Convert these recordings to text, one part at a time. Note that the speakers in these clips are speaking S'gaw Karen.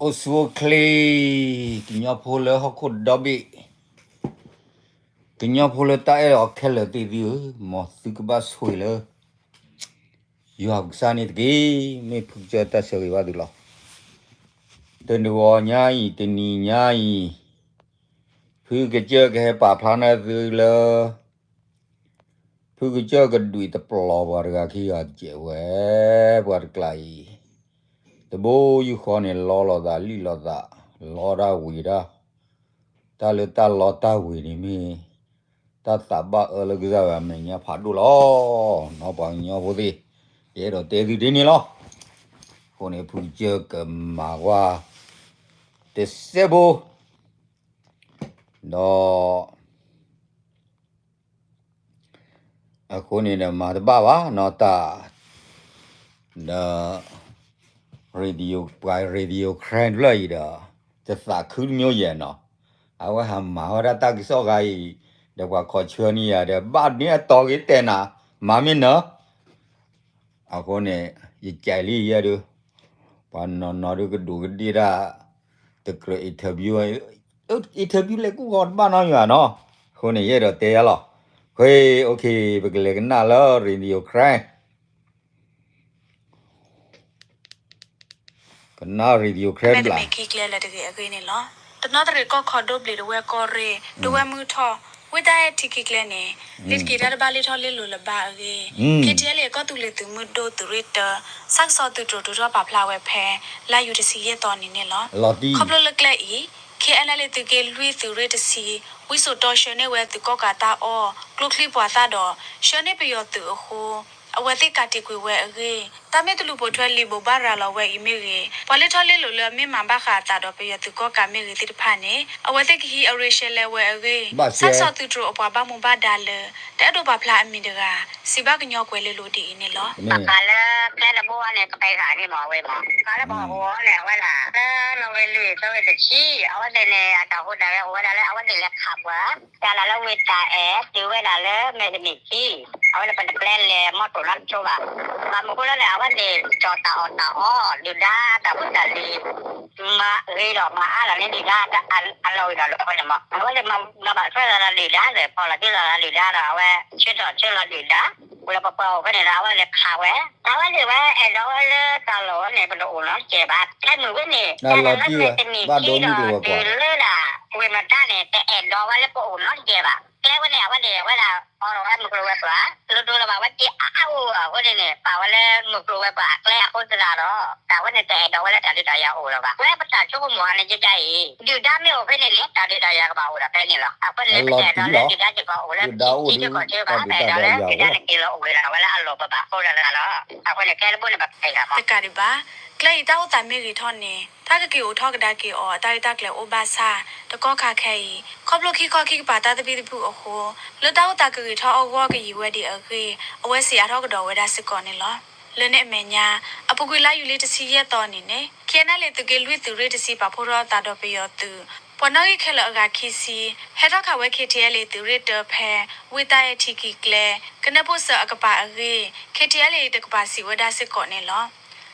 အိၣ်ဆူၣ်အိၣ်ချ့, ကညီဖိလၢဟီၣ်ခိၣ်ဒီဘ့ၣ်, ကညီဖိလၢတၢ်အဲၣ်အီၤခဲလၢာ်သ့ၣ်သုဧၢ, မ်သုကဘၣ်ဆိၣ်ဂ့ၤလၢ ယွၤပကစၢ်န့ၣ်တက့ၢ်. မ့ၢ်ဖုကစၢၢ်တၢ်ဆၢဂ့ၤဘၣ်သုလီၤ. တနံၤအံၤညါအံၤ, တနံၤညါအံၤ, ဖုကစၢၢ်ကဟဲပာ်ဖျါန့ၢ်သုလၢ ဖုကစၢၢ်ကဒွံးတပျီၤပှၤတဂၤခံဂၤတစဲးဝဲ, ပှၤတကျးအံၤ, တဘိယူၢ်ဃီန့ၣ် လီလိာ်သးလံၣ်လိာ်သး, လီတၢ်ဝ့ၤတၢ်, တၢ်လၢတၢ်လီတၢ်ဝ့ၤန့ၣ်မ့ၢ် တၢ်သးဘၣ်အၢလၢကစၢ်ယွၤအမဲာ်ညါဖးဒိၣ်လီၤ. နီၢ်ပှၤကညီဖိသ့ၣ်, ယအဲၣ်ဒိးတဲသုဒ်န့ၣ်လီၤ. အဃိန့ၣ် ဖုကစၢၢ်ကမၤကွၢ် တစဲးဖိ, ဒီး အဃိန့ၣ်ဒီးမၤတဘၣ်ဘၣ်နီၤတၢ်, ဒီး radio ပှၤ radio ခရဲဖျၢၣ်အံၤဒီး တသးခုတမံၤယဲၢ်နီၤ, အဝဲဟးမၤဝဲဒၣ်တၢ်ကစီၣ်ဂၤအံၤ, ဒီးပှၤခိးဆၢန့ၢ်ယၤဒီး ဘၣ်န့ၢ်အတီၤက့ၤတဲနၤ, မၤမ့ၢ်နၢ အဃိန့ၣ် ယကဲလံယဲဒုး, ပှၤနီၢ်နီၢ်ဒုးကဒူးကဒ့ၣ်တၢ်, တကြၢး interview, interview လဲၤကူၣ်ဂီၤတဘၣ်နီယွၤနီၤ, အဃိန့ၣ် ယအဲၣ်ဒိးတဲယၤလီၤ. ဃ့ okay ပကလဲၤကနၣ်လၢ radio ခရဲ ကနၣ် radio ခရဲဘျး မ့တမ့ၢ်ခံကျဲလၢတဂ့ၤအဂ့ၢ်န့ၣ်လီၤ. တနီသရံၣ်ကီၢ်ခီဒိၣ်ဘျံးတဝဲၢ်ကီၢ်ရ့ၣ် ဒဝဲၢ်မုၢ်ထီၣ် ဝ့ၢ်တၢ်အဲၣ်ထံခံကျဲန့ၣ် လ့ၤတက့ၤတၢ်တဘၣ်လ့ထီၣ်လ့လိၤလၢၤဘၣ်အဂ့ၢ် KTLA ကီၢ်သူလ့ၤသုးမုၢ်ဒိၣ်သုးရ့ၣ်တၢ ဆၣ်ကဆီသုးတြိၤထုးထီၣ်ပာ်ဖျါဝဲဖဲ လါယူၤတဆံယဲၢ်သီနံၤန့ၣ်လီၤ. ခီဖျိလၢကျဲအံၤ KNLA သုးက့လွံၢ်သုးရ့ၣ်တဆံ ဝံစိာ်တီဆှၢန့ၢ်ဝဲသုးကီၣ်ကးတၢ်အီၣ် ကျိချံပှၤသၣ်ဒီး ဆှၢန့ၢ်ပယီၤသုးအဃိ အဝဲသ့ၣ်ကးတံာ်ကွံာ်ဝဲအဂ့ၢ် တၢ်မ့ၢ်တလူၤပိာ်ထွဲလံာ်ဘိးဘၣ်ရၤလီၤဝဲအံၤမ့ၢ်ဂ့ၤ ပှၤလ့ထီၣ်လ့လိာ်လၢအမ့ၢ်မၤဘၣ်ဃးအသးဒီးပယီၤသုးကီၣ်ကးမ့ၢ်ဂ့ၤသ့ၣ်တဖၣ်န့ၣ် အဝဲသ့ၣ်ကဟံးအရ့ရှဲလဲဝဲအဂ့ၢ် ဆၣ်ကဆီသုးတြိၤအပှၤဘၣ်မူဘၣ်ဒါလၢ တအဲၣ်ဒိးပာ်ဖျါအမံၤတဂၤ စံးဘၣ်ကညီကွဲၤလ့လိၤဒ်အံၤန့ၣ်လီၤ. ဘၣ်ဃးလၢကျဲတဘိန့ၣ် ကပဲၤဃာ်န့ၣ်မ့ၢ်ဝဲမ့ၢ် ဃးလၢပှၤဟီၣ်ကဝီၤန့ၣ် အဝဲဒၣ် လၢနီၣ်ဂံၢ်လွံၢ်သီဂံၢ်တဆံ အဝဲသ့ၣ်န့ၣ် အတၢ်ဟူးတၢ်ဂဲၤအိၣ်ဝဲဒၣ်လၢ အဝဲသ့ၣ်လဲၤခးပှၤ တၢ်လၢလၢဝ့ၢ်တၢ်အဲၣ် တုၤဝဲဒၣ်လၢမဲာ်တမံၤခံ အဝဲန့ၣ်ပတပျဲလဲၤမီၢ်တိၢ်နီတကၠိဘၣ်. ဘၣ်မနုၤဃိလၢန့ၣ် အဝဲသ့ၣ်ကၠီၣ်တၢ်အီၣ်တၢ်အီ ဒုၣ်ဒါတၢ်ဖိတၢ်လံၤ မၤဂ့ၤဒီးမၤအါလီၤန့ၢ်ဒုၣ်ဒါအလီၢ်ဂ့ၤဒီးလီၢ်အဃိန့ၣ်မ့ၢ် အဝဲသ့ၣ်မၤဘၣ်ထွဲလီၤဒီးဒုၣ်ဒါဒီး ဖီၣ်လီၤတံၢ်လီၤဒီးဒုၣ်ဒါဒီး အဝဲဆၢထီၣ်ဆၢလီၤဒုၣ်ဒါ ဝံၤလီၤပပှၤအိၣ်ဖဲန့ၣ်ဒီး အဝဲသ့ၣ်ခးဝဲ အဝဲသ့ၣ်ဝဲအဲၣ်ဒိးဝဲလၢတၢ်လီၢ်ဝဲန့ၣ် ပတအိၣ်နီတစဲးဘၣ်. တၢ်မုာ်ဝဲန့ၣ် တၢ်လၢမဲာ်တမံၤခံဒီးတုၤလၢဒၣ် ဝ့ၢ်မတါန့ၣ် တအဲၣ်ဒိးဝဲလၢပအိၣ်နီတစဲးဘၣ်. ကျဲဝဲန့ၣ် အဝဲသ့ၣ်ဝဲဒၣ် အီၣ်လီၤဝဲမုၢ်ကျိၤဝဲၤကွာ် လိဒိလီၤဘၣ်ဝဲတ့ၢ်အါအါဂီၢ်ဂီၢ်အဃိန့ၣ်န့ၣ် ပာ်ဝဲလၢမုၢ်ကျိၤဝဲၤကွာ်အကျဲအဃိသတးဒီး တၢ်ဝဲန့ၣ်တအဲၣ်ဒိးဝဲလၢတၢ်ဒုးတၢ်ယၤအိၣ်လၢၤဘၣ်. ဝဲပတၢ်ဆိကမိၣ်အန့ၣ်ကဒါအံၤ ဒုၣ်ဒါမ့ၢ်အိၣ်ဖဲန့ၣ်န့ၣ် တၢ်ဒုးတၢ်ယၤကဘၣ်အိၣ်ဒီးဖဲန့ၣ်လီၤ. အဃိန့ၣ် ပတအဲၣ်ဒိးလၢဒုၣ်ဒါစ့ၢ်ကီးအိၣ်လၢထံစ့ၢ်ကီးစ့ၢ်ဘၣ် ပအဲၣ်ဒိးလၢဒုၣ်ဒါန့ၣ်က့ၤလီၤအိၣ်လၢအလီၢ်ပဘၣ်အဃိလၢၤလီၤ. အဃိန့ၣ် ကျဲတဘိန့ၣ် ပကဲဂၤမး တကးဒံးဘၣ် ကျဲအံၤတၢ်အိၣ်သးမ့ၢ်ဂ့ၤထီၣ်န့ၣ် တၢ်ကက့ၤအိးထီၣ်ကဒါက့ၤအီၤအတၢ်ဂ့ၢ်တၢ်ကျိၤအိၣ်ဘၣ်ဆၣ် တကီၢ်ခါခဲအံၤ ခီဖျိခံခီခံကပၤတၢ်သဘံၣ်သဘုၣ်အဃိ လၢတၢ်အိၣ်သးကဂ့ၤထီၣ်အဂီၢ်ကယံာ်ဝဲဒံးအဂ့ၢ် အဝဲစံးအါထီၣ်ကဒီးဝဲဒၣ်စ့ၢ်ကီးန့ၣ်လီၤ. လၢန့ၣ်အမဲာ်ညါ အပူၤကွံာ်လါယူၤလံတဆံယဲၢ်သီနံၤန့ၣ် KNLA သုးက့လွံၢ်သုးရ့ၣ်တဆံပာ်ဖှိၣ်ထီၣ်အသးဒီးပယီၤသုး ပှၤနီၣ်ဂံၢ်ခဲလၢာ်အဂၤခံဆံ ဟဲထီၣ်ခးဝဲ KTLA သုးရ့ၣ်တၢဖဲ ဝ့ၢ်တၢ်အဲၣ်ထံခံကျဲ ကနၢၢ်ပိၢ်စၢၤအကပၤအဂ့ၢ် KTLA တကပၤစံးဝဲဒၣ်စ့ၢ်ကီးန့ၣ်လီၤ. လၢ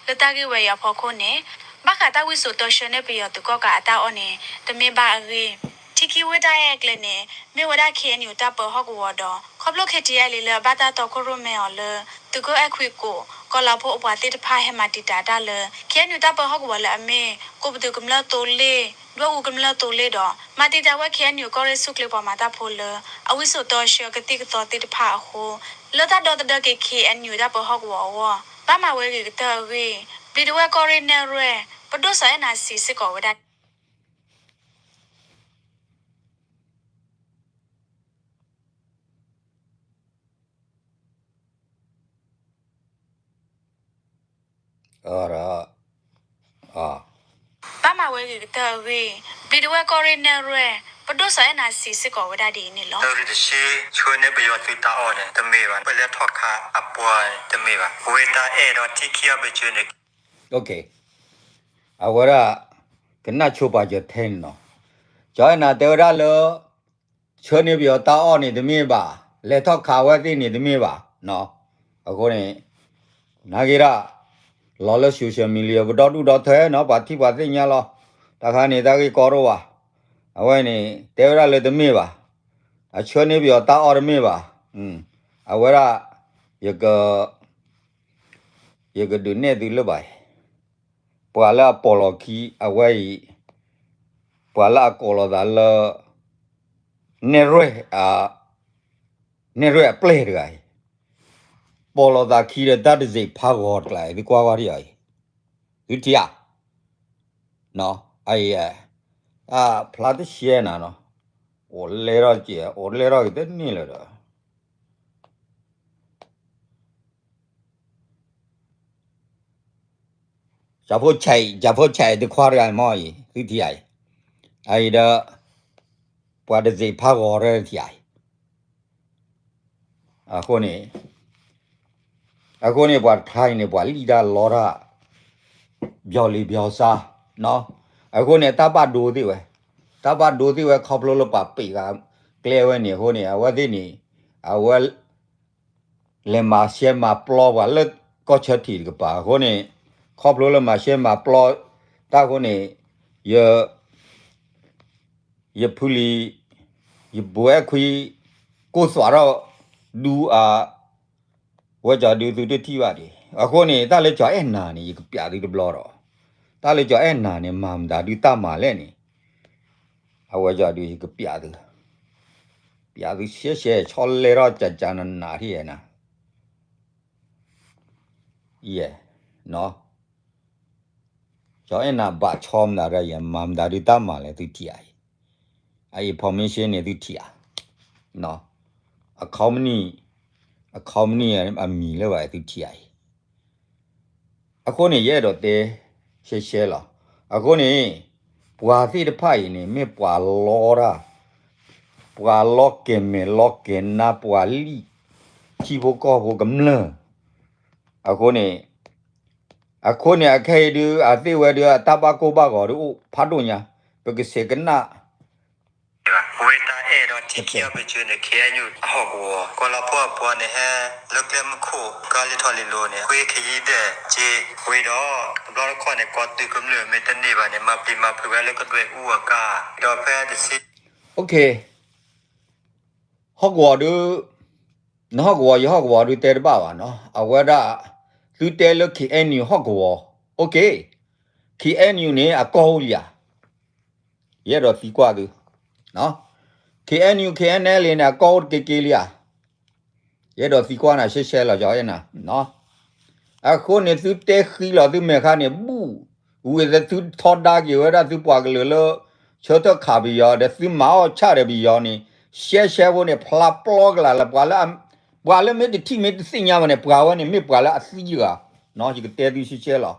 တၢ်ဂ့ၢ်ဝဲအံၤအဖီခိၣ်န့ၣ် ဘၣ်ဃးတၢ်ဝံစိာ်တီဆှၢန့ၢ်ပယီၤသုးကီၣ်ကးအတၢ်အီၣ်န့ၣ် တမ့ၢ်ဘၣ်အဂ့ၢ် ထံခံဝ့ၢ်တၢ်အဲၣ်အကျဲန့ၣ် မ့ၢ်ဝဲဒၣ် KNU တၢ်ပၢဟီၣ်ကဝီၤဒီး ခီဖျိ KTLA လၢအဘၣ်တၢ်တီခိၣ်ရိၣ်မဲအီၤလၢ သုးကၢၣ်အဲၣ်ခွံကိး ကီၤလၤဖိအပှၤသ့ၣ်တဖၣ်ဟဲမၤတံာ်တာ်တၢ်လၢ KNU တၢ်ပၢဟီၣ်ကဝီၤလၢအမ့ၢ် ကိးပသူးကမျၢၢ်သိလ့ၣ် ဒွဲၣ်အူကမျၢၢ်သိလ့ၣ်ဒီး မၤတံာ်တာ်ဝဲ KNU ကီၢ်ရ့ၣ်ဆူၣ်ချ့ပှၤမၤတၢ်ဖိလၢ အဝံစိာ်တီဆှၢကသံၣ်ကသီသ့ၣ်တဖၣ်အဃိ လၢတၢ်ဒီသဒၢက့ၤ KNU တၢ်ပၢဟီၣ်ကဝီၤအဂီၢ် ဘၣ်မၤဝဲဂ့ၤကတၢၢ်အဂ့ၢ် ဘျံးဒဝဲၢ်ကီၢ်ရ့ၣ်နဲၣ်ရွဲၣ် ပဒိၣ်စီၤအဲၣ်နၤစံးစ့ၢ်ကီးဝဲဒၣ် ဘၣ်မၤဝဲဂ့ၤကတၢၢ်အဂ့ၢ် ဘျံးဒဝဲၢ်ကီၢ်ရ့ၣ်နဲၣ်ရွဲၣ် ပဒိၣ်စီၤအဲၣ်နၤစံးစ့ၢ်ကီးဝဲဒၣ်ဒ်အံၤန့ၣ်လီၤ. တရံးတဆံ ဆှၢန့ၢ်ပယီၤသုးတၢ်အီၣ်န့ၣ် တမ့ၢ်ဘၣ် ပလဲၤထီၣ်ခးအပှၤတမ့ၢ်ဘၣ် ဝ့ၢ်တၢ်အဲၣ်ဒီးထံခံအဘ့ၣ်စၢၤန့ၣ် အဝဲဒၣ် ကနၣ်ဆိပာ်စၢၤထဲန့ၣ်နီၤ ကၠီအဲၣ်နၤတဲဝဲဒၣ်လၢ ဆှၢန့ၢ်ပယီၤတၢ်အီၣ်န့ၣ်တမ့ၢ်ဘၣ် လဲၤထီၣ်ခးဝဲသ့ၣ်န့ၣ်တမ့ၢ်ဘၣ် အဃိန့ၣ် နာ်က့ဒၣ် လီၤလၢ social media ပဒီဒူၣ်ဒီထၢနီၤ ပှၤထံၣ်ပှၤသ့ၣ်ညါလီၤ တၢ်ခါန့ၣ် တၢ်ဂ့ၢ်ကီတအိၣ်ဘၣ်. အဝဲန့ၣ် တဲဝဲဒၣ်လၢတမ့ၢ်ဘၣ်, အဆှၢန့ၢ်ပယီၤတၢ်အီၣ်တမ့ၢ်ဘၣ်. အဝဲဒၣ် ယက ယကဒုးနဲၣ်သုလၢဘၣ်အံၤ, ပှၤလၢအပိာ်လီၤခံအဝဲအံၤ, ပှၤလၢအကိးလီၤသးလၢ နဲၣ်ရွဲၣ်, နဲၣ်ရွဲၣ်အပျဲၢ်တဂၤအံၤ, ပိာ်လီၤသးခံဒီးတၢ်တစ့းဖးဂီၤတကျါအံၤ သုကွၢ်ကွၢ်ထံၣ်အံၤ, သုထံၣ်ဧါ, အအံၤ, အဖျါတရှဲနၤနီၤ, အိၣ်လဲၢ်ထီၣ်က့ၤ, အိၣ်လဲၢ်ထီၣ်က့ၤတန့ၢ်လၢၤဒီး ကၠၤဖိဆဲး, ကၠၤဖိဆဲးတခွါတဂၤမ့ၢ်အံၤ သုထံၣ်ဧါအံၤ, အအံၤဒီး ပှၤတစ့းဖးဂီၤတထံၣ်ဧါအံၤ, အဃိန့ၣ်, အဃိန့ၣ် ပှၤတခါအံၤန့ၣ် ပှၤလံၣ်တၢ်လီတၢ် ပျီလံပျီဆါ, အဃိန့ၣ် တၢ်ဘၣ်ဒိသ့ၣ်ဝဲ, တၢ်ဘၣ်ဒိသ့ၣ်ဝဲ ခီဖျိလၢပှၤပံးဂၤကျဲဝဲန့ၣ် အဃိန့ၣ် အဝဲသ့ၣ်န့ၣ်, အဝဲ လဲၤမၤရှဲမၤပျီပှၤလၢကီၢ်ဆၢထံးတကပၤအဃိန့ၣ်, ခီဖျိလၢမၤရှဲမၤပျီတၢ်အဃိန့ၣ်, ယ ယဖုလံၤ, ယဘိအဲၣ်ခွံ, ကိၢ်သွးထီၣ်ဒူအါ, ဝဲကၠီဒုးသုတထံၣ်ဘၣ်ဒံး. အဃိန့ၣ် တၢ်လၢကၠီအဲၣ်နၤန့ၣ် ယကပျးသုတဘျီဒီး, တၢ်လၢကၠီအဲၣ်နၤန့ၣ် မၤမတၤဒုးတၢ်မၤလဲၣ်န့ၣ်, အဝဲကၠီဒုးယကပျးသု, ပျးသုရှဲရှဲ ဆီလဲၢ်ထီၣ်ကကနးနးထံၣ်နၤ ယဲ, ကၠီအဲၣ်နၤဘၣ်ဆီမတၤဒီးယဲ မၤမတၤဒုးတၢ်မၤလဲၣ်သုထံၣ်ဧါအံၤ, အ information န့ၣ်သုထံၣ်ဧါ, အခီမနံၣ်, အခီမနံၣ်အမံၤလၢဘၣ်သုထံၣ်ဧါအံၤ, အဃိန့ၣ် ယအဲၣ်ဒိးတဲရှဲရှဲလီၤ. အဃိန့ၣ် ပှၤသ့ၣ်တဖၣ်အံၤန့ၣ် မ့ၢ်ပှၤလီတၢ်, ပှၤလီကဲၤမဲာ်လီကဲၤနါ ပှၤလံၣ်ထံဖိကီၢ်ဖိကမျၢၢ်, အဃိန့ၣ်, အဃိန့ၣ် အခဲအံၤဒုး အသ့ၣ်ဝဲဒုး အတၢ်ဘၣ်ကိၢ်ဘၣ်ဂီၤဒုးအိၣ်ဖးဒိၣ်ညါ, ပကဆဲးကနၣ် ဝဲတၢ်အဲၣ်ဒိးထံခံအီၤ ပကၠိန့ၣ် ခ့ၣ်အဲၣ်ယူၣ်အဟီၣ်ကဝီၤ ကီၢ်လီၤဖှီၣ်အပှၤန့ၣ် ဟဲလၢကျဲမုၢ်ခိၣ် ကါလံထီၣ်လံလိၤန့ၣ် ဃ့ခယံဒဲးက့ဝံၤဒီး တဘျီတခီၣ်န့ၣ် ကီၢ်သူးကမျၢၢ်မ့ၢ်တန့ၢ်ဘၣ်န့ၣ် မၤပျံၤမၤဖုးဝဲလၢကဒွဲၣ်အူအကါ ဒီးဖဲတဆံ ဟီၣ်ကဝီၤဒုး နဟီၣ်ကဝီၤ ယဟီၣ်ကဝီၤဒုးတဲတဘၣ်ဘၣ်နီၤ, အဝဲဒၣ် သုတဲလၢ ခ့ၣ်အဲၣ်ယူၣ် ဟီၣ်ကဝီၤ, ခ့ၣ်အဲၣ်ယူၣ်န့ၣ် အကီၢ်အိၣ်လံဧါ, ယအဲၣ်ဒိးသံကွၢ်သု, ခ့ၣ်အဲၣ်ယူၣ် ခ့ၣ်အဲၣ်ယူၣ်န့ၣ် အကီၢ်အိၣ်တက့ၢ်က့ၢ်လံဧါ, ယအဲၣ်ဒိးသံကွၢ်နၤရှဲရှဲလီၤ ကၠီအဲၣ်နၤ အဃိန့ၣ် သုတဲဃံလီၤသုမဲာ်ခါန့ၣ် ဘူၣ်, ဝံၤသုထီဒါက့ၤဝဲဒၣ်သုပှၤကလုာ်လၢ ဆၢထၢၣ်ခးပယီၤ ဒီးသုမၤအီၣ်ဆၣ်ဒီးပယီၤန့ၣ် ရှဲရှဲဖိန့ၣ် ဖျါပျီကလာ်လၢ ပှၤလၢ ပှၤလၢမ့ၢ်တထံၣ်မ့ၢ်တသ့ၣ်ညါဘၣ်န့ၣ် ပှၤဝဲန့ၣ်မ့ၢ်ပှၤလၢအသံယဂၤ, ယကတဲသုရှဲရှဲလီၤ,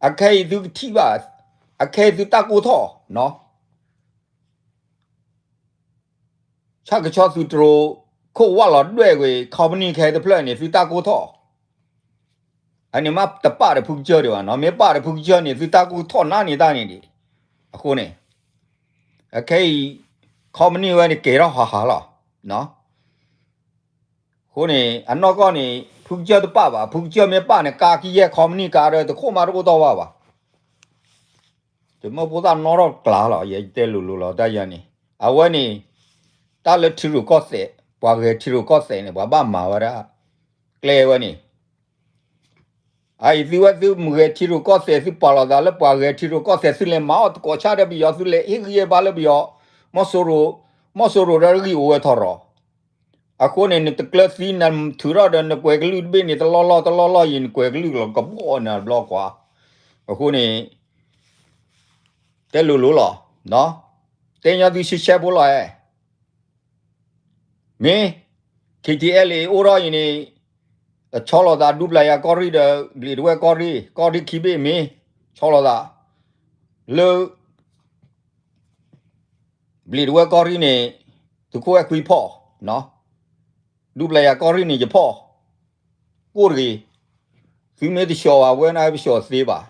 အခဲအံၤသုကထံၣ်ဘၣ်, အခဲအံၤသုတၢ်ကိၢ်ထီၣ် ဆၣ်ကဆီသုးတရိး ခိၣ်ဝၣ်လီၤဒွဲၣ်ကွံာ် ခီပနံၣ်ခဲအံၤတဖျၢၣ်န့ၣ် သုတၢ်ကိၢ်ထီၣ်, အန့ၣ်မ့ၢ်တပာ်ဒီးဖုကစၢၢ်ဒံးဘၣ်နီၤ, မ့ၢ်ပာ်ဒီးဖုကစၢၢ်န့ၣ် သုတၢ်ကိၢ်ထီၣ်နးန့ၢ်တၢ်န့ၣ်ဒံး, အဃိန့ၣ်, အခဲအံၤ ခီပနံၣ်ဝဲန့ၣ်ကဲၤထီၣ်ဟးဟးလီၤ, အဃိန့ၣ် အနီၢ်ကီၢ်န့ၣ် ဖုကစၢၢ်တပာ်ဘၣ်, ဖုကစၢၢ်မ့ၢ်ပာ်န့ၣ် ကါကယဲၢ်ခီပနံၣ်ကါဒီးတခိၣ်မးတအိၣ်တီၢ်ဘၣ်ဘၣ် တမ့ၢ်ဖိသၣ်နီၣ်ထီၣ်ကျါလီၤ, ယတဲလိၤလိၤလီၤ တၢ်ယၤန့ၣ်, အဝဲန့ၣ် တၢ်လၢထံရူၢ်ကီၢ်သဲး, ပှၤဂဲၤထံရူၢ်ကီၢ်သဲးန့ၣ် ပှၤဘၣ်မၤဝဲဒၣ် ကျဲဝဲန့ၣ်, အအံၤသုဝဲသုမ့ၢ်ဂဲၤထံရူၢ်ကီၢ်သဲး သုပာ်လီၤသးလၢပှၤဂဲၤထံရူၢ်ကီၢ်သဲး သုလဲၤမၤအီၣ်သကိးဆၣ်ဒီးပယီၤ သုလဲၤဟ့ၣ်ဂံၢ်ဟ့ၣ်ဘါလၢပယီၤ, မီၢ်စိရိၤ, မီၢ်စိရိၤဒီးဂံၢ်အိၣ်ဝဲထီၣ်ရီၤ အဃိန့ၣ် နတကျၢၤသံ နထုးထီၣ်ဒီးနကွဲၤကလုၢ်တဘ့ၣ်န့ၣ် တလီၢ်လီၢ်တလီၢ်လီၢ်အံၤ နကွဲၤကလုၢ်လီၤကဘီၣ်နၤတဘျီကွၢ်, အဃိန့ၣ် တဲလိၤလိၤလီၤ, တဲညီသုရှဲရှဲဖိလီၤဧါ, မ့ၢ် ခ့ၣ်ထံအဲလ်အ့ အိၣ်ထီၣ်အံၤန့ၣ် ဆီလီၤသးဒူပျၤယၤကီၢ်ရ့ၣ်ဒီး ဘျံးတဝဲၢ်ကီၢ်ရ့ၣ်, ကီၢ်ရ့ၣ်ခံဘ့ၣ်မ့ၢ် ဆီလီၤသး လၢ ဘျံးတဝဲၢ်ကီၢ်ရ့ၣ်န့ၣ် သုးခိၣ်အဲၣ်ခွံဖီၣ်, ဒူပျၤယၤကီၢ်ရ့ၣ်န့ၣ် ယဖီၣ်, ကိၣ်တဂ့ၤ, သုမ့ၢ်တဆှီဘၣ် ဝဲန့ၣ်ပဆှီသ့ဘၣ်,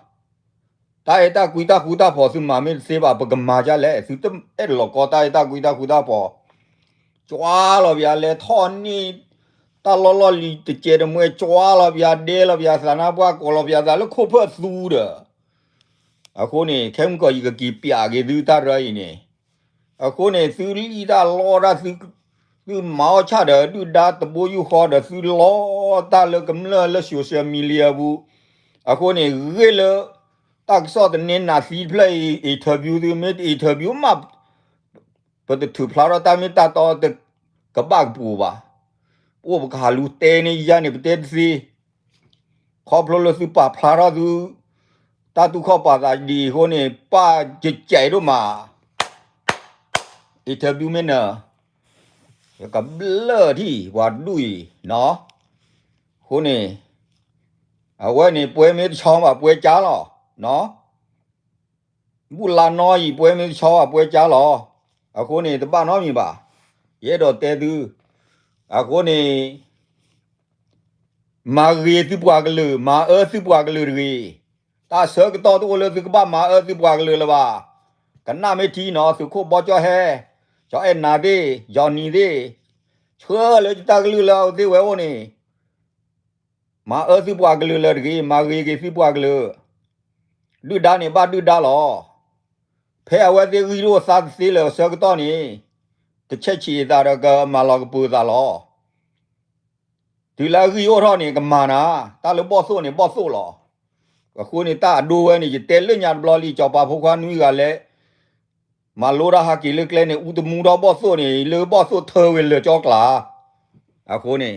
တၢ်အဲၣ်တၢ်ကွံတၢ်ဃူတၢ်ဖိး သုမၤမ့ၢ်တသ့ဘၣ် ပကမၤဒ်လဲၣ်, သုတအဲၣ်လီၤကီတၢ်အဲၣ်တၢ်ကွံတၢ်ဃူတၢ်ဖိး, ကွၢ်လီၤပယၤလဲၤထီၣ်န့ၢ် တၢ်လီၢ်လီၢ်လံၤတကဲတမှဲ ကွၢ်လီၤပယၤဒဲလီၤပယၤသးနါပှၢ် ကိးလီၤပယၤသးလၢခိၣ်ဖၢၣ်သူဒီး အဃိန့ၣ် ခဲမုၢ်ကီၢ်ယကက့ၤပျးက့ၤသုတၢ်ရၢအံၤန့ၣ်, အဃိန့ၣ် သုလံၣ်တၢ်လီတၢ် သုမၤအီၣ်ဆၣ်ဒီး ဒုၣ်ဒါတဘိယူၢ်ဃီဒီး သုလီတၢ်လၢကမျၢၢ်လၢ social media ပူၤ, အဃိန့ၣ် ဂ့ၢ်လၢ တၢ်ကစီၣ်သန့နၤသံတဖျၢၣ်အံၤ interview သု မ့ၢ်တ interview မး ပတထုးဖျါထီၣ်တၢ်မ့ၢ်တၢ်တီ ကဘၣ်ကပူၤဘၣ်. ပအိၣ်ပကဟးလူၤတဲန့ၢ်ယၤန့ၣ် ပတဲတသ့, ခီဖျိလၢသုပာ်ဖျါထီၣ်သု တၢ်တူၢ်ခီၣ်ပာ်သးဒ်အံၤအဃိန့ၣ် ပၢ်ကကဲးဒိၣ်မး interview မ့ၢ်နၢၤ, ယကဘျၢထံၣ်ပှၤဒူၣ်အံၤနီၤ, အဃိန့ၣ် အဝဲန့ၣ်ပှဲၤမ့ၢ်တဆီဘၣ်ပှဲၤကၢလီၤ, ဘူၣ်လါနီအံၤ ပှဲၤမ့ၢ်တဆီဘၣ်ပှဲၤကၢလီၤ, အဃိန့ၣ် တဘၣ်နီတမံၤဘၣ်, ယအဲၣ်ဒိးတဲသု, အဃိန့ၣ် မၤဂ့ၤသုပှၤကလုာ် မၤအၢသုပှၤကလုာ်တဂ့ၤ, တၢ်ဆၢကတီၢ်တအိၣ်လၢသုကဘၣ်မၤအၢသုပှၤကလုာ်လၢၤဘၣ်, ကနၣ်မ့ၢ်ထံနီၤ သုးခိၣ်ဘီကၠီၣ်ဟဲ, ကၠီအဲၣ်နၤသ့ၣ် ယီၤနံၤသ့ၣ်, ဆှၢလၢယတၢ်ကလုၢ်လၢအဝဲသ့ၣ်ဝဲအိၣ်န့ၣ် မၤအၢသုပှၤကလုာ်လၢၤတဂ့ၤ, မၤဂ့ၤက့ၤသုပှၤကလုာ်, ဒုၣ်ဒါန့ၣ်ဘၣ်ဒုၣ်ဒါလီၤ, ဖဲအဝဲသ့ၣ်ဂံၢ်ဒိၣ်သါတသ့လၢၤအဆၢကတီၢ်န့ၣ်, ကဆဲးဆံးအသးဒီးကမၤလီၤကပၢၤသးလီၤ, တုၤလၢအဂံၢ်အိၣ်ထီၣ်န့ၣ် ကမၤနၤ, တၢ်လၢဘီၣ်သိၣ်န့ၣ်ဘီၣ်သိၣ်လီၤ, အဃိန့ၣ်တၢ်အဒိဝဲန့ၣ် ယတဲလၢညါတဘျီလံ ကၠီၤပၤဖိခွါနွံဂၤလဲၣ် မၤလိတၢ်ဟးက့ၤလၢကျဲန့ၣ် အူတမူထီၣ်ဘီၣ်သိၣ်န့ၣ် လၢဘီၣ်သိၣ်ထၢဝဲလၢာ်ကၠီကျး, အဃိန့ၣ်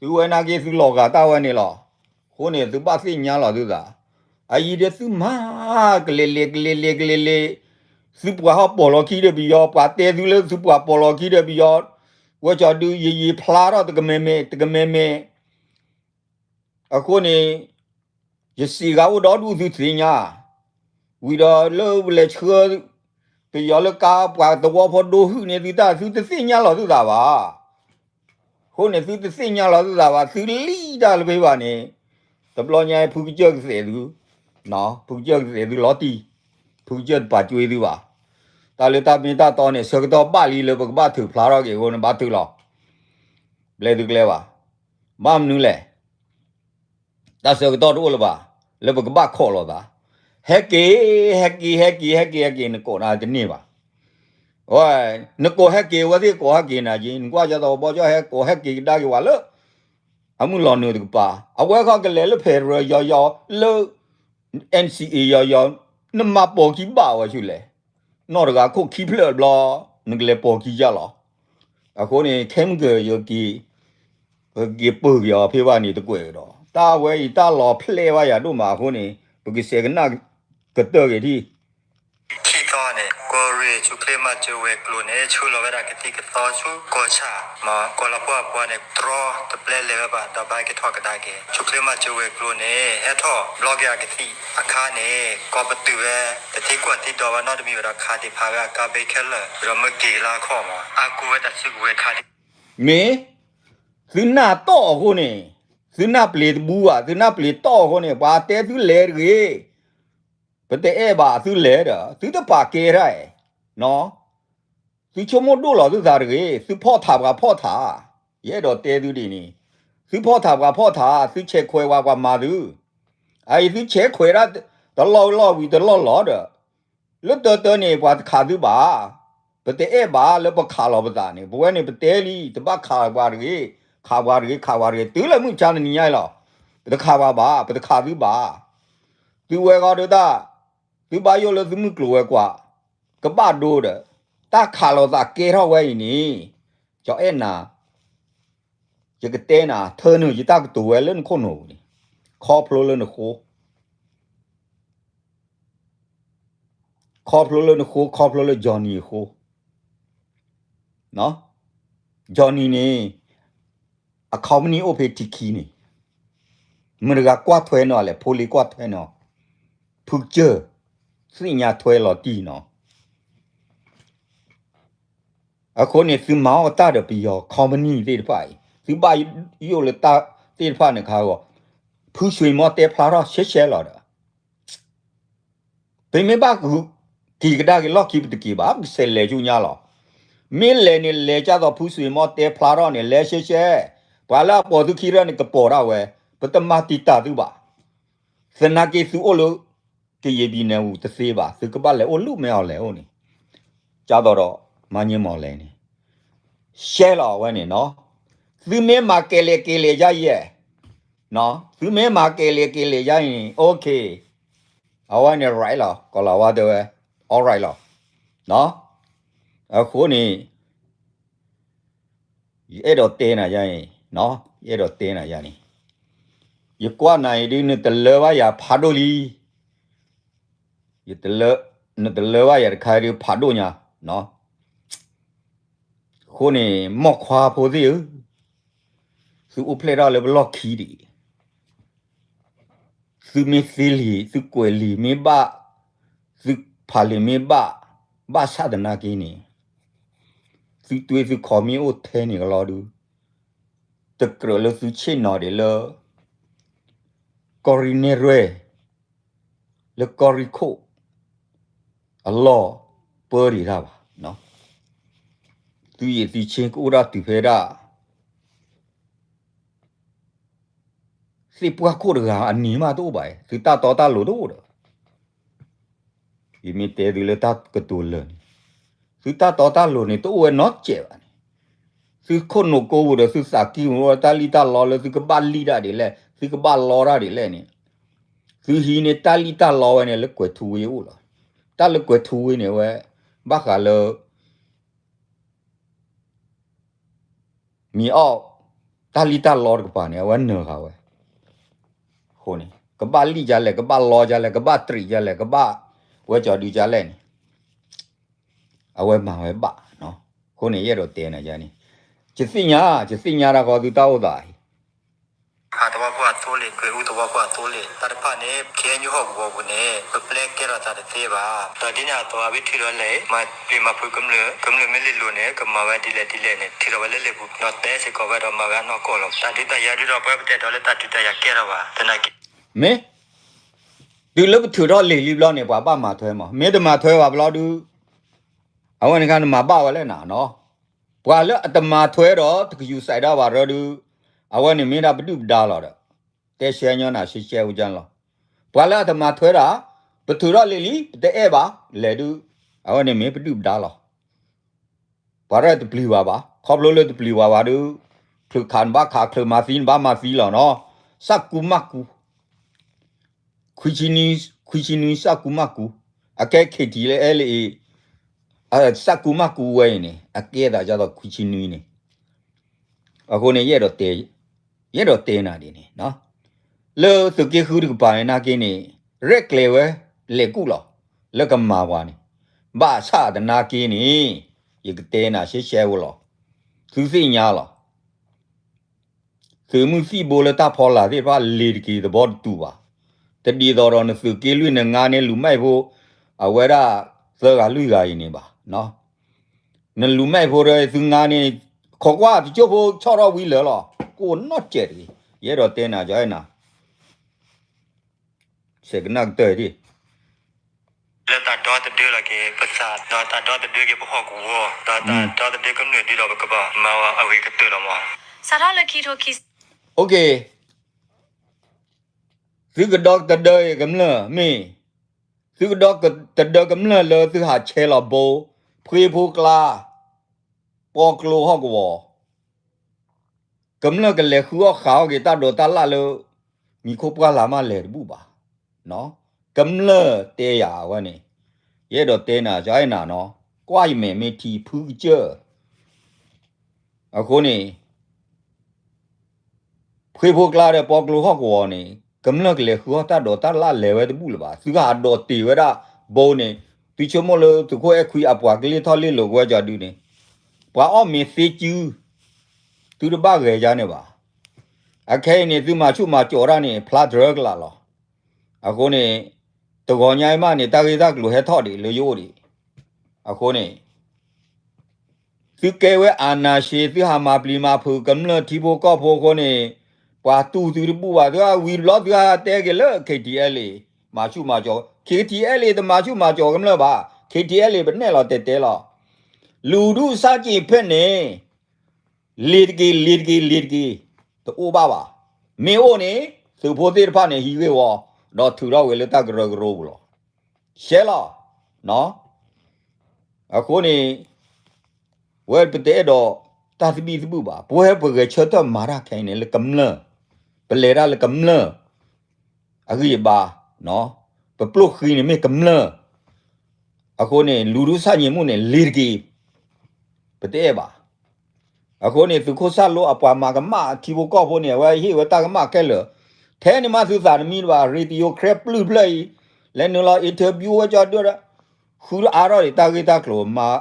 သုဝဲနာ်က့သုလီၤဂာ်တၢ်ဝဲန့ၣ်လီၤ, အဃိန့ၣ် သုဘၣ်သ့ၣ်ညါလီၤသုသး, အအံၤဒီးသုမၤ ကလဲၤလဲၤကလဲၤလဲၤကလဲၤလဲၤ, သုပှၤဟီၣ်ပိာ်လီၤခံဒီးပယီၤ ပှၤတဲသုလၢသုပှၤပိာ်လီၤခံဒီးပယီၤ, ဝဲကၠီဒုးယယံာ်ဖျါထီၣ်တကမဲာ်မဲာ် တကမဲာ်မဲာ် အဃိန့ၣ် ယစံးဂၤအိၣ်ဒီဒူၣ်သုသ့ၣ်ညါ, ဝံၤဒီးလၢပလဲၤဆှၢ ပယီၤလၢကါပှၤသဝီဖိဒိဟုၣ်န့ၢ်သုတၢ် သုတသ့ၣ်ညါလီၤသုသးဘၣ်, အဃိန့ၣ် သုတသ့ၣ်ညါလီၤသုသးဘၣ်, သုလံၣ်တၢ်လၢဖဲဘၣ်န့ၣ်, တဘျီညါဖုကစၢၢ်ကသဲးသု, ဖုကစၢၢ်ကသဲးသုလီၤတံၢ်, ဖုကစၢၢ်တပာ်ကွံာ်သုဘၣ်, တၢ်လၢတၢ်မ့ၢ်တၢ်တီန့ၣ် ဆၢကတီၢ်ဘၣ်လံလၢပကဘၣ်ထုးဖျါထီၣ်က့ၤအဃိန့ၣ် ဘၣ်ထုးလီၤ, ဘျဲၣ်သုကျဲဘၣ်, ဘၣ်မနုၤလဲၣ် တၢ်ဆၢကတီၢ်တအိၣ်လၢၤဘၣ်, လၢပကဘၣ်ခိးလီၤသး, ဟဲက့ၤ ဟဲက့ၤ ဟဲက့ၤ ဟဲက့ၤ ဟဲက့ၤ နကိးနၤတန့ၢ်ဘၣ်, ဝဲ, နကိးဟဲက့ၤ အဝဲသ့ၣ်ကိးဟဲက့ၤနၤက့ၤ နကွၢ်ကၢ်သိးဘီကၠီၣ်ဟဲကိးဟဲက့ၤကဒါက့ၤဝဲလၢ အမုၢ်လီၤနုာ်တကပၤ, အဝဲခီကလဲၤလၢ federal ယီၤယီၤ လၢ NCA ယီၤယီၤ, နမၤပိာ်ခံဘၣ်ဝဲဆူလဲၣ်, နီၢ်တဂၤခိၣ်ခံဖျၢၣ်တဘျီ, နကလဲၤပိာ်ခံယါလီၤ, အဃိန့ၣ် ခဲမုၢ်ကၢၢ်ယက့ၤ ပက့ၤပၢၢ်က့ၤအီၤဖဲဘၣ်န့ၣ်တကွဲးကဒီး, တၢ်ဝဲအံၤတၢ်လီၤဖျဲၣ်ဘၣ်ယၤဒိၣ်မးအဃိန့ၣ် ပကစဲးကနၣ်ကတၢၢ်က့ၤထံၣ် ခံသီန့ၣ် ကီၢ်ရ့ၣ်ဆူၣ်ချ့မၤစၢၤဝဲၤကျိၤန့ၣ် ဆှၢလီၤဝဲဒၣ်ကသံၣ်ကသီဆူကီၢ်ဆၣ်, မ်ကီၢ်လီၤပှီၢ်အပှၤန့ၣ် တြီတပျဲလဲၤဝဲဘၣ်ဒီးဘၣ်က့ၤထီၣ်ကဒါက့ၤ, ဆူၣ်ချ့မၤစၢၤဝဲၤကျိၤန့ၣ် ဟဲထီၣ်ဘျီက့ၤအကသံၣ်အခါန့ၣ် ကီၢ်ပတုာ်ဝဲ တသံကွၢ်သံဒိးဘၣ်နီတမံၤဝဲဒီးခးသ့ၣ်ဖးဝဲအကါဘ့ခဲလၢာ် ဒီးမ့ၢ်က့ၤလၢခီၣ်မး အါကူဝဲတၢ်စုကဝဲၤခးဒံး မ့ၢ် သုနၢ်တီၢ်အဃိန့ၣ်, သုနၢ်ပျ့ၤတဘူဘၣ်, သုနၢ်ပျ့ၤတီၢ်အဃိန့ၣ် ပှၤတဲသုလဲၤတဂ့ၤ, ပတအဲၣ်ဘၣ်သုလဲၤဒီး သုတပာ်ကဲတၢ်အံၤ, သုဆိကမိၣ်ဒိၣ်လီၤသုသးတဂ့ၤ, သုဖီၣ်ထးပှၤဖီၣ်ထး, ယအဲၣ်ဒိးတဲသုဒ်န့ၣ်, သုဖီၣ်ထးပှၤဖီၣ်ထး, သုဆဲးခွဲးဝဲပှၤမၤသု, အအံၤသုဆဲးခွဲးဒၣ် တလီၢ်လီၢ်ဝံၤတလီၢ်လီၤဒီး လၢတၢတၢန့ၣ် ပှၤတခးသုဘၣ်, ပတအဲၣ်ဘၣ်လၢပခးလီၤပသးန့ၣ်, ပဝဲန့ၣ်ပတဲလံ, တဘၣ်ခးပှၤတဂ့ၤ, ခးပှၤတဂ့ၤ, ခးပှၤတဂ့ၤ, တုၤလၢမုၢ်ဆါတနံၤညါအံၤလီၤ, ပတခးပှၤဘၣ်, ပတခးသုဘၣ်, သုဝဲဃီဒီးတၢ်, သုဘၣ်ယိၣ်လၢသုမုၢ်ကျိၤဝဲၤကွာ်, ကဘၣ်ဒိဒီး, တၢ်ခးလိာ်သးကဲထီၣ်ဝဲအံၤန့ၣ်, ကၠီအဲၣ်နၤ ယကတဲနၤ, ထၢနုာ်ယတၢ်ကတိၤဝဲလၢနခိၣ်နူာ်ပူၤန့ၣ်, ခီဖျိလၢနဃိ, ခီဖျိလၢနဃိ, ခီဖျိလၢ Johnny အဃိ, Johnny န့ၣ် အ company အိၣ်ဖဲထံခံန့ၣ်, မတၤတဂၤကွၢ်ထွဲနီၤလဲၣ်, ဖိလ့ကွၢ်ထွဲနီၤ, ဖုကစၢၢ်, သ့ၣ်ညါထွဲလီၤတံၢ်နီၤ အဃိန့ၣ် သုမၤအီၣ်တၢ်ဒီးပယီၤ company သ့ၣ်တဖၣ်အံၤ, သုဘၣ်ယိၣ်လၢတၢ်သ့ၣ်တဖၣ်န့ၣ်ခါဂီၢ်, ဖုဆွ့ၤမီတဲဖျါထီၣ်ရှဲရှဲလီၤဒီး, ပမ့ၢ်ဘၣ်က့ၤကဒါက့ၤလီၢ်ခံပတက့ၤဘၣ်, ပကစဲးလဲၤဆူညါလီၤ. မ့ၢ်လဲၤန့ၣ်လဲၤကၢ်သိးဖုဆွ့ၤမီတဲဖျါထီၣ်န့ၣ် လဲၤရှဲရှဲ, ပှၤလၢအပိာ်သုခံရၢန့ၣ် ကပိာ်ဒၣ်ဝဲ, ပတမၤတံာ်တာ်သုဘၣ်. သနာ်က့သုအိၣ်လၢ ကယံာ်ဘံၣ်နၢၤဝူၤတသ့ဘၣ်, သုကဘၣ်လဲၤအိၣ်လူၤမဲာ်အီၤလဲၤအိၣ်န့ၣ်, ကၢ်သိးဒီး မၤညဲမီၢ်လဲၣ်န့ၣ်, ရှဲလီၤအဝဲန့ၣ်နီၤ, သုမ့ၢ်မၤကဲၤလဲၤက့ၤလဲၤယါယဲၢ်, သုမ့ၢ်မၤကဲၤလဲၤက့ၤလဲၤယါန့ၣ် okay, အဝဲန့ၣ် right လီၤ, ကီၤလၤဝါတဲဝဲ all right လီၤ, အဃိန့ၣ် ယအဲၣ်ဒိးတဲနၤယါအံၤ, ယအဲၣ်ဒိးတဲနၤယါန့ၣ်, ယကွၢ်နၤအံၤဒုး နတလၢဘၣ်ယၤဖးဒိၣ်လံ, ယတလၢ, နတလၢဘၣ်ယၤတခါဒုးဖးဒိၣ်ညါ, အဃိန့ၣ် မိၢ်ခွါဖိသ့ၣ်ဧၢ, သုအိၣ်ဖျဲၣ်ထီၣ်လၢပလီၢ်ခံဒံး, သုမ့ၢ်သ့လံာ် သုကွဲးလံာ်မ့ၢ်ဘၣ်, သုဖးလံာ်မ့ၢ်ဘၣ်, ဘၣ်ဆၣ်သနာ်က့န့ၣ် သုတွ့သုခီမ့ၢ်အိၣ်ထဲန့ၣ်ကလီဒုး, တကြၢးလၢသုဆ့ၣ်နီၤဒံးလၢ ကီၢ်ရ့ၣ်နဲၣ်ရွဲၣ် လၢကီၢ်ရ့ၣ်ခိၣ်အလီၢ်ပၢတ့ၢ်တၢ်ဘၣ်, သုယံာ်သုဆ့ကအိၣ်ဒၣ်တုၤဖဲဒၣ် သ့ၣ်ပှၢ်ခိၣ်တဂၤအနံၤမးတအိၣ်ဘၣ်, သုတၢ်တီတၢ်လိၤတအိၣ်ဒီး ယမ့ၢ်တဲသုလၢတၢ်ကတိၤလၢာ်န့ၣ်, သုတၢ်တီတၢ်လိၤန့ၣ် တအိၣ်ဝဲနီတစဲးဘၣ်န့ၣ်, သုခိၣ်နူာ်ကိပူၤဒီး သုသးကံၢ်ပူၤ တၢ်လံၣ်တၢ်လီလၢသုကဘၣ်လံၣ်တၢ်ဒ်လဲၣ် သုကဘၣ်လီတၢ်ဒ်လဲၣ်န့ၣ်, သုဟံးန့ၢ်တၢ်လံၣ်တၢ်လီဝဲန့ၣ် လၢကွဲးထူဝ့အအိၣ်လီၤ. တၢ်လၢကွဲးထူဝ့န့ၣ်ဝဲ ဘၣ်ဃးလၢ မ့ၢ်အီၣ် တၢ်လံၣ်တၢ်လီတကပၤန့ၣ် အဝဲနၢၤဃာ်ဝဲ, အဃိန့ၣ် ကဘၣ်လံၣ်ဒ်လဲၣ် ကဘၣ်လီဒ်လဲၣ် ကဘၣ်တြံးဒ်လဲၣ် ကဘၣ်ဝဲကၠီၤဒုဒ်လဲၣ်န့ၣ် အဝဲမၤဝဲဘၣ်, အဃိန့ၣ် ယအဲၣ်ဒိးတဲနၤယါန့ၣ်, ယသ့ၣ်ညါ ယသ့ၣ်ညါတၢ်ဃီသုတၢ်အိၣ်သးအံၤ ဖးသဝီဖိအသိလ့ၣ် ကွဲးအူသဝီဖိအသိလ့ၣ် တၢ်တဖၣ်န့ၣ် ခဲအံၤဟီၣ်ကဝီၤပူၤန့ၣ် ပပျဲကဲထီၣ်သးတသ့ဘၣ်. ဒီးဒ်န့ၣ်အသိး အဝဲထုးထီၣ်လဲၣ် မၤပျံၤမၤဖုးကမျၢၢ် ကမျၢၢ်မ့ၢ်လ့ၣ်လိၤန့ၣ် ကမၤဝဲဒ်လဲၣ်ဒ်လဲၣ်န့ၣ် ထုးထီၣ်ဝဲလၢလ့ၣ်ပူၤ ဒီးတဲစ့ၢ်ကီးဝဲဒီးမၤဝဲအနီၢ်ကီၢ်လီၤ. တၢ်ဒုးတၢ်ယၤဒုးဒီး ပဝဲပတဲဒီးလၢတၢ်ဒုးတၢ်ယၤကဲထီၣ်ဘၣ် သနာ်က့ မ့ၢ် တုၤလၢပထုးထီၣ်လံာ်လံဘျီန့ၣ် ပှၤဘၣ်မၤထွဲမး, မ့ၢ်တမၤထွဲဘၣ်ဘျီဒုး အဝဲန့ၣ်ခါနမၤဘၣ်ဝဲလဲၣ်နၤနီၤ, ပှၤလၢအတမၤထွဲဒီး တကယူၤစဲးဒၣ်ဘၣ်ရၢဒုး အဝဲန့ၣ်မ့ၢ်ဒၣ်ပဒုၣ်ပဒါလီၤဒီး တဲရှဲညီနၤရှဲရှဲဝဲကၢလီၤ. ပှၤလၢအတမၤထွဲဒၣ် ပထုးထီၣ်လံာ်လံ ပတအဲၣ်ဘၣ် လဲၤဒုး အဝဲန့ၣ်မ့ၢ်ပဒုၣ်ပဒါလီၤ. ပှၤရဲၣ်တပျံၤဘၣ်ဘၣ်, ခီဖျိလၢတပျံၤဘၣ်ဘၣ်ဒုး ချုးခးနဘၣ်ခး ချုးမၤသံနဘၣ်မၤသံလီၤနီၤ, စၢ်ကူမၢ်ကူ, ခွံဆံနွံ ခွံဆံနွံစၢ်ကူမၢ်ကူ, အကဲ KTLA စၢ်ကူမၢ်ကူဝဲအံၤန့ၣ် အကဲသးဒ်သိးခွံဆံနွံန့ၣ်, အဃိန့ၣ် ယအဲၣ်ဒိးတဲနၤဒ်န့ၣ် လၢသုးက့ဃုတကပၤန့ၣ်နာ်က့န့ၣ် ရဲၣ်ကျဲၤဝဲ လဲၤကူၣ်လီၤ လၢကမၤပှၤန့ၣ်, ဘၣ်ဆၣ်သနာ်က့န့ၣ် ယကတဲနၤရှဲရှဲဝဲလီၤ, သုသ့ၣ်ညါလီၤ. သုးမုၢ်သံၣ်ဘိလၢတၢ်ဖီလာ်သ့ၣ်တဖၣ် လ့ၤတက့ၤသဘီတတူာ်ဘၣ်, တဒ်သိးဒီးနသုးက့လွံၢ်နငါန့ၣ် လူၤမဲာ်ဖိ အဝဲဒၣ်သၢဂၤလွံၢ်ဂၤအံၤန့ၣ်ဘၣ် နလူၤမဲာ်ဖိဒီးသုငါန့ၣ် ခိးကွၢ်တကၠိၢ်ဖိဆီၣ်ထီၣ်ဝံၤလၢာ်လီၤ, ကိးနီၢ်စဲးတဂ့ၤ, ယအဲၣ်ဒိးတဲနၤ ကၠီအဲၣ်နၤ ဆဲးကနၣ်ကတၢၢ်ဒၣ် လၢတၢ်ဒီသဒၢလီၤက့ၤပသး ဒီးတၢ်ဒီသဒၢက့ၤပဟီၣ်ကဝီၤ ဒီးတၢ်ဒီသဒၢကမျၢၢ်ဒုးဒီးပကဘၣ်မၤအီၤအဂ့ၤကတၢၢ်လီၤမး. စးထီၣ်လၢခံထိခံ OK, သုကဒီသဒၢကမျၢၢ်မ့ၢ် သုကဒီသဒၢကမျၢၢ်လၢသုဟးဆဲးလီၤဘိ ဖှ့ဖိကျါ ပီကျိဟီၣ်ကဝီၤ ကမျၢၢ်ကလဲၤဃုအီၣ်ဃုအီၣ်က့ၤတၢ်ဒိးတၢ်လၣ်လၢ မံၤခိၣ်ပှၢ်လၢ်မးလဲၤတဘူၣ်ဘၣ်. ကမျၢၢ်တဲယၤအဝဲန့ၣ် ယအဲၣ်ဒိးတဲနၤ ကၠီအဲၣ်နၤနီၤ ကွၢ်ယမဲာ်မ့ၢ်ထံဖုကစၢၢ် အဃိန့ၣ် ဖှ့ဖိကျါဒီးပီကျိဟီၣ်ကဝီၤန့ၣ် ကမျၢၢ်ကလဲၤဃုအီၣ်တၢ်ဒိးတၢ်လၣ်လဲၤဝဲတဘူၣ်လၢၤဘၣ်. သုကဟးဒိးတ့ၢ်ဝဲဒၣ်ဘိန့ၣ် သုဆိကမိၣ်လၢသုးခိၣ်အဲၣ်ခွံအပှၤကလ့ၢ်ထီၣ်လ့ၢ်လီၤကဝဲကၠီဒုန့ၣ် ပှၤအီၣ်မ့ၤသ့စု သုတဘၣ်ဂဲၤယါန့ၣ်ဘၣ်. အခဲအံၤန့ၣ် သုမၤဆူၣ်မၤကၠီၤတၢ်န့ၣ် ဖျါတြၢကလာ်လီၤ. အဃိန့ၣ် တဂီၤညါအံၤမးန့ၣ် တၢ်ဂ့ၢ်တၢ်ကျိၤဟဲထီၣ်ဒံးလၢယအိၣ်ဒံး. အဃိန့ၣ် သုကဲဝဲအာဏာရှင် သုဟးမၤပျံၤမၤဖုးကမျၢၢ်ထံဖိကီၢ်ဖိအဃိန့ၣ် ပှၤတူၢ်သုတဘူၣ်ဘၣ်. သုဟးဝံၤတဘျီ သုဟးတဲက့ၤလၢ KTLA မၤဆူၣ်မၤကၠီၤ KTLA တမၤဆူၣ်မၤကၠီၤကမျၢၢ်ဘၣ်. KTLA ပနဲၣ်လီၤတဲာ်တဲာ်လီၤ. လူထုဆန့်ကျင်ဖက်န့ၣ် လ့ၤတက့ၤ လ့ၤတက့ၤ လ့ၤတက့ၤ တအိၣ်ဘၣ်ဘၣ်. မ့ၢ်အိၣ်န့ၣ် သုးဖိသ့ၣ်တဖၣ်န့ၣ် ဟံးဂ့ၢ်ဝီ ဒီးထုးထီၣ်ဝဲလၢတၢ်ကရၢကရိပူၤလီၤ. ရှဲလီၤ. အဃိန့ၣ် ဝဲပတအဲၣ်ဒိးတၢ်သဘံၣ်သဘုၣ်ဘၣ်. ပဝဲပဂဲၤဆၢထၢၣ်မၤတၢ်ခဲအံၤန့ၣ် လၢကမျၢၢ်, ပလဲၤတၢ်လၢကမျၢၢ်အဂံၢ်အဘါ, ပပျိၢ်ဃံန့ၣ်မ့ၢ်ကမျၢၢ်. အဃိန့ၣ် လူထုဆန့်ကျင်မှုန့ၣ် လ့ၤတက့ၢ်, ပတအဲၣ်ဘၣ်. အဃိန့ၣ် သုးခိၣ်စၢ်လိအပှၤမၤကမၣ်ထံဖိကီၢ်ဖိန့ၣ် အဝဲဟ့ၣ်ဝဲတၢ်ကမၣ်ခဲလၢာ်, ထဲန့ၣ်မးသုသးတမံဘၣ်, radio ခဲပျုၢ်ဖျၢၣ်အံၤ, လဲၤနုာ်လီၤ interview ဝဲကၠီဒိၣ်ဒီး ဃုအါထီၣ်ဒံးတၢ်ဂ့ၢ်တၢ်ကျိၤမး,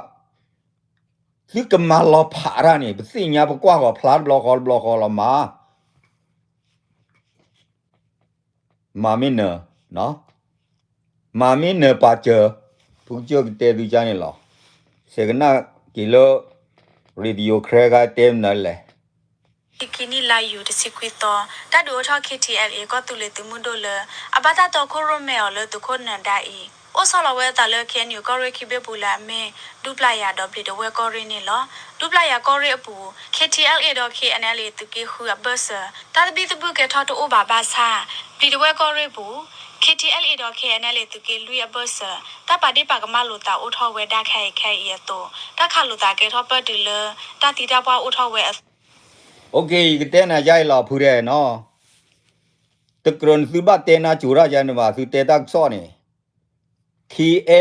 သုကမၤလီၤဖးတၢ်န့ၣ် ပသ့ၣ်ညါပကွၢ်ဃီၤဖျါတဘျီဃီတဘျီဃီလီၤမး မၤမ့ၢ်နၢၤ, မၤမ့ၢ်နၢၤပာ်စၢၤ, ဖုကစၢၢ်ကတဲသုကါန့ၣ်လီၤ. ဆဲးကနၣ်က့ၤလၢ radio ခဲခါတဲမနုၤလဲၣ်. ခံနံၣ်လါယူၤတဆံခွံသီ, တၢ်ဒုးအိၣ်ထီၣ် K T L A ကီၢ်သူလ့ၤသုးမုၢ်ဒိၣ်လၢ အဘၣ်တၢ်တီခိၣ်ရိၣ်မဲအီၤလၢသုးခိၣ်နၢၤဒါအံၤ အိၣ်ဆီလီၤဝဲအသးလၢ K N U ကီၢ်ရ့ၣ်ခံဘ့ၣ်ပူၤလၢအမ့ၢ် ဒူပျၢ်ယၤဒီးဘျံးဒဝဲၢ်ကီၢ်ရ့ၣ်န့ၣ်လီၤ. ဒူပျၢ်ယၤကီၢ်ရ့ၣ်အပူၤ K T L A ဒီး K N L A သုးက့ဃုအဘၢၣ်စၢၤ တၢ်သဘံၣ်သဘုၣ်ကဲထီၣ်တအိၣ်ဘၣ်ဘၣ်ဆၣ် ဘျံးဒဝဲၢ်ကီၢ်ရ့ၣ်ပူၤ K T L A ဒီး K N L A သုးက့လွံၢ်အဘၢၣ်စၢၤ တၢ်ပာ်ဒ့ၣ်ပာ်ကမၣ်လိာ်သးအိၣ်ထီၣ်ဝဲဒၣ်ခဲအံၤခဲအံၤအသိး တၢ်ခးလိာ်သးကဲထီၣ်ပၢၢ်တုၤလၢတၢ်သံတၢ်ပှၢ်အိၣ်ထီၣ်ဝဲအသိး ယကတဲနၤယါအံၤလီၤဖုဒဲးနီၤ, တကြၢးနသုဘၣ်တဲနါစိၤတၢ်ယါန့ၣ်ဘၣ် သုတဲတၢ်ကစီၣ်န့ၣ် K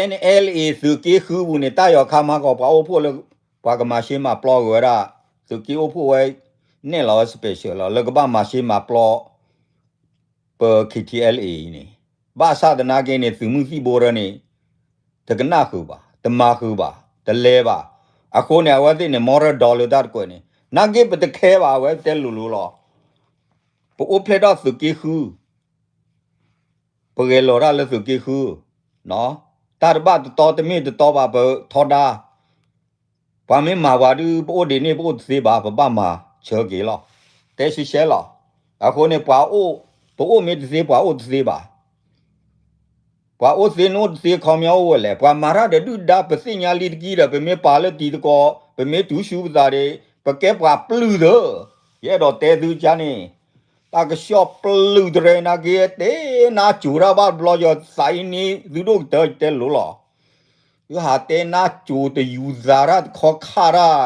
N L A သုးက့ဃုပူၤန့ၣ် တၢ်ယီၤခါမၤကီးပှၤအိၣ်ဖှိၣ်လၢ ပှၤကမၤၡ့မၤပျီက့ၤဝဲဒၣ် သုးက့အိၣ်ဖှိၣ်ဝဲ နဲၣ်လီၤဝဲ special လီၤ လၢကဘၣ်မၤၡ့မၤပျီ ပ K T L A အံၤန့ၣ် ဘၣ်ဆၣ်သနာ်က့န့ၣ် သုးမုၢ်သံၣ်ဘိရၢန့ၣ် တကနၣ်ဃုာ်ဘၣ် တမၤဃုာ်ဘၣ် တလဲၤဘၣ်. အဃိန့ၣ် အဝဲသ့ၣ်န့ၣ် မီရၢဒီလၢတၢ်တကွဲးန့ၣ် နာ်က့ပတခဲဘၣ် အဝဲတဲလိၤလိၤလီၤ. ပအိၣ်ဖျဲၣ်ထီၣ်သုးက့ဃု ပဂဲၤလီၤတၢ်လၢသုးက့ဃု တၢ်တဘၣ်တတီတမ့ၢ်တတီဘၣ် ပထီဒါ ပှၤမ့ၢ်မၤပှၤဒုး ပအိၣ်ဒံးန့ၣ် ပအိၣ်တသ့ဘၣ် ပဘၣ်မၤဆၢက့ၤလီၤ. တဲရှဲရှဲလီၤ. အဃိန့ၣ် ပှၤအိၣ် ပအိၣ်မ့ၢ်တသ့ ပှၤအိၣ်တသ့ဘၣ်. ပှၤအိၣ်သ့နအိၣ်တသ့ ခီပညီအိၣ်ဝဲလဲၣ်. ပှၤမၤတၢ်ဒီးဒုၣ်ဒါ ပသ့ၣ်ညါလံတက့ၢ်ဒီး ပမ့ၢ်ပာ်လၢတံၤသကိး ပမ့ၢ်တူၢ်ဆူပသးဒီး ပကဲပှၤပျုၢ်သၢ. ယအဲၣ်ဒိးတဲသုကါန့ၣ် တၢ်ကစီၣ်ပျုၢ်တရဲနာ်က့ တဲနါစိၤတၢ်ဘၣ်တဘျီ ယသးအံၤန့ၣ် သုဒိၣ်ကတၢၢ်တဲလိၤလီၤ. သုဟးတဲနါစိၤတယူၤသးတၢ်တခီခါတၢ်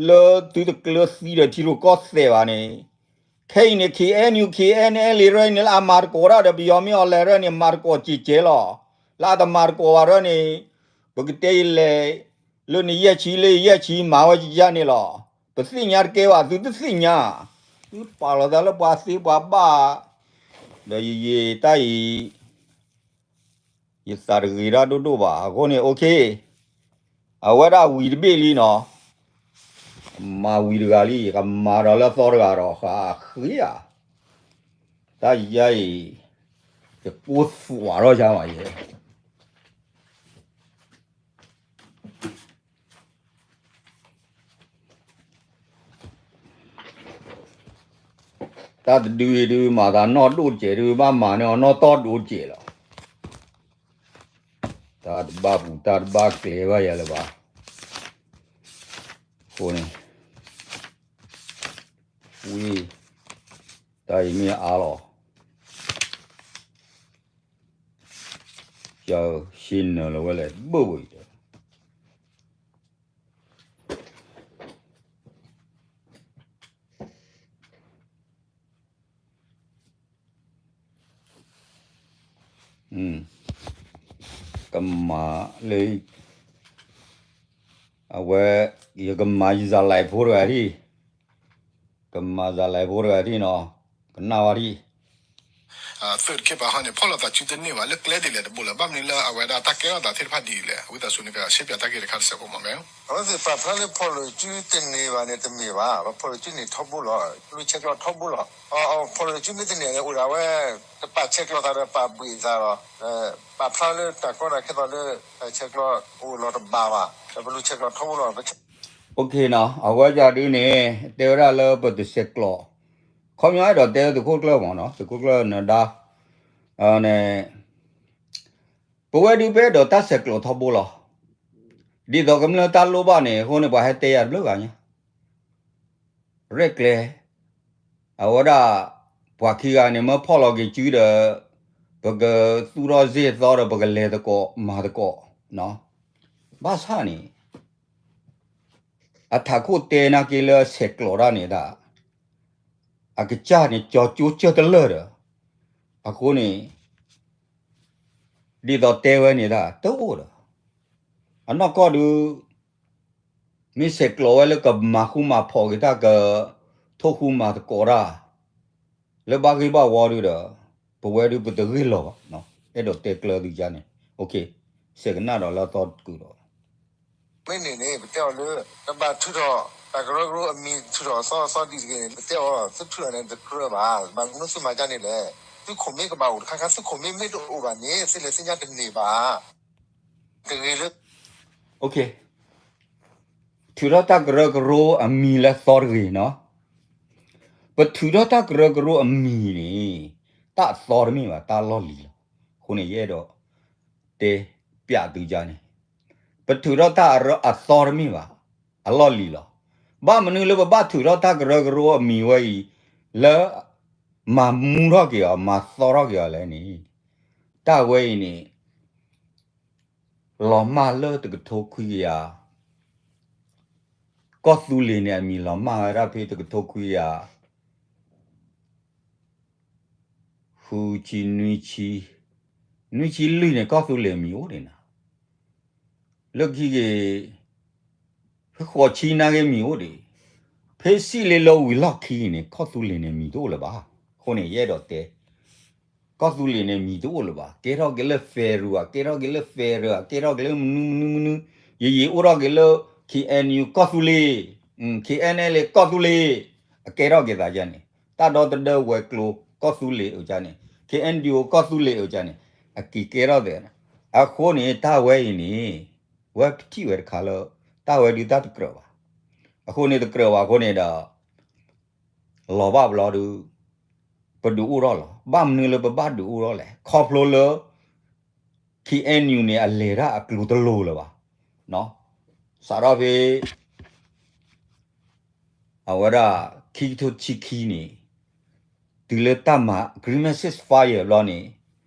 လၢသုတကျၢၤသံဒီးထံရူၢ်ကီၢ်သဲးဘၣ်န့ၣ် ခဲအံၤန့ၣ် K N U K N L A ရၢန့ၣ် လၢအမၤတကိးတၢ်ဒီး ပယီၤမ့ၢ်အီၤလဲၤရၢန့ၣ် မၤတကိးစဲးကဲလီၤ. လၢအတမၤတကိးဘၣ်ရၢန့ၣ် ပကတဲယလဲၤ လၢနယဲၢ်ဆံလၢယယဲၢ်ဆံမၤဝဲယါန့ၣ်လီၤ. ပသ့ၣ်ညါတကဲဘၣ် သုတသ့ၣ်ညါ သုပာ်လီၤသးလၢပှၤသ့ပှၤဘၣ် ဒီးယယံာ်တၢ်အံၤ ယသးတဂ့ၤတၢ်ဒိၣ်ဒိၣ်ဘၣ် အဃိန့ၣ် okay အဝဲဒၣ်ဝံၤတဘ့ၣ်လံနီၤ မၤဝံၤတဂၤလံ ကမၤဒီးလၢအသီတဂၤဒီး ဃးဃ့ဧါ တၢ်ယါအံၤ ယကိၢ်သွးထီၣ်ယါမးယဲ တၢ်တဒုအံၤဒုး မၤသးနီၢ်ဒိၣ်စဲးဒုး ဘၣ်မၤန့ၢ်အီၤနီၢ်တီၢ်ဒိၣ်စဲးလီၤ. တၢ်တဘၣ်ပူၤ တၢ်တဘၣ်ကျဲဘၣ်ယၤလၢၤဘၣ်. အဃိန့ၣ် ဝံၤ တၢ်အံၤမ့ၢ်အါလီၤ ယရှဲနၢၤလီၤဝဲလဲၣ် ဘၣ်ဘၣ်အံၤ ကမၤလၢ အဝဲ ယကမၤယစၤလၢဖိတဂၤဒံး ကမၤစၤလၢဖိတဂၤဒံးနီၤ ကနၣ်ဝဲဒံး သုးတခ့ပာ်ဟီန့ၣ် ဖီၣ်လိာ်သးစုတန့ၢ်ဘၣ် လၢကျဲဒ်လဲၣ်တဘိလၢၤ ဘၣ်မနုၤလၢအဝဲဒၣ်တၢ်ကဲထီၣ်သးသ့ၣ်တဖၣ်ဒ်လဲၣ် အဝံသးစူၤန့ၣ် ကရှဲပၠးတၢ်ဂ့ၢ်တခါတစဲးဖိမးမ့ၢ် အဝဲသ့ၣ်ပာ်ဖျါလၢဖီၣ်လိာ်စုတန့ၢ်ဘၣ်န့ၣ် တမ့ၢ်ဘၣ် ပဖီၣ်လိာ်စုန့ၢ်ထီဘိလီၤ လူၤဆဲးကျိးထီဘိလီၤ ဖီၣ်လိာ်စုမ့ၢ်တန့ၢ်န့ၣ် အိၣ်ဒၣ်ဝဲ တပာ်ဆဲးကျိးသးဒီးပာ်ဘှံးသးဒီး ပာ်ဖျါလၢတၢ်ကီတၢ်ခဲသိးလၢ ဆဲးကျိးအိၣ်လီၤတဘၣ်ဘၣ် ဒီးပလူၤဆဲးကျိးထီဘိလီၤ Okay နီၤ အဝဲဒၣ်ဒုးန့ၣ် တဲဝဲဒၣ်လၢပတဆဲးကျိး ခီပညီအဲၣ်ဒိးတဲသုးခိၣ်ကျၢၢ်မးနီၤ သုးခိၣ်ကျၢၢ်နဒါ န့ၣ် ပဝဲဒုးပအဲၣ်ဒိးတၢ်ဆဲးကျိးထီဘိလီၤ. ဒ်သိးကမျၢၢ်တၢ်လိၣ်ဘၣ်န့ၣ် အဃိန့ၣ် ပှၤဟဲတဲယၤတဘျုးဂၤညါ ရဲၣ်ကျဲၤ အဝဲဒၣ် ပှၤခံဂၤန့ၣ် မၢဖီၣ်လီၤက့ၤစုဒီး ပကသူၣ်ထီၣ်စ့ၢ်သီဒီး ပကလဲၤသကိးမၤသကိး, ဘၣ်ဆၣ်န့ၣ် အထးခိၣ်တဲနာ်က့လၢအဆဲးကျိးတၢ်န့ၣ်ဒၣ် အကစၢ်န့ၣ် ကၠီကၠိကၢၢ်တလၢာ်ဒီး, အဃိန့ၣ် ဒ်သိးတဲဝဲန့ၣ်ဒၣ် တအိၣ်ဒီး, အနီၢ်ကီၢ်ဒုး မ့ၢ်ဆဲးကျိးဝဲလၢကမၤဃူမၤဖိးက့ၤတၢ် ကထိၣ်ဃူမၤသကိးတၢ် လၢဘၣ်ဂ့ၢ်ဘၣ်ဝီဒုးဒီး ပဝဲဒုးပတဂ့ၢ်လီၤဘၣ်, အဲၣ်ဒိးတဲကျၢၤသုကါန့ၣ်, စဲးကနၣ်ဒီးလၢအသီတကုာ်ဒီး မ့ၢ်န့ၣ်န့ၣ် ပတဲအီၤလၢ တဘၣ်ထုးထီၣ် တၢ်ကရၢကရိအမံၤ ထုးထီၣ်အသီအသီဒ်တဂ့ၤန့ၣ် ပတဲအီၤ သုထုးထီၣ်န့ၣ်တကြၢးဘၣ်, ဘၣ်မနုၤသုမၤကါန့ၣ်လဲၣ်, သုးခိၣ်မ့ၢ်ကဘၣ်အိၣ်တခါခါ သုးခိၣ်မ့ၢ်မ့ၢ်တအိၣ်ဘၣ်န့ၣ် သုလဲၤသ့ၣ်ညါတန့ၢ်ဘၣ်, တဂ့ၤလၢ ထုးထီၣ်တၢ်ကရၢကရိအမံၤလၢအသီတဂ့ၤနီၤ, ပထုးထီၣ်တၢ်ကရၢကရိအမံၤန့ၣ် တၢ်အသီတမ့ၢ်ဘၣ် တၢ်အလီၢ်လံၤလီၤ, အဃိန့ၣ် ယအဲၣ်ဒိးတဲပျးသုကါန့ၣ်, ပထုးထီၣ်တၢ်အသီတမ့ၢ်ဘၣ် အလီၢ်လံၤလီၤ, ဘၣ်မနုၤလၢပဘၣ်ထုးထီၣ်တၢ်ကရၢကရိအမံၤဝဲအံၤ လၢ မၤမူထီၣ်က့ၤအီၤ မၤသီထီၣ်က့ၤအီၤလဲၣ်န့ၣ်, တၢ်ဝဲအံၤန့ၣ် လီၤမၢ်လၢတကထိခွံကယၤ, ကီၢ်သူလ့ၤန့ၣ် အမံၤလီၤမၢ်ဝဲဒၣ်ဖဲတကထိခွံကယၤ ဃုဆံ နွံဆံ, နွံဆံလွံၢ်န့ၣ် ကီၢ်သူလ့ၤမံၤအိၣ်ဒံးနၤ, လၢခံက့ၤ ဖဲဃိးဆံနာ်က့မံၤအိၣ်ဒံး, ဖဲစံးလ့ၤလၢဝံၤလီၢ်ခံန့ၣ် ကီၢ်သူလ့ၤန့ၣ်မံၤတအိၣ်လၢၤဘၣ်, အဃိန့ၣ် ယအဲၣ်ဒိးတဲ ကီၢ်သူလ့ၤန့ၣ်မံၤတအိၣ်လၢၤဘၣ်, ကဲထီၣ်က့ၤလၢ federal ကဲထီၣ်က့ၤလၢ federal ကဲထီၣ်က့ၤလၢမနုၤမနုၤမနုၤ, ယယံၤအိၣ်ထီၣ်က့ၤလၢ K N U ကီၢ်သူလ့ၤ, K N L A ကီၢ်သူလ့ၤ, အကဲထီၣ်က့ၤသးယါန့ၣ်, တၢ်ဒီသဒၢဝဲၤကျိၤကီၢ်သူလ့ၤအိၣ်ကါန့ၣ်, K N D O ကီၢ်သူလ့ၤအိၣ်ကါန့ၣ်, အက့ၤကဲထီၣ်သး, အဃိန့ၣ် တၢ်ဝဲအံၤန့ၣ် ဝဲပထံၣ်ဝဲတခါလၢ တၢ်ဝဲဒုးတၢ်တကြၢးဘၣ်, အဃိန့ၣ်တကြၢးဘၣ်အဃိန့ၣ်ဒီး လီၤဘၣ်ဘျီဒုး ပဒုးအိၣ်ထီၣ်လီၤ, ဘၣ်မနုၤလၢပဘၣ်ဒုးအိၣ်ထီၣ်လဲၣ်, ခီဖျိလၢ K N U န့ၣ် အလဲၤတၢ်အကျိၤတလိၤလၢၤဘၣ်, စးထီၣ်ဖဲ အဝဲဒၣ် ခံကထိဆံခံန့ၣ် တုၤလၢတၢ်မၤ agreement ceasefire ဘျီန့ၣ်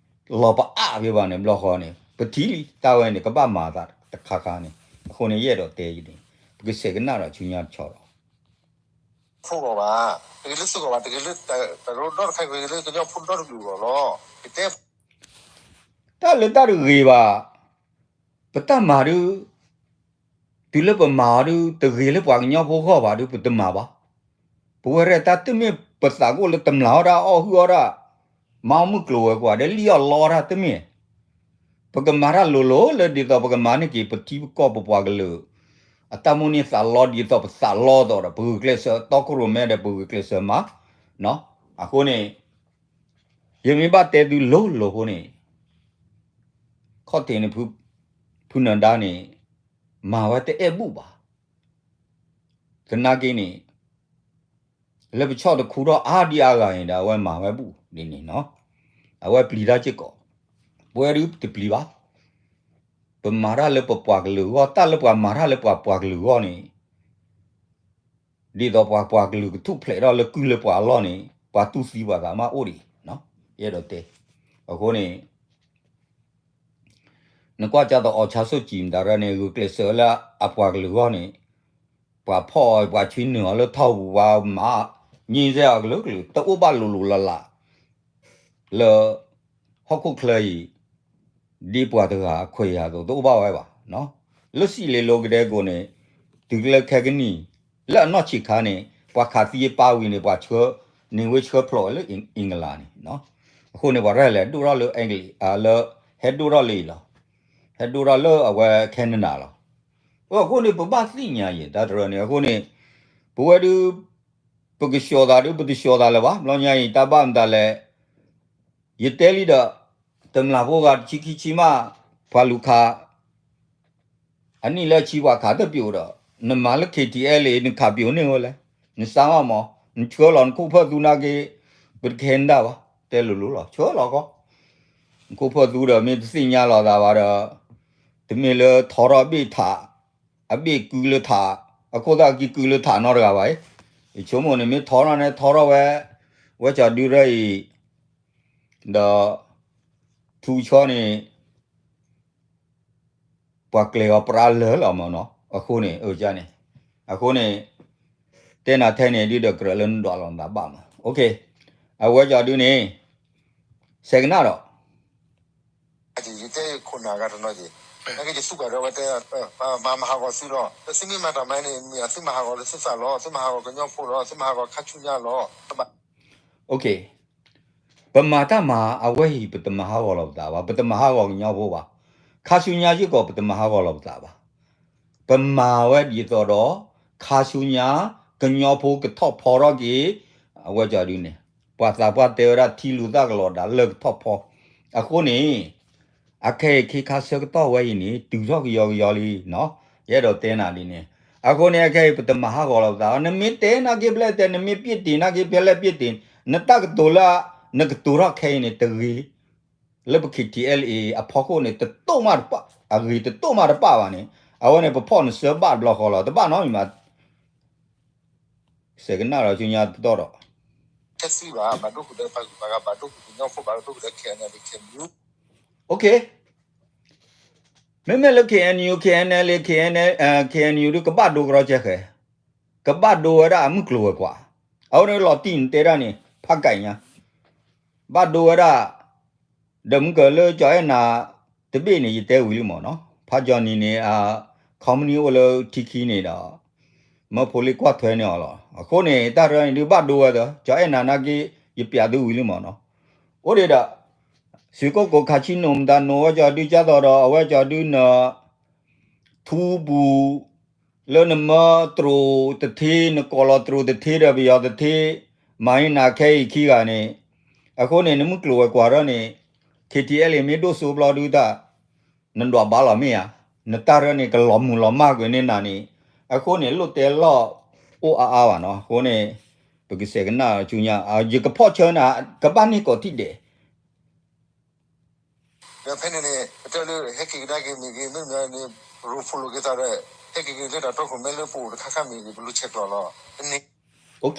လီၤပအါဖဲဘၣ်န့ၣ် ဘျီဃီန့ၣ် ပထံၣ်လံ တၢ်ဝဲန့ၣ် ကဘၣ်မၤသးတခါခါန့ၣ်, အဃိန့ၣ် ယအဲၣ်ဒိးတဲအံၤန့ၣ် ပကစဲးကနၣ်ဒီးဆူညါတဆီဒီး ဖိဂီၢ်ဘၣ်, တဂ့ၤလၢသုးဂီၢ်ဘၣ်, တဂ့ၤလၢတၢ်ကရၢဒီတခါ, တဂ့ၤလၢကညီဖိဒီတကလုာ်ဂီၢ်လီၤ. ပတဲ တၢ်လၢတၢ်တဂ့ၤဘၣ်, ပတၢ်မၤဒုး တုၤလၢပမၤအီၤဒုး တဂ့ၤလၢပှၤကညီဖိဂီၢ်ဘၣ်ဒုး ပတမၤဘၣ်. ပဝဲရဲၣ်တၢ်တမ့ၢ်ပသးကိၣ်လၢတမျၢ်အီၣ်ဒၣ်အီၣ်ဟုၣ်အီၣ်ဒၣ်, မၤအီၣ်မုၢ်ကျိၤဝဲၤကွာ်ဒီးလံၣ်အီၣ်လီတၢ်တမ့ၢ် ပကမၤတၢ်လိၤလိၤလၢဒ်သိးပကမၤန့ၢ်က့ၤပထံပကီၢ်ပပှၤကလုာ် အတၢ်မိၣ်န့ၢ်သးလီဒ်သိးပသးလီသိးဒီး ပဂုာ်ကျဲးစၢးတီခိၣ်ရိၣ်မဲဒီးပဂုာ်ကျဲးစၢးမၤ, အဃိန့ၣ် ယမ့ၢ်ဘၣ်တဲသုလိၤလိၤအဃိန့ၣ် ခီၣ်ထံးန့ၣ် ဖုနၢၤဒါန့ၣ် မၤဝဲတအဲၣ်ဘူၣ်ဘၣ်. သနာ်က့န့ၣ် လၢပဆီၣ်တခူထီၣ်အါဒံအါဂၤန့ၣ်ဒီး အဝဲမၤဝဲဘူၣ်ဒ်န့ၣ်နီၤ. အဝဲပျံၤတၢ်စ့ၢ်ကီး, ပဝဲဒုးတပျံၤဘၣ်. ပမၤတၢ်လၢပပှၤကလုာ်အဂီၢ်, တၢ်လၢပှၤမၤတၢ်လၢပှၤပှၤကလုာ်အဂီၢ်န့ၣ် ဒ်သိးပှၤပှၤကလုာ်ကထူၣ်ဖျဲးထီၣ်လၢကုၢ်လၢပှၤအလီၢ်န့ၣ် ပှၤတူၢ်သံပှၤသးမးအိၣ်ဒံး, ယအဲၣ်ဒိးတဲ. အဃိန့ၣ် နကွၢ်ကၢ်သိးအီၤဆါဆိၣ်ကံၤမတၤရၢန့ၣ် ဂုာ်ကျဲးစၢးလၢအပှၤကလုာ်အဂီၢ်န့ၣ် ပှၤဖီၣ်အီၤ ပှၤဆွံနုာ်အီၤလၢထီၣ်ပူၤ ပှၤမၤ ငြိမ်းချမ်း အကလုာ်ကလုာ် တအိၣ်ဘၣ်လိၤလိၤလၢ်လၢ် လၢ ဟီၣ်ခိၣ်ချၢအံၤ ဒ်ပှၤတဂၤအခွဲးအယာ်အသိး တအိၣ်ဘၣ်ဝဲဘၣ်. လၢစံးလ့ၤလိၤကဒဲကီးန့ၣ် တုၤလၢခဲကနံၣ် လၢအနီၢ်ဆံးခါန့ၣ် ပှၤခးသံအပၢ်ဝံၤန့ၣ် ပှၤဆှၢ န့ၢ်ဝဲဆှၢဖျိးဝဲလၢအ့ၣ်ကလးန့ၣ်. အဃိန့ၣ် ပှၤရဲၣ်လဲၤဒိၣ်ထီၣ်လၢအ့ၣ်ကလး လၢ ဟဲဒိၣ်ထီၣ်လၢအံၤလီၤ. ဟဲဒိၣ်ထီၣ်လၢအဝဲ Canada လီၤ. အဃိန့ၣ် ပဘၣ်သ့ၣ်ညါအံၤ တၢ်တရၢန့ၣ် အဃိန့ၣ် ပဝဲဒုး ပကဆှီၤသးဒုး ပတဆှီၤသးလၢၤဘၣ်. ဘျီညါအံၤ တၢ်ဘၣ်မတၤလဲၣ် ယတဲလံဒီး တမျၢ်ဖိဂၤတဆံခံဆံမး ပှၤလူၤခး အနံၣ်လၢအဆံပှၤခးတပျိာ်ဒီး နမၤလၢ K T L A နခးပျိာ်န့ၢ်ဝဲလဲၣ်. နစါမးမး နဆှၢလီၤနခိၣ်ဖၢၣ်သူနာ်က့ ပတကဟဲနဒၣ်ဘၣ်. တဲလိၤလိၤလီၤ ဆှၢလီၤကီး နခိၣ်ဖၢၣ်သူဒီး မ့ၢ်တသ့ၣ်ညါလီၤသးဘၣ်ဒီး တမ့ၢ်လၢထီထီၣ်အဘ့ၣ်ထး အဘ့ၣ်ကုလၢထး အခိၣ်သၣ်ကံကုလၢထးနီတဂၤဘၣ်အံၤ ယဆိကမိၣ်န့ၣ် မ့ၢ်ထီထီၣ်န့ၣ် ထီထီၣ်ဝဲ ဝဲကၠီဒုရၢအံၤ ဒီး ထူကဆီန့ၣ် ပှၤကျဲၤအီၤပြးလၢာ်လီၤမၢ်နီၤ. အဃိန့ၣ် အန့ၣ် အဃိန့ၣ် တဲနၤထဲန့ၣ် ဒုးဒီးကြၢးလၢနဒွးလီၤနသးဘၣ်မး. အဝဲကီၤဒုန့ၣ် စဲးကနၣ်ဒီး ယတဲခိၣ်နၢ်ဂၤတနီၤက့ၤ နက့ၤယသူၣ်ကဒီးဝဲတဲ မၤမၤဟးဂီၤသုလီၤ. သုမ့ၢ်မၤတၢ်မၤန့ၣ် မ့ၢ်သုမၤဟးဂီၤလၢသုသးလီၤ. သုမၤဟးဂီၤကညီဖိလီၤ. သုမၤဟးဂီၤခါဆူညါလီၤ. ပမၤတၢ်မၤအဝဲအံၤ ပတမၤဟးဂီၤလီၤပသးဘၣ်, ပတမၤဟးဂီၤကညီဖိဘၣ်. ခါဆူညါစ့ၢ်ကီး ပတမၤဟးဂီၤလီၤပသးဘၣ်. ပမၤဝဲဒ်သိးဒီး ခါဆူညါ ကညီဖိကထီၣ်ဖီထီၣ်က့ၤ အဝဲကီၤဒုန့ၣ် ပှၤသးပှၢ်တဲဝဲဒၣ်ထံလူၤသၣ်ကလီၤဒၣ်လၢကထီၣ်ဖီ. အဃိန့ၣ် အခဲအံၤခ့ခါဆၢကတီၢ်ဝဲအံၤန့ၣ် တုၤထီၣ်ကယီကယီလံနီၤ. ယအဲၣ်ဒိးတဲနၤဒ်န့ၣ် အဃိန့ၣ် အခဲအံၤပတမၤဟးဂီၤလီၤပသးဘၣ်. နမ့ၢ်တဲနာ်က့ဖဲလဲၣ်တဲ နမ့ၢ်ပျ့ၢ်တ့ၢ်နာ်က့ဖဲလဲၣ်ပျ့ၢ်တ့ၢ် နတၢ်ကတိၤလၢ နကတိၤထီၣ်ခဲအံၤန့ၣ် တဂ့ၤ လၢပ K T L A အဖီခိၣ်န့ၣ် တတိၢ်မးတပၣ်, အဂ့ၤတတိၢ်မးတပၣ်ဘၣ်န့ၣ် အဝဲန့ၣ် ပဖီၣ်နစၢဘၣ်တဘျီဃီလီၤ. တဘၣ်နီတမံၤဘၣ်. စဲးကနၣ်ဒီးဆူညါတတီၢ်ဒီး မ့မ့ၢ်လၢ K N U, K N L A, K N L A, မ့မ့ၢ်လၢ K N U, K N L A, K N U ဒုးကဘၣ်ဒိကရီကဲဃဲ, ကဘၣ်ဒိဝဲဒၣ်အမုၢ်ကျိၤဝဲၤကွာ်, အဝဲန့ၣ်လီၤတံၢ်နတဲဒၣ်န့ၣ် ဖးကဲညါ, ဘၣ်ဒိဝဲဒၣ် ဒီးမုၢ်ကၢၤလၢကၠီၤအဲၣ်နၤတဘ့ၣ်န့ၣ် ယတဲဝံၤလံမ့ၢ်နီၤ, ဖးကၠီၤနံၤန့ၣ် အ company အိၣ်လၢထံခံန့ၣ်ဒီး မၢဖိလ့ကွၢ်ထွဲန့ၢ်အီၤလီၤ. အဃိန့ၣ် တၢ်ရၢန့ၣ်ဒုးဘၣ်ဒိဝဲသၢ, ကၠီၤအဲၣ်နၤနာ်က့ ယပျးသုဝံၤလံမ့ၢ်နီၤ. အိၣ်ဒံးဒီး စ့ၢ်ကီးကိးခးဆံနိၣ်မတၤနိၣ်ဝဲကၠီၤဒုးကၢ်သိးဒီး အဝဲကၠီၤဒုးနၢၤ ထူပူၤ လၢနမၢတြိာ်တထ့ နကိးလီၤတြိာ်တထ့ဒီးပယီၤတထ့ မၤဟံးနၤခဲအံၤခံဂၤန့ၣ်, အဃိန့ၣ် နမုၢ်ကျိၤဝဲၤကွာ်ထီၣ်န့ၣ် K T L A မ့ၢ်ဒိၣ်စိဘျီဒုးတၢ် နဒွးဘၣ်လီၤမ့ၢ်ဧါ, နတၢ်ရၢန့ၣ် ကလီၤမုၢ်လီၤမၢ်ကွံာ်န့ၢ်နၤန့ၣ်, အဃိန့ၣ် လိၣ်တဲလီၢ်အိၣ်အါအါဘၣ်နီၤ. အဃိန့ၣ် ပကစဲးကနၣ်ဆူညါ ယကဖီၣ်ဆၢနၤ ကဘၣ်န့ၢ်ကိးထံၣ်ဒဲး ဒီးဖဲန့ၣ်န့ၣ် ပတဲလၢဟဲက့ၤကဒါက့ၤမ့ၢ်ဂ့ၤ မ့တမ့ၢ်န့ၣ် ရိၣ်ဖိလိာ်က့ၤသးဒီး ဟဲက့ၤက့ၤလၢတၢ်တီခိၣ်မဲလၢပအိၣ်တခါခါမ့ၢ်ဂ့ၤ ပလူၤဆဲးကျိးလီၤ.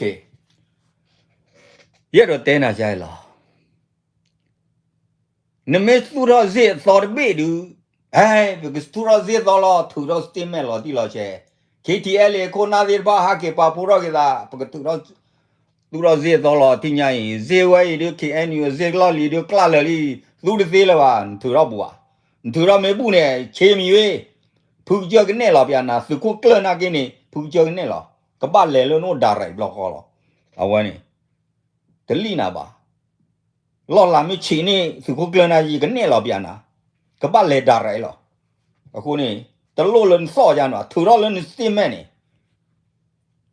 ယအဲၣ်ဒိးတဲနၤယါလီၤ. နမ့ၢ်သူၣ်ထီၣ်စ့ၢ်အသီတဘ့ၣ်ဒုး, အဲ ပကသူၣ်ထီၣ်စ့ၢ်သီလီၤ ထုးထီၣ် statement လီၤတံၢ်လီၤဆဲး, K T L A ခိၣ်နၢ်သ့ၣ်တဖၣ် ဟးက့ၤပာ်ဖှိၣ်ထီၣ်က့ၤသး ပကထုးထီၣ် သူၣ်ထီၣ်စ့ၢ်သီလီၤ ထံၣ်ညါအံၤ စ့ၢ်ဝဲအံၤဒုး K N U စ့ၢ်ကလီၢ်လံၤဒုး ကျၢ်လၢာ်လံ, သူတသ့လၢၤဘၣ် နထုးထီၣ်ဘူးဧါ, နထုးထီၣ်မ့ၢ်ဘူးန့ၣ် ဆ့မံၤဝဲ, ဖုကစၢၢ်ကနဲၣ်လီၤပျးနၤ သုးခိၣ်ကျၢၢ်နာ်က့န့ၣ် ဖုကစၢၢ်ကနဲၣ်လီၤ, ကဘၣ်လဲၤလၢနအိၣ် direct ဘျီဃီလီၤ. အဝဲန့ၣ် တလံၣ်နၤဘၣ် လီၢ်လၤမ့ၢ်ဆံးန့ၣ် သုးခိၣ်ကျၢၢ်နာ်က့ ယကနဲၣ်လီၤပျးနၤ, ကဘၣ်လဲၤ direct လီၤ. အဃိန့ၣ် တလိၣ်လၢနသီၣ်ယါန့ၣ် ထုးထီၣ်လၢန statement န့ၣ်,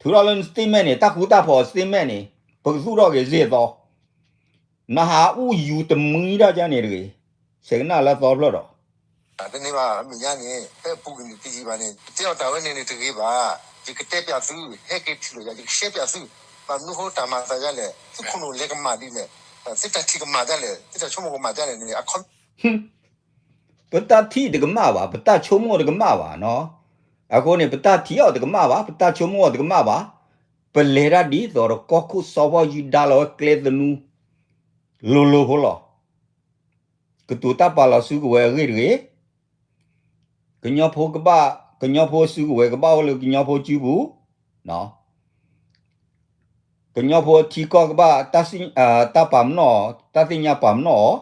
ထုးထီၣ်လၢန statement န့ၣ် တၢ်ဃူတၢ်ဖိး statement န့ၣ် ပကသူၣ်ထီၣ်က့ၤစ့ၢ်သီ, နဟးအူယူၤတမှံဒၣ်ယါန့ၣ်တဂ့ၤ, စဲးကနၣ်လၢသီဖျၢၣ်ဒီး တန့ၢ်ဘၣ် အမဲာ်ညါန့ၣ် ဖဲအပူၤကွံာ်န့ၣ် တယံာ်ဘၣ်န့ၣ် ပတဲအီၤတၢ်ဝဲန့ၣ်န့ၣ်တဂ့ၤဘၣ်. ယကတဲပျးသု, ဟဲက့ၤထံၣ်လိာ်ယၤ ယကရှဲပျးသု, ဘၣ်မနုၤဃိတၢ်မၤသးယါလဲၣ်, သုခိၣ်နူာ်လဲၤကမၣ်ဒ်လဲၣ်, သုတၢ်ထံၣ်ကမၣ်ဒ်လဲၣ်, သုတၢ်ဆိကမိၣ်ကမၣ်ဒ်လဲၣ်န့ၣ် အခီ ပတၢ်ထံၣ်တကမၣ်ဘၣ်, ပတၢ်ဆိကမိၣ်တကမၣ်ဘၣ်နီၤ. အဃိန့ၣ် ပတၢ်ထံၣ်အီၤတကမၣ်ဘၣ်, ပတၢ်ဆိကမိၣ်အီၤတကမၣ်ဘၣ်. ပလဲၤတၢ်ဒ်သိးဒီးကီၢ်ခိၣ်စီၤဘီယူၤဒါလီၤဝဲကျဲသနူ လိၤလိၤဖိလီၤ. ကတိၤတၢ်ပာ်လီၤစုကဝဲၤအဂ့ၢ်တဂ့ၤ, ကညီဖိကဘၣ်, ကညီဖိစုကဝဲၤကဘၣ်အိၣ်လၢကညီဖိစုပူၤ, ကညီဖိအထံကီၢ်ကဘၣ် တၢ်ပာ်ပနီၣ်အီၤ, တၢ်သ့ၣ်ညါပာ်ပနီၣ်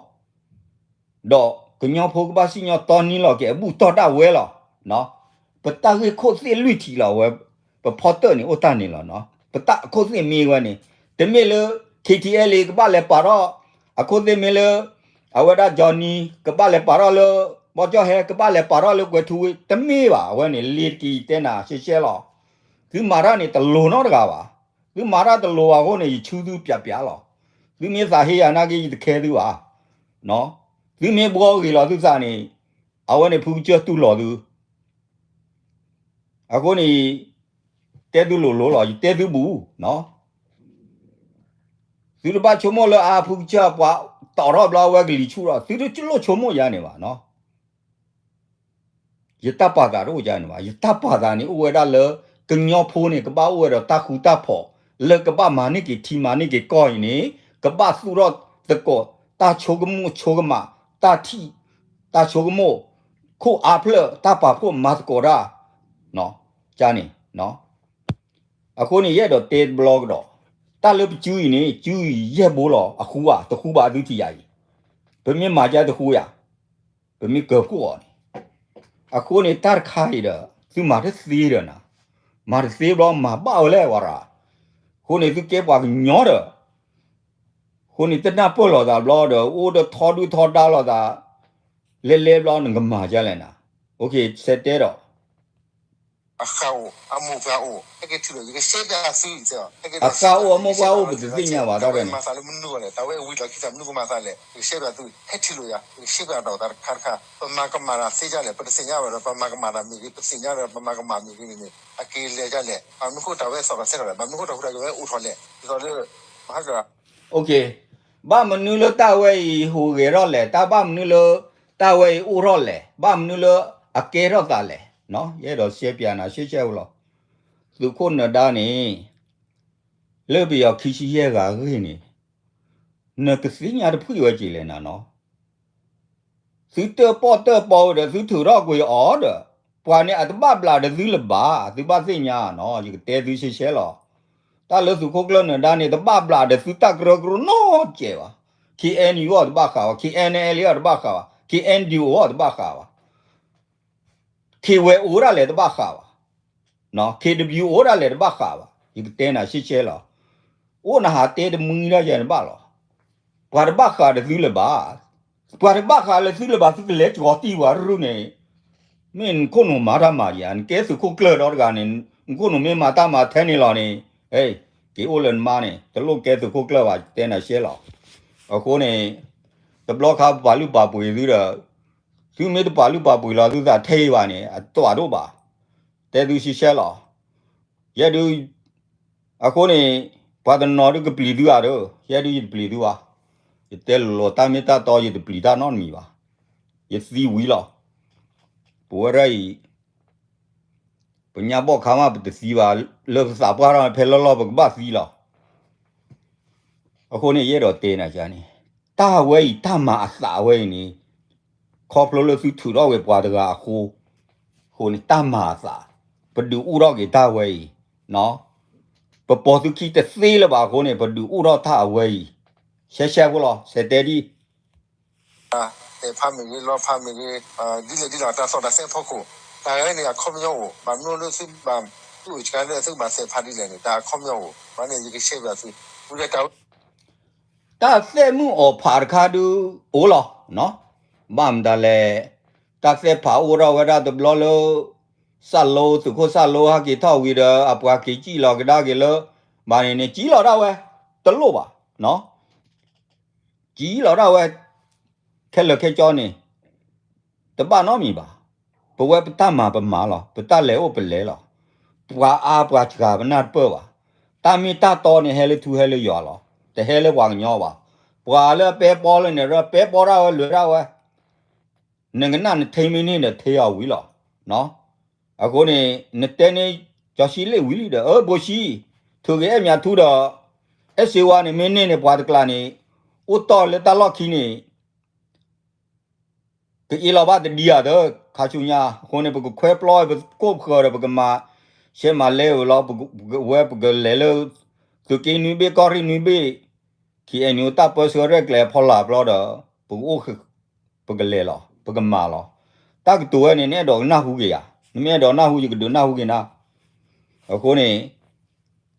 အီၤ, ဒီးကညီဖိကဘၣ်စံၣ်ညီၣ်တီနံၤလီၤက့ၤအဘူၣ်တီၢ်ဒၣ်ဝဲလီၤ. ပတၢ်ဂ့ၢ်ခိၣ်သ့ၣ်လွံၢ်ထံၣ်လီၤဝဲ, ပဖီတၢၣ်န့ၣ်အိၣ်တၢ်န့ၣ်လီၤ. ပတၢ်အခိၣ်သ့ၣ်မ့ၢ်ဝဲန့ၣ်, တမ့ၢ်လၢ K T L A ကဘၣ်လဲၤပာ်ထီၣ်, အခိၣ်သ့ၣ်မ့ၢ်လၢ အဝဲဒၣ် Johnny ကဘၣ်လဲၤပာ်ထီၣ်လၢ ဘီကၠီၣ်ဟဲ ကဘၣ်လဲၤပာ်ထီၣ်လၢကွဲၤထူဝ့ တမ့ၢ်ဘၣ်. အဝဲန့ၣ် လ့ၤတက့ၤယတဲနၤရှဲရှဲလီၤ. သုမၤတၢ်န့ၣ်တလိၤနီတဂၤဘၣ်. သုမၤတၢ်တလိၤဘၣ်အဃိန့ၣ် ယဆူသုပျးပျးလီၤ. သုမ့ၢ်သးဟ့ယၤနာ်က့ ယတခဲသုဘၣ်. သုမ့ၢ်ဘှီဂ့ၤလီၤသုသးန့ၣ်, အဝဲန့ၣ်ဖုကစၢၢ်တူၢ်လိာ်သု အဃိန့ၣ် တဲသုလိၤလိၤလီၤ, ယတဲသုဘူး, သုတဘၣ်ဆိကမိၣ်လၢအဖုကစၢၢ်ပှၤတီၣ်ထီၣ်ဘျီအဝဲကလံၤဆူၣ်ထီၣ်, သုတလိၣ်ဆိကမိၣ်ယါန့ၣ်ဘၣ်. ယတၢ်ပာ်သးတအိၣ်ယါန့ၣ်ဘၣ်, ယတၢ်ပာ်သးန့ၣ်အိၣ်ဝဲဒၣ်လၢ ကညီဖိန့ၣ် ကဘၣ်အိၣ်ဝဲဒီးတၢ်ဃူတၢ်ဖိး လၢကဘၣ်မၤန့ၢ်က့ၤထံမၤန့ၢ်က့ၤကီၢ်အံၤန့ၣ် ကဘၣ်သူၣ်ထီၣ်သကိးတၢ်ဆိကမိၣ်ဆိကမး တၢ်ထံၣ်, တၢ်ဆိကမိၣ်, ခိၣ်အါဖျၢၣ်, တၢ်ပာ်ဖှိၣ်မၤသကိးတၢ်, ကန့ၣ်, အဃိန့ၣ် ယအဲၣ်ဒိးတဲတဘျီကဒီး, တၢ်လၢပစုအံၤန့ၣ် စုအံၤယဲၢ်ဘိလီၤ, အဃူဧါ, တဃူဘၣ်သုထံၣ်ယၤအံၤ, ပမ့ၢ်မၤကဲတဃူယၤ, ပမ့ၢ်ကၢၤဖှိၣ်အီၤန့ၣ်, အဃိန့ၣ် တၢ်တခါအံၤဒီး သုမၤတသ့ဒီးနၤ, မၤတသ့ဘျီ မၤဘၣ်ဝဲလဲၣ်ဝဲရၤ, အဃိန့ၣ် သုကဲပှၤကညီဒီး အဃိန့ၣ် တနၢ်ပၢၢ်လိာ်သးဘျီဒီး အိၣ်ဒီးထီဒုၣ်ထီဒါလိာ်သး, လဲၤလဲၤဘျီနကမၤဒ်လဲၣ်နၤ, ဆဲးတဲဒီး အဃၢ်အိၣ်အမိၢ်ပှၢ်အိၣ် ဟဲက့ၤထုးလီၤ ယကရှဲပၠးသု, အဃၢ်အိၣ်အမိၢ်ပှၢ်အိၣ် ပတသ့ၣ်ညါဘၣ်တၢ်ဝဲန့ၣ်, မၤသးလၢမနုၤဂီၢ်လဲၣ်, တၢ်ဝဲဝံၤလီၢ်ခံတၢ်မနုၤကမၤသးလဲၣ်, ယကရှဲပၠးသု, ဟဲထုးလီၤယၤ, ယကရှဲပၠးဒီးသးတခါတခါ, ပမၤကမၣ်တၢ်သ့ဒ်လဲၣ်, ပတသ့ၣ်ညါဝဲဒီး ပမၤကမၣ်တၢ်မ့ၢ်ဂ့ၤ, ပသ့ၣ်ညါဒီးပမၤကမၣ်မ့ၢ်ဂ့ၤန့ၣ်န့ၣ် အက့ၤလဲၤဒ်လဲၣ်, ဘၣ်မနုၤဃိတၢ်ဝဲသီၣ်ထီၣ်သဲထီၣ်လဲၣ်, ဘၣ်မနုၤဃိတၢ်ဟူးတၢ်ဂဲၤဝဲအိၣ်ထီၣ်လဲၣ်, ဒ်သိးလၢ မဟါက ဘၣ်မနုၤလၢတၢ်ဝဲအံၤဟူးဂဲၤထီၣ်လဲၣ်, တၢ်ဘၣ်မနုၤလၢ တၢ်ဝဲအံၤအိၣ်ထီၣ်လဲၣ်, ဘၣ်မနုၤလၢအကဲထီၣ်သးလဲၣ်, ယအဲၣ်ဒိးရှဲပၠးနၤရှဲရှဲဖိလီၤ, သုးခိၣ်နၢၤဒါန့ၣ် လၢပယီၤခံဆံယဲၢ်ဂၤအဂ့ၢ်န့ၣ် နကသ့ၣ်ညါတဖှံၣ်ဝဲက့ၤလဲၣ်နၤနီၤ, သုတၢၣ်ပီၣ်တၢၣ်ပီဝဲဒီး သုထုးထီၣ်ကွံာ်အီၤဒီး ပှၤန့ၣ်အတဘၣ်ဘျးဒီးသုလၢၤဘၣ်, သုဘၣ်သ့ၣ်ညါနီၤ, ယကတဲသုရှဲရှဲလီၤ, တၢ်လၢသုးခိၣ်ကျၢၢ်နၢၤဒါန့ၣ် တဘၣ်ဘျးဒီးသုတၢ်ကရၢကရိနီတစဲးဘၣ်, ခ့ၣ်အဲၣ်ယူၣ်အီၤတဘၣ်ဃးဘၣ်, ခ့ၣ်အဲၣ်ယူၣ်အီၤတဘၣ်ဃးဘၣ်, ခ့ၣ်အဲၣ်ယူၣ်အီၤတဘၣ်ဃးဘၣ် ခ့ၣ်ဝဲအိၣ်ဒၣ်လဲာ်တဘၣ်ဃးဘၣ်, ခ့ၣ်ဒဘျံၣ်အိၣ်ဒၣ်လဲာ်တဘၣ်ဃးဘၣ်, ယကတဲနၤရှဲရှဲလီၤ, အိၣ်နဟးတဲတမှံဒၣ်ယဲနဘၣ်လီၤ, ပှၤတဘၣ်ဃးဒီးသုလၢၤဘၣ်, ပှၤတဘၣ်ဃးလၢသုလၢၤဘၣ် သုကလဲၤကီၤတံၢ်ပှၤရူၢ်န့ၣ်, မ့ၢ်နခိၣ်နူာ်မၤတၢ်မၤယၤ, နကဲသုးခိၣ်ကျၢၢ်ဒီတဂၤန့ၣ်, နခိၣ်နူာ်မ့ၢ်မၤတၢ်မၤထဲန့ၣ်လီၤန့ၣ်, က့ၤအိၣ်လၢနမါန့ၣ်, တလိၣ်ကဲသုးခိၣ်ကျၢၢ်ဘၣ် ယတဲနၤရှဲလီၤ, အဃိန့ၣ် တဘျီခါပပာ်လုၢ်ပာ်ပှ့ၤသုဒီး သုမ့ၢ်တပာ်လုၢ်ပာ်ပှ့ၤလီၤသုသးထဲအံၤဘၣ်န့ၣ် အတၢ်ဒိၣ်ဘၣ်, တဲသုရှဲရှဲလီၤ, ယဲဒုး, အဃိန့ၣ်, ပှၤတနီၤဒုးကပျံၤသုဧါဒီး ယဲဒုးယတပျံၤသုဘၣ်, ယတဲလီၤလီၤတၢ်မ့ၢ်တၢ်တီယတပျံၤတၢ်နီတမံၤဘၣ်, ယသံဝံၤလီၤ, ပဝဲဒၣ်အံၤ ပညါဘီၣ်ခါမးပတသံဘၣ်, လၢပသးပှၢ်ထီၣ်ဖဲလီၢ်လီၢ်ပကဘၣ်သံလီၤ, အဃိန့ၣ် ယအဲၣ်ဒိးတဲနၤန့ၣ်, တၢ်ဝဲအံၤတၢ်မၤအသးဝဲအံၤန့ၣ်, ခီဖျိလၢသုထုးထီၣ်ဝဲပှၤတဂၤအဃိ, အဃိန့ၣ် တၢ်မၤအသး, ပဒုးအိၣ်ထီၣ်က့ၤတၢ်ဝဲအံၤ, ပပိာ်သုခံတသ့လၢၤဘၣ်အဃိန့ၣ် ပဒုးအိၣ်ထီၣ်တၢ်အဝဲအံၤ, ရှဲရှဲဖိလီၤ ဆဲးတဲဒ် တဲဖးမ့ၢ်ဂ့ၤ လီဖးမ့ၢ်ဂ့ၤ, ဒ်လဲၣ်ဒ်လဲၣ်တၢ်သီၣ်တၢ်သဲဖီခိၣ်, တၢ်ဂၤန့ၣ်အခီပညီအိၣ်, ဘၣ်မနုၤလၢသုဘၣ်, သုအိၣ်ဆှးလၢသုကဘၣ်သဲးဖးဒ်လဲၣ်န့ၣ် တၢ်အခီပညီအိၣ်, ဘၣ်န့ၣ်ယကရှဲပၠးသု, ဝံၤဒီးတၢ်ဝဲ တၢ်သဲးမုၣ်အီၣ်ဖးတခါဒုးအိၣ်လီၤ, ဘၣ်မတၤလဲၣ်, တၢ်သဲးဖးအိၣ်ထီၣ်ဝဲဒၣ်တဘျီလၢ စၢ်လိ သုးခိၣ်စၢ်လိဟဲက့ၤထီၣ်ဝံၤဒီး အပှၤက့ၤကံၣ်လီၤကဒါက့ၤလၢ, ဘၣ်န့ၣ်န့ၣ် ကံၣ်လီၤဒၣ်ဝဲ, တလိၣ်ဘၣ်, ကံၣ်လီၤဒၣ်ဝဲ, ခဲလၢာ်ခဲကၠီန့ၣ်, တဘၣ်နီတမံၤဘၣ်, ပဝဲပတၢ်မၤပမၤလီၤ ပတၢ်လဲၤအိၣ်ပလဲၤလီၤ, ပှၤအါပှၤစှၤပနၢ်တပၢၢ်ဘၣ်, တၢ်မ့ၢ်တၢ်တီန့ၣ်ဟဲလၢထူဟဲလၢယွၤလီၤ, တဟဲလၢပှၤကညီဘၣ်, ပှၤလၢအပဲပီလၢန့ၣ်ဒီး ပဲပီဒၣ်ဝဲလဲၤဒၣ်ဝဲ နကနၣ်နထံမ့ၢ်န့ၢ်ဒီးထံအီၤဝံၤလီၤ, အဃိန့ၣ် နတဲန့ၢ် ကၠီၤဆံလ့ၣ်ဝံၤလံဒီး အၢ ဘိၣ်ဆံ, ထုးက့ၤအဲၣ်မၠးထူဒီး အဲၣ်စ့ဝါန့ၣ် မ့ၢ်န့ၢ်န့ၣ် ပှၤတကျးန့ၣ် အိၣ်တီၢ်လၢတၢ်လီၢ်ခံန့ၣ် ကအ့လီၤဘၣ်တဒံဧါဒီး ခါဆူညါ, အဃိန့ၣ် ပကခွဲပျီ ပကိၣ်ပဃၢၤဒီး ပကမၤ ရှဲမၤလဲဝဲလီၤ, ပကဝဲပကလဲၤလၢ သုးက့နွံဘ့ၣ် ကီၢ်ရ့ၣ်နွံဘ့ၣ် ခံအဲၣ်နူ တၢ်ပၢဆှၢရဲၣ်ကျဲၤဖီလာ်ဘျီဒီး ပကအိၣ် ပကလဲၤလီၤ ပကမၤလီၤ, တၢ်ကတိၤဝဲန့ၣ် နအဲၣ်ဒိးကနၢ်ဟူက့ၤဧါ, နမ့ၢ်အဲၣ်ဒိးနၢ်ဟူ ယကဒုးနၢ်ဟူက့ၤနၤ, အဃိန့ၣ်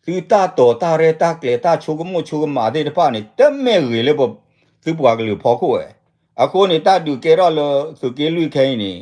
သုတၢ်တိာ်တၢ်ရဲၣ် တၢ်ကျဲၤ တၢ်ဆိကမိၣ်ဆိကမးသ့ၣ်တဖၣ်န့ၣ် တမ့ၢ်ဂ့ၤလၢ သုပှၤကလုာ်ဖီခိၣ်ဝဲ, အဃိန့ၣ် တၢ်ဒုးကဲထီၣ်လၢ သုးက့လွံၢ်ခဲအံၤန့ၣ်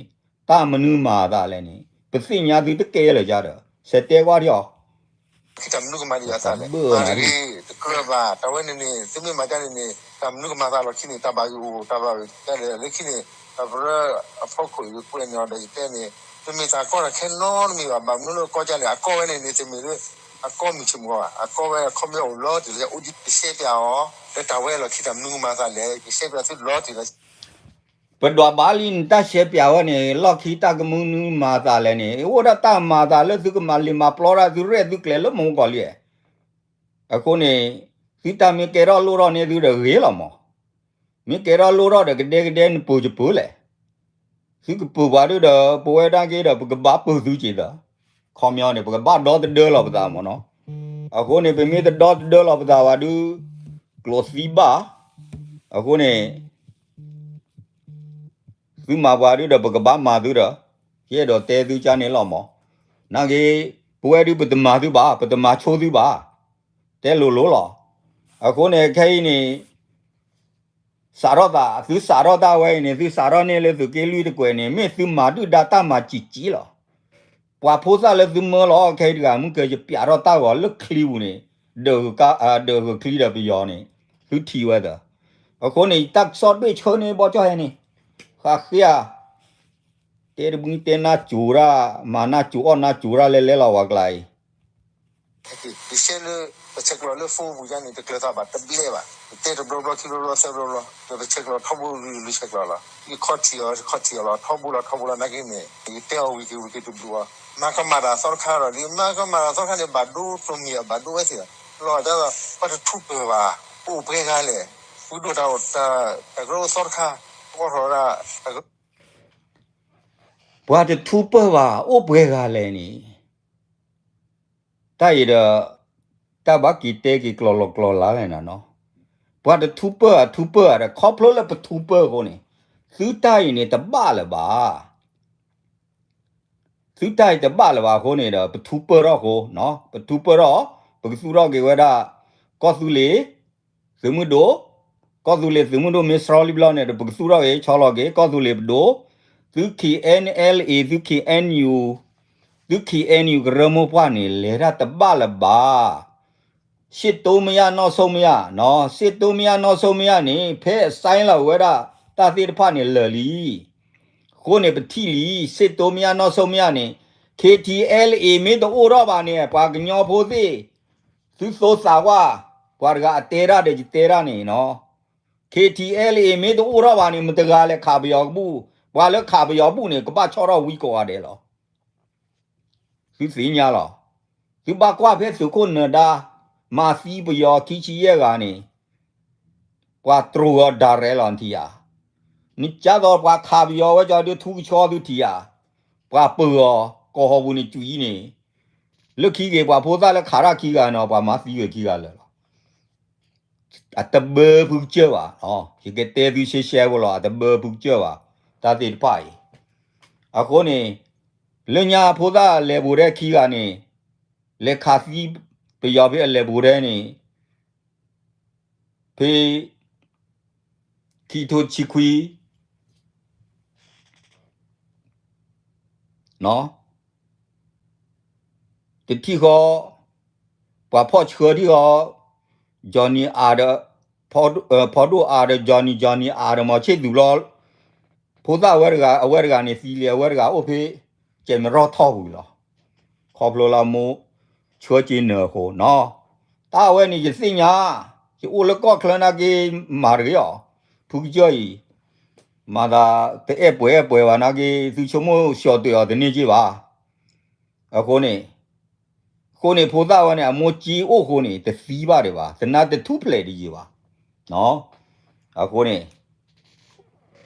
တၢ်မနုၤမၤအသးလဲၣ်န့ၣ် ပသ့ၣ်ညါသုတကဲလၢၤကဒီး ဆဲးတဲကွၢ်ထံအီၤ ခံတၢ်မနုၤကမၤဒံးအသးလဲၣ်, တၢ်တဂ့ၤ တကြၢးဘၣ်, တၢ်ဝဲန့ၣ်န့ၣ် သုမ့ၢ်မၤဒ်န့ၣ်န့ၣ် တၢ်မနုၤကမၤသးလီၢ်ခံန့ၣ် တၢ်ဘၣ်ဂ့ၤအိၣ် တၢ်ဘၣ်ဂ့ၤဒ်လဲၣ် လၢခံန့ၣ် တၢ်ပရၢအဖီခိၣ် ယကွဲးန့ၢ်အီၤဒီးယတဲန့ၣ် တမ့ၢ်တၢ်ကီတၢ်ခဲနီတမံၤဘၣ်, ဘၣ်မနုၤလၢကီကၢ်လဲၣ် အကီဝဲန့ၣ်န့ၣ် တမ့ၢ်လၢ အကီမုၢ်ဆ့ၣ်မုၢ်ဂီၤဘၣ်, အကီဝဲအခီပညီအိၣ်လီၤတံၢ်လၢယအိၣ်ဒံး ယရှဲပၠးအီၤ လၢတၢ်ဝဲလီၢ်ခံတၢ်မနုၤကမၤသးလဲၣ် ယရှဲပၠးသုလီၤတံၢ်လီၤ ပဒွးဘၣ်လံနတၢ်ရှဲပၠးဝဲန့ၣ် လီၢ်ခံတၢ်ကမနုၤမၤသးလဲၣ်န့ၣ် အိၣ်ဒၣ်တၢ်မၤသးလၢသုကမၤလံာ်မၤပျီတၢ် သုရဲၣ်သုကျဲၤလၢမူကီၢ်လံ, အဃိန့ၣ် သုတၢ်မ့ၢ်ကဲထီၣ်လိၣ်ထီၣ်န့ၢ်သုဒီးဂ့ၤလီၤမး, မ့ၢ်ကဲထီၣ်လိၣ်ထီၣ်ဒီးကဒဲကဒဲနပၢၤယပၢၤလဲၣ်. သုကပၢၤပှၤဒုဒီး ပဝဲဒၣ်က့ဒီး ပကဘၣ်ပၢၤသုက့ဒီး ခီပညီန့ၣ် ပကဘၣ်ဒီသဒၢလီၤပသးမ့ၢ်နီၤ. အဃိန့ၣ် ပမ့ၢ်တဒီသဒၢလီၤပသးဘၣ်ဒု ကျိးသံဘၣ်. အဃိန့ၣ် သုမၤပှၤဒုဒီး ပကဘၣ်မၤသုဒီး ယအဲၣ်ဒိးတဲသုကန့ၣ်လီၤမ့ၢ်. နာ်က့ ပဝဲဒုပတမၤသုဘၣ် ပတမၤဆိသုဘၣ်. တဲလိၤလိၤလီၤ. အဃိန့ၣ် ခဲအံၤန့ၣ် စးထီၣ်သး သုစးထီၣ်တၢ်ဝဲအံၤန့ၣ် သုစးထီၣ်န့ၢ်လၢသုးက့လွံၢ်တကွဲးန့ၣ် မ့ၢ်သုမၤဒုၣ်ဒါတၢ်မၤစံးစံးလီၤ. ပှၤဖိသၣ်လၢသုမၢလီၤ ခဲအံၤတဂၤ မုၢ်ကဲယပျးထီၣ်တၢ်ဂီၤလၢချံပူၤန့ၣ် ဒၢးဂုာ်ချံဒီးပယီၤန့ၣ် သုထံၣ်ဝဲသၢ. အဃိန့ၣ် တၢ်ကစီၣ်ဒွဲၣ်ဆၢန့ၣ် ဘီကၠီဟဲန့ၣ် ဃးဃ့ဧါ တဲတဘုတဲနၢ်စိၤဒၣ် မၤနၢ်စိၤအီၣ်နၢ်စိၤဒၣ်လဲၤလဲၤလီၤဝဲကျါအံၤ ယဆဲလၢ ပဆဲးကျိးလၢ phone ပူၤယါန့ၣ် တကျၢၤသးဘၣ်တဘျဲၣ်ဘၣ်. ပတဲတဘျီဘျီခံဘျီဘျီသၢဘျီဘျီ ဒီးပဆဲးကျိးထီဘိလွံၢ်လွံၢ်ဆဲးကျိးလီၤ. ယခီၣ်ထံးအီၤ ခီၣ်ထံးအီၤလီၤ ထီဘိလီၤ ထီဘိလီၤ နာ်က့န့ၣ် ယတဲအီၤဝံၤက့ၤဝံၤက့ၤတဘျုးအီၤ မၤကမၣ်တၢ်သီတခါဒီး ဒ်မၤကမၣ်တၢ်သီတခါန့ၣ် ဘၣ်ဒိတိၢ်မံၤအဘၣ်ဒိဝဲသ့ၣ်လီၤ. တၢ်ဒီး ပှၤတထူပၢၢ်ဘၣ် အိၣ်ပှဲၤဂၤလဲၣ် ပှၤဒိၣ်တၢ်အိၣ်တၢ် တၢ်ကရၢသီတခါ ပှၤထီၣ်ဝဲဒၣ် ပှၤတထူပၢၢ်ဘၣ် အိၣ်ပှဲၤဂၤလဲၣ်န့ၣ် တၢ်အံၤဒီး တၢ်ဘၣ်က့ၤတဲက့ၤကျီၤလီၤကျီၤလၢ်လဲၣ်နနီၤ, ပှၤတထူပၢၢ်အထူပၢၢ်ဒီး ခီဖျိလၢပထူပၢၢ်အဃိန့ၣ် သုတၢ်အံၤန့ၣ်တဘၣ်လၢၤဘၣ်. သုတၢ်အံၤတဘၣ်လၢၤဘၣ်အဃိန့ၣ်ဒီး ပထူပၢၢ်ထီၣ်အဃိ, ပထူပၢၢ်ထီၣ်, ပကသူၣ်ထီၣ်က့ၤဝဲဒၣ် ကီၢ်သူလ့ၤ သုးမုၢ်ဒိၣ်, ကီၢ်သူလ့ၤသုးမုၢ်ဒိၣ်မ့ၢ်စရီလံဘျီန့ၣ်ဒီး ပကသူၣ်ထီၣ်က့ၤ ဆီလီၤက့ၤ ကီၢ်သူလ့ၤပဒိၣ်, သု ခ့ၣ်အဲၣ်ယူၣ် သု ခ့ၣ်အဲၣ်ယူၣ် သု ခ့ၣ်အဲၣ်ယူၣ် ကရၢမိၢ်ပှၢ်န့ၣ် လဲၤတၢ်တဘၣ်လၢၤဘၣ်. စစ်တိုးမရ နောက်ဆုတ်မရ, စစ်တိုးမရ နောက်ဆုတ်မရန့ၣ် ဖဲအစဲလီၤဝဲဒၣ် တၢ်သ့ၣ်တဖၣ်န့ၣ်လၢာ်လံ. အဃိန့ၣ် ပထံၣ်လံ စစ်တိုးမရ နောက်ဆုတ်မရန့ၣ် ခ့ၣ်ထံၣ်အဲၣ်လ်အ့ၣ် မ့ၢ်တအိၣ်ထီၣ်ဘၣ်န့ၣ် ပှၤကညီဖိသ့ၣ် သုသိသးဝါ, ပှၤတဂၤအတဲတၢ်ဒီးယတဲတၢ်န့ၣ်နီၤ, ခ့ၣ်ထံၣ်အဲၣ်လ်အ့ၣ် မ့ၢ်တအိၣ်ထီၣ်ဘၣ်န့ၣ် မတဂၤလဲၤခးပယီၤကဘူၣ်, ပှၤလၢခးပယီၤဘူၣ်န့ၣ် ကဘၣ်ဆီၣ်ထီၣ်ဝံကိးဂၤဒဲးလီၤ. သုသ့ၣ်ညါလီၤ. သုဘၣ်ကွၢ်ဖဲသုးခိၣ်နၢၤဒါ မၤသံပယီၤခံဆံယဲၢ်ဂၤန့ၣ် ပှၤတြီၤအီၤ direct လီၤနထံၣ်ဧါ. နကၢ်သိးပှၤခးပယီၤဝဲကၠီဒုးထူကဆှီသုထံၣ်ဧါ. ပှၤပၢၤအီၤ ကီၢ်ဟီၣ်ပူၤန့ၣ်ကွံာ်အံၤန့ၣ် လၢခံက့ၤပှၤဖိသၣ်လၢခးတၢ်ခံဂၤန့ၣ် ပှၤမၤသံဝဲခံဂၤလၢာ်လီၤ. အတဘၢဖုကစၢၢ်ဘၣ်, ယကတဲသုရှဲရှဲဖိလီၤ, အတဘၢဖုကစၢၢ်ဘၣ်, တၢ်သ့ၣ်တဖၣ်အံၤ. အဃိန့ၣ် လၢညါဖိသၣ်လဲၤဘူးဒဲခံဂၤန့ၣ် လဲၤခးသံပယီၤဖဲအလဲၤဘူးဒဲန့ၣ် ဖဲ ခံထိဆံခွံ တထံၣ်ဃီ ပှၤဖီၣ်ဆှၢထံၣ်ဃီ Johnny အါဒီး ဖီဒိၣ်အါဒီး Johnny Johnny အါဒီး မီၤဆ့ၣ်သူးဘျီ ဖိသၣ်ဝဲတဂၤ အဝဲတဂၤန့ၣ်သံလံ အဝဲတဂၤအိၣ်ဖဲ ကဲးမရီၢ်ထီၣ်ပူၤလီၤ. ခီဖျိလၢမိၢ်ဆှၢက့ၤနၢၤအဃိနီၤ. တၢ်အဝဲန့ၣ်ယသ့ၣ်ညါ, ယအိၣ်လၢကီၢ်ချၢနာ်က့ မၤတဂ့ၤအီၤ, ဖုကစၢၢ်အံၤ မၤသးတအဲၣ်ပှဲၤအဲၣ်ပှဲၤဘၣ်နာ်က့ သုဆိကမိၣ်ဆှီတဲာ်အီၤတန့ၢ်က့ဘၣ်. အဃိန့ၣ် အဃိန့ၣ်ဖိသၣ်ဝဲန့ၣ် အမိၢ်က့အိၣ်အဃိန့ၣ် တသံဘၣ်ဒံးဘၣ်, တနါတထူၣ်ဖျဲးဒံးက့ဘၣ်. အဃိန့ၣ်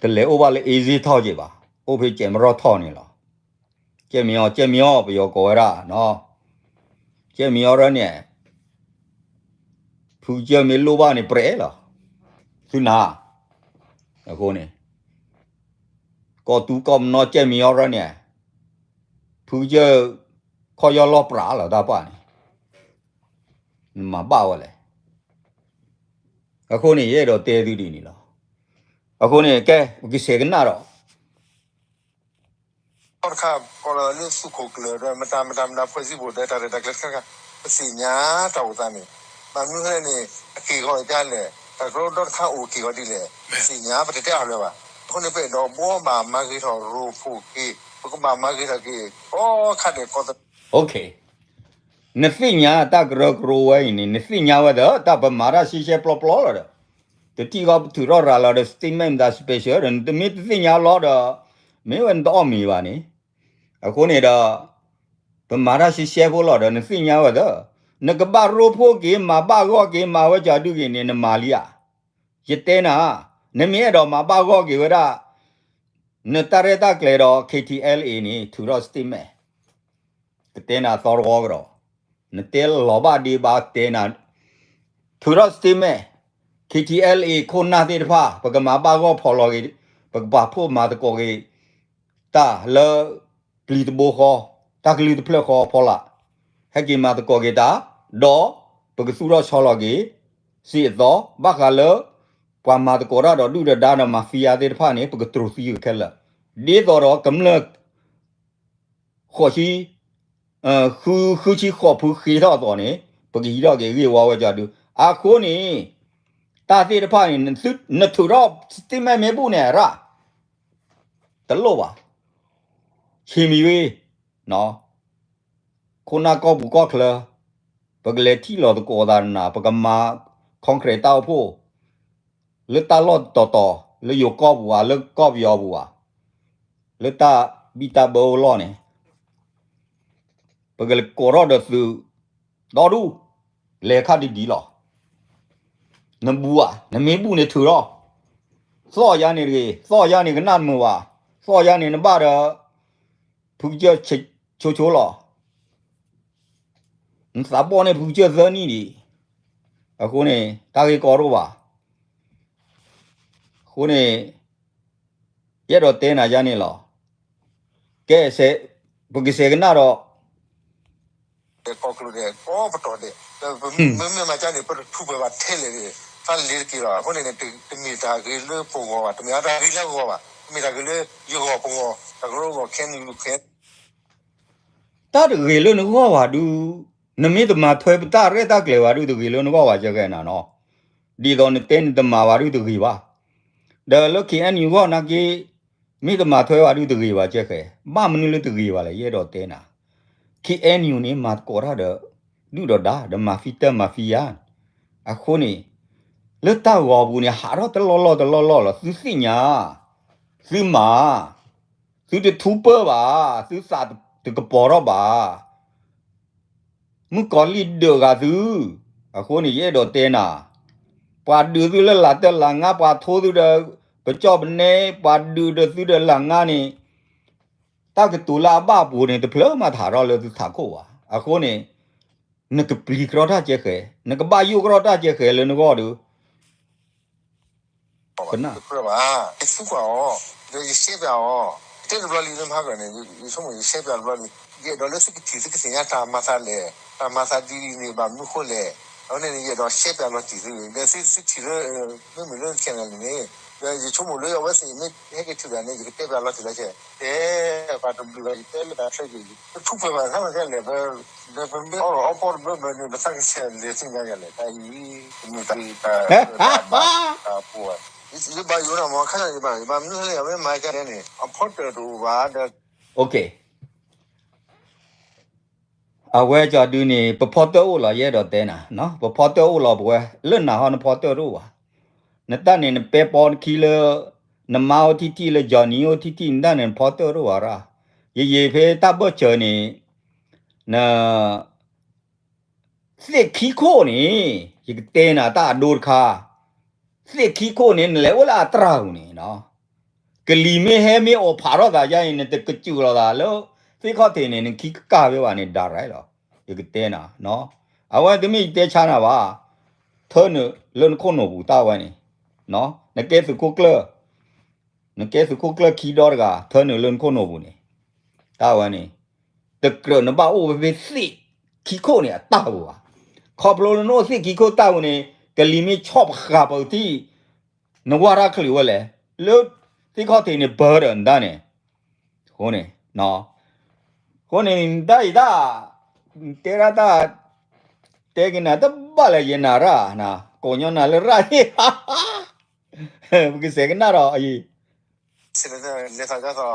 တလဲၤအိၣ်ဘၣ်လၢ အ့စ့ထီၣ်က့ဘၣ်, အိၣ်ဖဲကဲးမရီၢ်ထီၣ်န့ၣ်လီၤ. ကဲမံအီၤ ကဲမံအီၤ ပယီၤကိးဝဲဒၣ်, ကဲမံအီၤရၢန့ၣ် ဖုကစၢၢ်မ့ၢ်လိၣ်ဘၣ်န့ၣ် ပြဲးလီၤ. သုနၤ, အဃိန့ၣ် ကီၢ်သူကီၢ်မနီကဲမံအီၤရၢန့ၣ် ဖုကစၢၢ် ခီၣ်ယီၢ်လီၢ်ပြးလီၤတၢ်ပှၢ်န့ၣ် နမၤဘၣ်ဝဲလဲၣ်. အဃိန့ၣ် ယအဲၣ်ဒိးတဲသုဒ်န့ၣ်လီၤ. အဃိန့ၣ် ကဲ ပကဆဲးကနၣ်ဒီး တခါ ကီးလီၤလၢသုးခိၣ်ကျၢၢ်ဒီး မတၤမတၤမတၤ ဖွဲ့စည်းပုံ ဒီးတၢ်ရဲၣ်တၢ်ကျဲၤတခါတခါ ပသ့ၣ်ညါတၢ်အိၣ်သးန့ၣ် ဘၣ်မနုၤလဲၣ်န့ၣ် အက့ၢ်ဂီၤအံၤဒ်လဲၣ် တၢ်ကရၢဒီတခါအိၣ်က့ၢ်ဂီၤဒ်လဲၣ် ပသ့ၣ်ညါပတတဲအါလၢၤဘၣ်. အဃိန့ၣ် ပအဲၣ်ဒိးဘှီဘၣ်မၤဂ့ၤထီၣ်ရိဖှိၣ်က့ၤ ပကဘၣ်မၤဂ့ၤထီၣ်က့ၤ ကိးခါဒဲးကိးသ နသ့ၣ်ညါတၢ်ကရၢကရိဝဲအံၤန့ၣ် နသ့ၣ်ညါဝဲဒီး တၢ်ပမၤတၢ်ရှဲရှဲပျီပျီလီၤဒီး တထံၣ်ဃီပထုးထီၣ်ရၤလီၤဒီး statement မတၤ special ဒီး နတမ့ၢ်တသ့ၣ်ညါလီၤဒီး မ့ၢ်ဝဲနတအီၣ်မ့ၤဘၣ်န့ၣ်. အဃိန့ၣ်ဒီး ပမၤတၢ်ရှဲရှဲဖိလီၤဒီး နသ့ၣ်ညါဝဲဒီး နကဘၣ်ရိဖှိၣ်က့ၤ မၤဘၣ်ဂီၢ်က့ၤ မၤဝဲကၠီဒုက့ၤန့ၣ် နမၤလံဧါ. ယတဲနၤ, နမ့ၢ်အဲၣ်ဒိးမၤဘၣ်ဂီၢ်က့ၤဝဲဒၣ် နတၢ်ရဲၣ်တၢ်ကျဲၤဒီး K T L A န့ၣ် ထုးထီၣ် statement ကတဲနၤသီတဝီကဒီး, နတဲလီၤဘၣ်ဒ့ဘၣ်တဲနၤ, ထုးထီၣ် statement, K T L A ခိၣ်နၢ်သ့ၣ်တဖၣ် ပကမၤဘၣ်ဂီၢ်ဖီၣ်လီၤက့ၤ, ပကပာ်ဖှိၣ်မၤသကိးက့ၤ တၢ်လၢ ပျံၤတဘိဃီ, တၢ်ကလုၢ်တဖျၢၣ်ဃီဖီလာ်, ဟဲက့ၤမၤသကိးက့ၤတၢ်, ဒီးပကသူၣ်ထီၣ်ဆီလီၤက့ၤ စ့အသီ, ဘၣ်ဃးလၢ ပှၤမၤသကိးတၢ်ဒီးဒုၣ်ဒီးဒါဒီး mafia သ့ၣ်တဖၣ်န့ၣ် ပကတြူာ်သံခဲလၢာ်, ဒ်သိးဒီးကမျၢၢ် ဃိးဆံ, ဃု, ဃုဆံဃိးဖုဃ့ထီၣ်အသိးန့ၣ် ပကဟံးထီၣ်က့ၤဂ့ၢ်ဝီဝဲကီဒု, အဃိန့ၣ် တၢ်သ့ၣ်တဖၣ်န့ၣ် နထုးထီၣ် statement မ့ၢ်ဘူၣ်န့ၣ်ရၣ်, တလိၣ်ဘၣ်, ဆံးမံၤဝံၤ ခိၣ်နၢ်ကီၢ်ပူၤကီၢ်ချၢ, ပကလဲၤထံၣ်လီၤသကိးသးနၤ, ပကမၤ concrete တၢ်အိၣ်ဖှိၣ် လၢတၢ်လီၢ်တတီၤတီၤ လၢယိၤကီၢ်ပူၤဧါ, လၢကီၢ်ပယီၤပူၤဧါ, လၢတၢ်ဘံၣ်တၢ်ဘၢအိၣ်လီၢ်န့ၣ် ပကလဲၤကိးထီၣ်ဒီးသုး ဒီဒူၣ်, လဲၤခါဒ်ဒ်လီၤ. နဘူၣ်ဧါ, နမ့ၢ်ဘူၣ်န့ၣ်ထုးထီၣ်, သီၣ်ယါန့ၣ်တဂ့ၤ, သီၣ်ယါန့ၣ်ကနၣ်မုာ်ဘၣ်, သီၣ်ယါန့ၣ်နဘၣ်ဒီး ဖုကစၢၢ်ဆိဆိလီၤ. နသးဘီၣ်န့ၣ်ဖုကစၢၢ်သၢနံၣ်ဒံး, အဃိန့ၣ် တၢ်ဂ့ၢ်ကီတအိၣ်ဘၣ်. အဃိန့ၣ် ယအဲၣ်ဒိးတဲနၤယါန့ၣ်လီၤ. ကဲ, ပကစဲးကနၣ်ဒီး ကီၢ်ကျိၤဒဲးကီၢ်ပတီၢ်ဒဲး, ဒီးပမ့ၢ်မၤကၢန့ၣ် ပတထူးပှဲၤဘၣ်ထဲလဲၣ်န့ၣ် တၢ်လ့ၤတက့ၤလီၤ. အဃိန့ၣ်န့ၣ် တမ့ၢ်တၢ်ဂ့ၤလၢပဂီၢ်ဘၣ်, တမ့ၢ်တၢ်ဂ့ၤလၢအဂီၢ်ဘၣ်, တမ့ၢ်တၢ်ဂ့ၤလၢယဂီၢ်ပဂီၢ်, တၢ်ကရၢအဂီၢ် ခဲနံၣ်လူၤခဲ တၢ်တဂ့ၤလၢနဂီၢ်ဘၣ်ဒုး, နမ့ၢ်တမၤထွဲပတၢ်ရဲၣ်တၢ်ကျဲၤဘၣ်ဒုး တဂ့ၤလၢနဂီၢ်ဘၣ် ကဲဃဲနၤနီၤ. ဒ်သိးနတဲနတမၤဘၣ်ဒုးတဂ့ၤဘၣ်. ဒီးလၢ K N U ဂီၢ်နာ်က့ မ့ၢ်တမၤထွဲဘၣ်ဒုးတဂ့ၤဘၣ် ကဲဃဲ, ဘၣ်မနုၤလၢတဂ့ၤဘၣ်လဲၣ် ယအဲၣ်ဒိးတဲနၤ. K N U န့ၣ် မၤသကိးတၢ်ဒီး ဒုၣ်ဒီးဒါ ဒီး mafia mafia အဃိန့ၣ် လၢတၢ်ဂီၤပူၤန့ၣ် ဟးထီၣ်တလီၢ်လီၢ်တလီၢ်လီၢ်လီၤ. သုသ့ၣ်ညါ, သုမၤ, သုတထူပၢၢ်ဘၣ်, သုသးတကပီၤထီၣ်ဘၣ်. မုၣ်ကီၤလံၢ်ဒုးဂၤသု, အဃိန့ၣ် ယအဲၣ်ဒိးတဲနၤ, ပှၤဒုးသုလၢလၢ်တၢ်လၢ်ငါ, ပှၤထိသုဒီး ပကၠီၣ်ပနဲ, ပှၤဒုးဒီးသုဒီးလၢ်ငါန့ၣ် တၢ်ကတိၤလၢအဘၣ်ပူၤန့ၣ် တဖျၢၣ်မးတဟးထီၣ်လၢသုထးခိၣ်ဘၣ်. အဃိန့ၣ် နကပျံၤကရီတၢ်ကဲဃဲ, နကဘၣ်ယိၣ်ကရီတၢ်ကဲဃဲလၢနဂီၢ်ဒီး ပနၢ်, ယသူကွၢ်အီၤ, ဒီးယရှဲပၠးအီၤ, တဲတဘျီလံလၢမဟါကန့ၣ်, ယဆိကမိၣ်ယရှဲပၠးတဘျီလံ, ယအဲၣ်ဒိးလၢသုကထံၣ်သုကသ့ၣ်ညါတၢ်မၤသးလဲၣ်, တၢ်မၤသးဒ်အံၤန့ၣ် ဘၣ်မနုၤဃိလဲၣ်, အဝဲန့ၣ်န့ၣ် ယအဲၣ်ဒိးရှဲပၠးလီၤတံၢ်သု, ဒီးသုထံၣ်လၢ မ့မ့ၢ်လၢ channel န့ၣ်, ဒီးယဆိကမိၣ်လၢအဝဲသ့ၣ်မ့ၢ်ဟဲက့ၤထံၣ်တၢ်န့ၣ် ယကတဲပၠးလီၤတံၢ်လီၤဆဲး, တဲ, ပှၤတဘျုးဘၣ် ယတဲလၢတၢ်ချၢက့ၤ, တထူးပှဲၤဘၣ်ခါမးကလဲၣ်, ဒီးပမ့ၢ်အီၣ်အီပီတဘျီဘျီန့ၣ် ပသးကဆဲးလဲၤသ့ၣ်ညါယၤလဲၣ်, တၢ်အံၤ ပမ့ၢ်တၢ်တၢ်ဘၣ်တၢ်ပူၤ, ယဘၣ်ယိၣ်နၤမ့ၢ်ခါန့ၣ် ယဘၣ်ယိၣ်မး မနုၤလဲၣ် အဝဲမၤကန့ၣ် အဖီတၢၣ်တအိၣ်ဘၣ်ဒီး အဝဲကီဒုန့ၣ် ပဖီတၢၣ်အိၣ်လီၤ ယအဲၣ်ဒိးတဲနၤ, ပဖီတၢၣ်အိၣ်လီၤပဝဲ, လၢနၤဟီနဖီတၢၣ်တအိၣ်ဘၣ်. နတၢ်န့ၣ် နပဲပီနခံလၢ နမါအိၣ်ထံၣ်ထံၣ်လၢ Johnny အိၣ်ထံၣ်ထံၣ် နတၢ်န့ၣ် နဖီတၢၣ်တအိၣ်ဘၣ်ရၣ်. ယယံာ်ဖဲတၢ်ဘၢၣ်စၢၤန့ၣ် န သ့ၣ်ခံခိၣ်န့ၣ် ယကတဲနၤတၢ်အဒိတခါ, သ့ၣ်ခံခိၣ်န့ၣ် နလဲၤအိၣ်လၢအတြၢ်ပူၤန့ၣ်, ကလံၤမ့ၢ်ဟဲမ့ၢ်အိၣ်ဖးထီၣ်သးယါအံၤ နတကစူၢ်လိာ်သးလၢ သ့ၣ်ခီၣ်ထံးန့ၣ် နခံကကၢ်ဖဲဘၣ်န့ၣ် ဒါရဲၣ်လီၤ. ယကတဲနၤ, အဝဲတမ့ၢ်ယတဲဆါနၤဘၣ်, ထၢနုာ်လၢနခိၣ်နူာ်ပူၤတၢ်ဝဲန့ၣ်, နကဲသုးခိၣ်ကျၢၢ် နကဲသုးခိၣ်ကျၢၢ်ခံဒီတဂၤ ထၢနုာ်လၢနခိၣ်နူာ်ပူၤန့ၣ်, တၢ်ဝဲန့ၣ် တကြၢးနဘၣ်အိၣ်ဝဲဖဲသ့ၣ်ခံခိၣ်န့ၣ် အတၢ်ပူၤဘၣ်. ခီဖျိလၢနအိၣ်သ့ၣ်ခံခိၣ်တၢ်ပူၤန့ၣ် ကလံၤမ့ၢ်ဆီၣ်ပဃာ်ပထံၣ် နဝၢ်တၢ်ချုးဝဲလဲၣ်, လၢသ့ၣ်ခီၣ်ထံးန့ၣ် ဘၢဒီးနတၢ်န့ၣ်, အဃိန့ၣ် အဃိန့ၣ် တၢ်အံၤတၢ် တဲဒၣ်တၢ် တဲက့ၤနၤတဘၣ်လၢယနၤရၣ်, ကိးညီနၤလၢရၣ်, ပကစဲးကနၣ်ဒီးအံၤ လဲၤသးဒ်သိး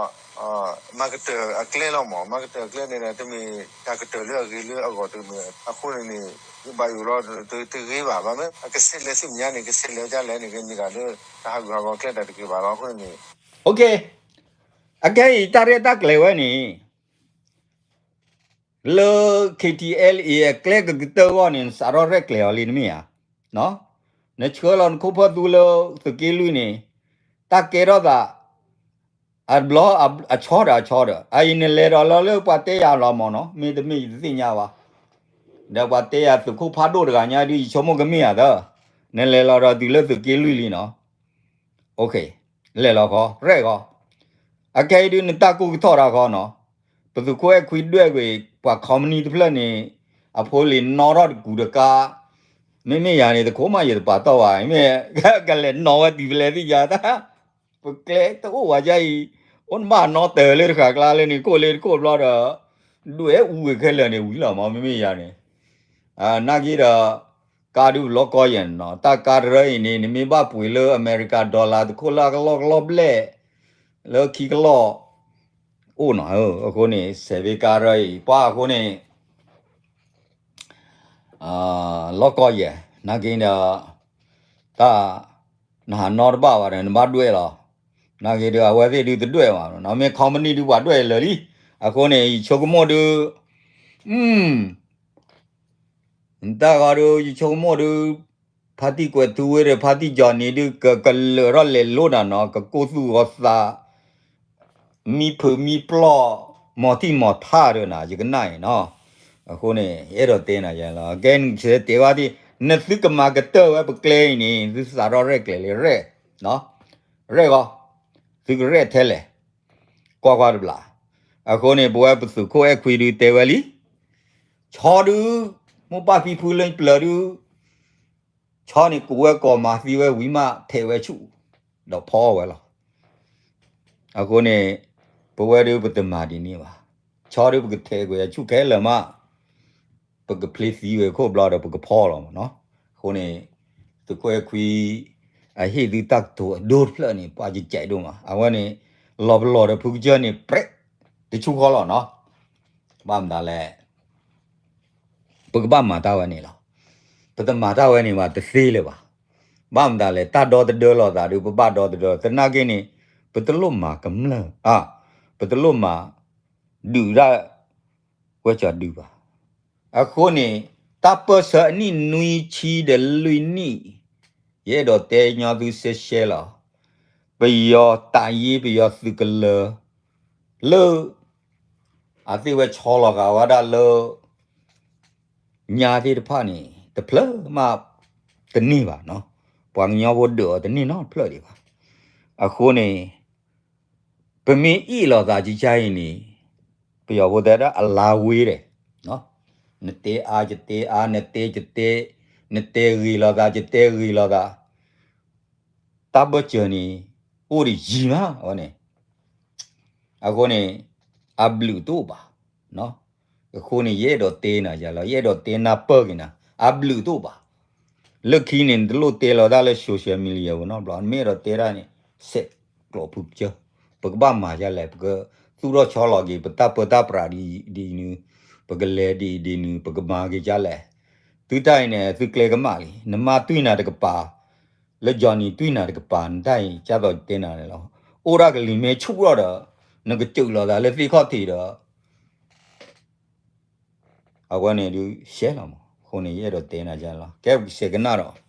မၤကတၢၢ်အကျဲလီၤမး, မၤကတၢၢ်အကျဲန့ၣ်ဒီး တမ့ၢ်တၢ်ကတၢၢ်လၢအဂ့ၤလၢအဂီၢ်တမ့ၢ်, အဃိန့ၣ်န့ၣ် ယဘၣ်ယိၣ်လီၤ တဂ့ၤဘၣ်, ဘၣ်မ့ၢ်အကဆဲးလဲၤဆူမဲာ်ညါန့ၣ် ကဆဲးလဲၤဝဲဒ်လဲၣ်န့ၣ် ကမ့ၢ်တၢ်လၢ တၢ်ဟးဂူာ်ဟးဂီၤကျဲတၢ်တဂ့ၤဘၣ်လီၤ. အဃိန့ၣ်န့ၣ် အခဲအံၤ တၢ်ရဲၣ်တၢ်ကျဲၤဝဲန့ၣ် လၢ K T L A အကျဲကကတၢၢ်အဂီၢ်န့ၣ် နစးထီၣ်ရဲၣ်ကျဲၤအီၤလံတမ့ၢ်ဧါ. နဆှၢလီၤနခိၣ်ဖၢၣ်သူလၢသုးက့လွံၢ်န့ၣ်, တၢ်ကဲထီၣ်သး အဘျီ အဆီဒီးအဆီဒီး အအံၤနလဲၤဒီးလီၤလၢပှၤတဲယၤလီၤမၢ်နီၤ, မ့တမ့ၢ်ယတသ့ၣ်ညါဘၣ်. ဒီးပှၤတဲယၤသုးခိၣ်ဖးဒိၣ်တဂၤညါဒုး ယဆိကမိၣ်ကမ့ၢ်ယၤသၢ, နလဲၤလီၤဒီးတုၤလၢသုးက့လွံၢ်လံနီၤ. လဲၤလီၤဃီ ရဲၣ်ဃီ, အခဲအံၤဒုးနတၢ်ကူၣ်ကထီၣ်တၢ်ဃီနီၤ, ပသုးခိၣ်အဲၣ်ခွံဒွဲၣ်ကွံာ် ပှၤ company တဖျၢၣ်န့ၣ် အဖိလံၤနီၣ်ထီၣ်တကူးတကါ, မ့မ့ၢ်ယၤန့ၣ် တခိၣ်မးယတပာ်တီၢ်ဘၣ်, မ့ၢ်ကလဲၤနီၣ်ဝဲတုၤဖဲလဲၣ်သ့ၣ်ညါတၢ်, ပကျဲတအိၣ်ဝဲဒ်အံၤ, အိၣ်နဘၣ်နီတၢၤလၢတဃာ်ကျါလၢန့ၣ် ခိၣ်လၢတခိၣ်ဘျီဒီး ဒွဲၣ်အူဝဲခဲလၢာ်န့ၣ်ဝံၤလီၤမၢ် မ့မ့ၢ်ယၤန့ၣ်, နာ်က့ဒီး ကါဒုးလီၢ်ကီၢ်ယဲၢ်နီၤ, တၢ်ကါတရၢအံၤန့ၣ် နမ့ၢ်ဘၣ်ပှ့ၤလၢအမဲရကၤ dollar တခိၣ်လၢအကလီၢ်ကလီၢ်ဘျဲၣ်, လၢခံကလီၢ် အိၣ်နီၤ, အဃိန့ၣ် စဲးဘ့ကါတရၢအံၤ ပှၤအဃိန့ၣ် လီၢ်ကီၢ်ယဲၢ်, နာ်က့ဒီး တၢ် နဟးနီတဘၣ်ဘၣ်ဒီး နဘၣ်ဒွဲၣ်လီၤ, နာ်က့ဒီး အဝဲသ့ၣ်ဒုးတဒွဲၣ်ဘၣ်, မ့ၢ် company ဒုးပှၤဒွဲၣ်လၢာ်လံ, အဃိန့ၣ် ယဆိကမိၣ်ဒုး တၢ်ဂီၤဒုး ယဆိကမိၣ်ဒုး ဖါတံၢ်ကွဲးထူဝ့ဒီး ဖါတံၢ်ကၠီနံၤဒုး ကကလၢာ်ထီၣ်လဲၤလိၤနၤနီၤ, ကကိၢ်သူၣ်ဂီၤသး မံဖုးမံပျီၢ် မီၤထံၣ်မီၤထါဒီးနၤ ယကနၣ်အံၤနီၤ, အဃိန့ၣ် ယအဲၣ်ဒိးတဲနၤယဲလီၤ, ကဲနတဲဝဲဒၣ် နသုကမၤကတၢၢ်ဝဲပကျဲအံၤန့ၣ် သုသးထီၣ်ရဲၣ်ကျဲၤလၢရဲၣ်, ရဲၣ်ဂီၤ, သုကရဲၣ်ထဲလဲၣ်, ကွၢ်ကွၢ်တဘျီ, အဃိန့ၣ် ပဝဲပသုးခိၣ်အဲၣ်ခွံဒုးတဲဝဲလံ ဆီဒုး မိၢ်ပၢ်ဖံဖုလၢပျၢၤဒုး ဆီန့ၣ်ကိးဝဲကိးမၤသံဝဲဝံၤမး ထဲးဝဲဆူၣ် ဒီးဖီအီၣ်ဝဲလီၤ. အဃိန့ၣ် ပဝဲဒုးပတမၤဒ်န့ၣ်ဘၣ်. ဆီဒုးပကထဲးကွံာ်အဆူၣ်ခဲလၢာ်မး ပကဖျ့သံဝဲခိၣ်ဘျီဒီးပကဖီလီၤမးနီၤ. အဃိန့ၣ် သုးခိၣ်အဲၣ်ခွံ အဟ့ၣ်သုတၢ်ကတိၤအဒိတဖျၢၣ်န့ၣ် ပှၤယကဲးဒိၣ်မး. အဝဲန့ၣ် လီၤပလီၢ်ဒီးဖုကစၢၢ်န့ၣ် ပြဲး တဆူဃီလီၤနီၤ. ဘၣ်မတၤလဲၣ် ပကဘၣ်မၤတၢ်ဝဲန့ၣ်လီၤ. ပတမၤတၢ်ဝဲန့ၣ်ဘၣ်တသ့လၢၤဘၣ်. ဘၣ်မတၤလဲၣ် တၢ်ဒီသဒၢလိာ်သးဒုး ပဘၣ်ဒီသဒၢ သနာ်က့န့ၣ် ပတလိၣ်မၤကမျၢၢ် အါ ပတလိၣ်မၤ ဒုးဒၣ် ဝဲကၠီဒုးဘၣ်. အဃိန့ၣ် တၢ်ပၢၢ်ဆၢအနံၣ်နွံဆံဒီးလွံၢ်နံၣ် ယအဲၣ်ဒိးတဲညီသုရှဲရှဲလီၤ. ပယီၤတၢ်ယ့ ပယီၤသုးကလၢၤ လၢ အသ့ၣ်ဝဲဆီလီၤဃာ်ဝဲဒၣ်လၢ ညါသ့ၣ်တဖၣ်န့ၣ် တဖျၢၣ်မးတန့ၢ်ဘၣ်နီၤ. ပှၤကညီဖိဒုးအီၤတန့ၢ်နီတဖျၢၣ်ဒံးဘၣ်. အဃိန့ၣ် ပမ့ၢ်အ့ၣ်လိာ်သးကကါအံၤန့ၣ် ပယီၤဖိတဲဒၣ်အလါဝ့ဒဲး, နတဲအါယတဲအါ နတဲယတဲ, နတဲဂ့ၤလိာ်သးယတဲဂ့ၤလိာ်သး တၢ်ဘၢၣ်စၢၤန့ၣ် အိၣ်ဒံးယံၤမးအဝဲန့ၣ်. အဃိန့ၣ် အဘျုးတအိၣ်ဘၣ်. အဃိန့ၣ် ယအဲၣ်ဒိးတဲနၤယၤလီၤ ယအဲၣ်ဒိးတဲနၢ်ပၢၢ်က့ၤနၤ အဘျုးတအိၣ်ဘၣ်. လၢခံန့ၣ် နတလိၣ်တဲလီၤတၢ်လၢ social media ဝဲနီတဘျီ နမ့ၢ်အဲၣ်ဒိးတဲတၢ်န့ၣ် ဆဲးကျိးဖုကစၢၢ် ပကဘၣ်မၤယၤလဲၣ် ပကသူၣ်ထီၣ်ဆီလီၤက့ၤ ပတၢ်ပၢတၢ်ပြးဒ်အံၤဒ်နုၤ ပကလဲၤဒ်အံၤဒ်နုၤ ပကမၤက့ၤယၤလဲၣ်. သုတၢ်အံၤန့ၣ် သုကျဲကမၣ်လံ နမါတွံၢ်နၤတကပၤ လၢ Johnny တွံၢ်နၤတကပၤ နတၢ်အံၤ ကၢ်သိးတဲနၤန့ၣ်လီၤ. အိၣ်ဒၣ်ကလံၤမ့ၢ်ဆူၣ်ထီၣ်ဒီး နကစၢးလိာ်သးလၢသ့ၣ်ခီၣ်ထံးဒီး အဝဲန့ၣ်ဒုးရှဲလီၤမး အဃိန့ၣ် ယအဲၣ်ဒိးတဲနၤယၤလီၤ ကဲပကဆဲးကနၣ်ဒီး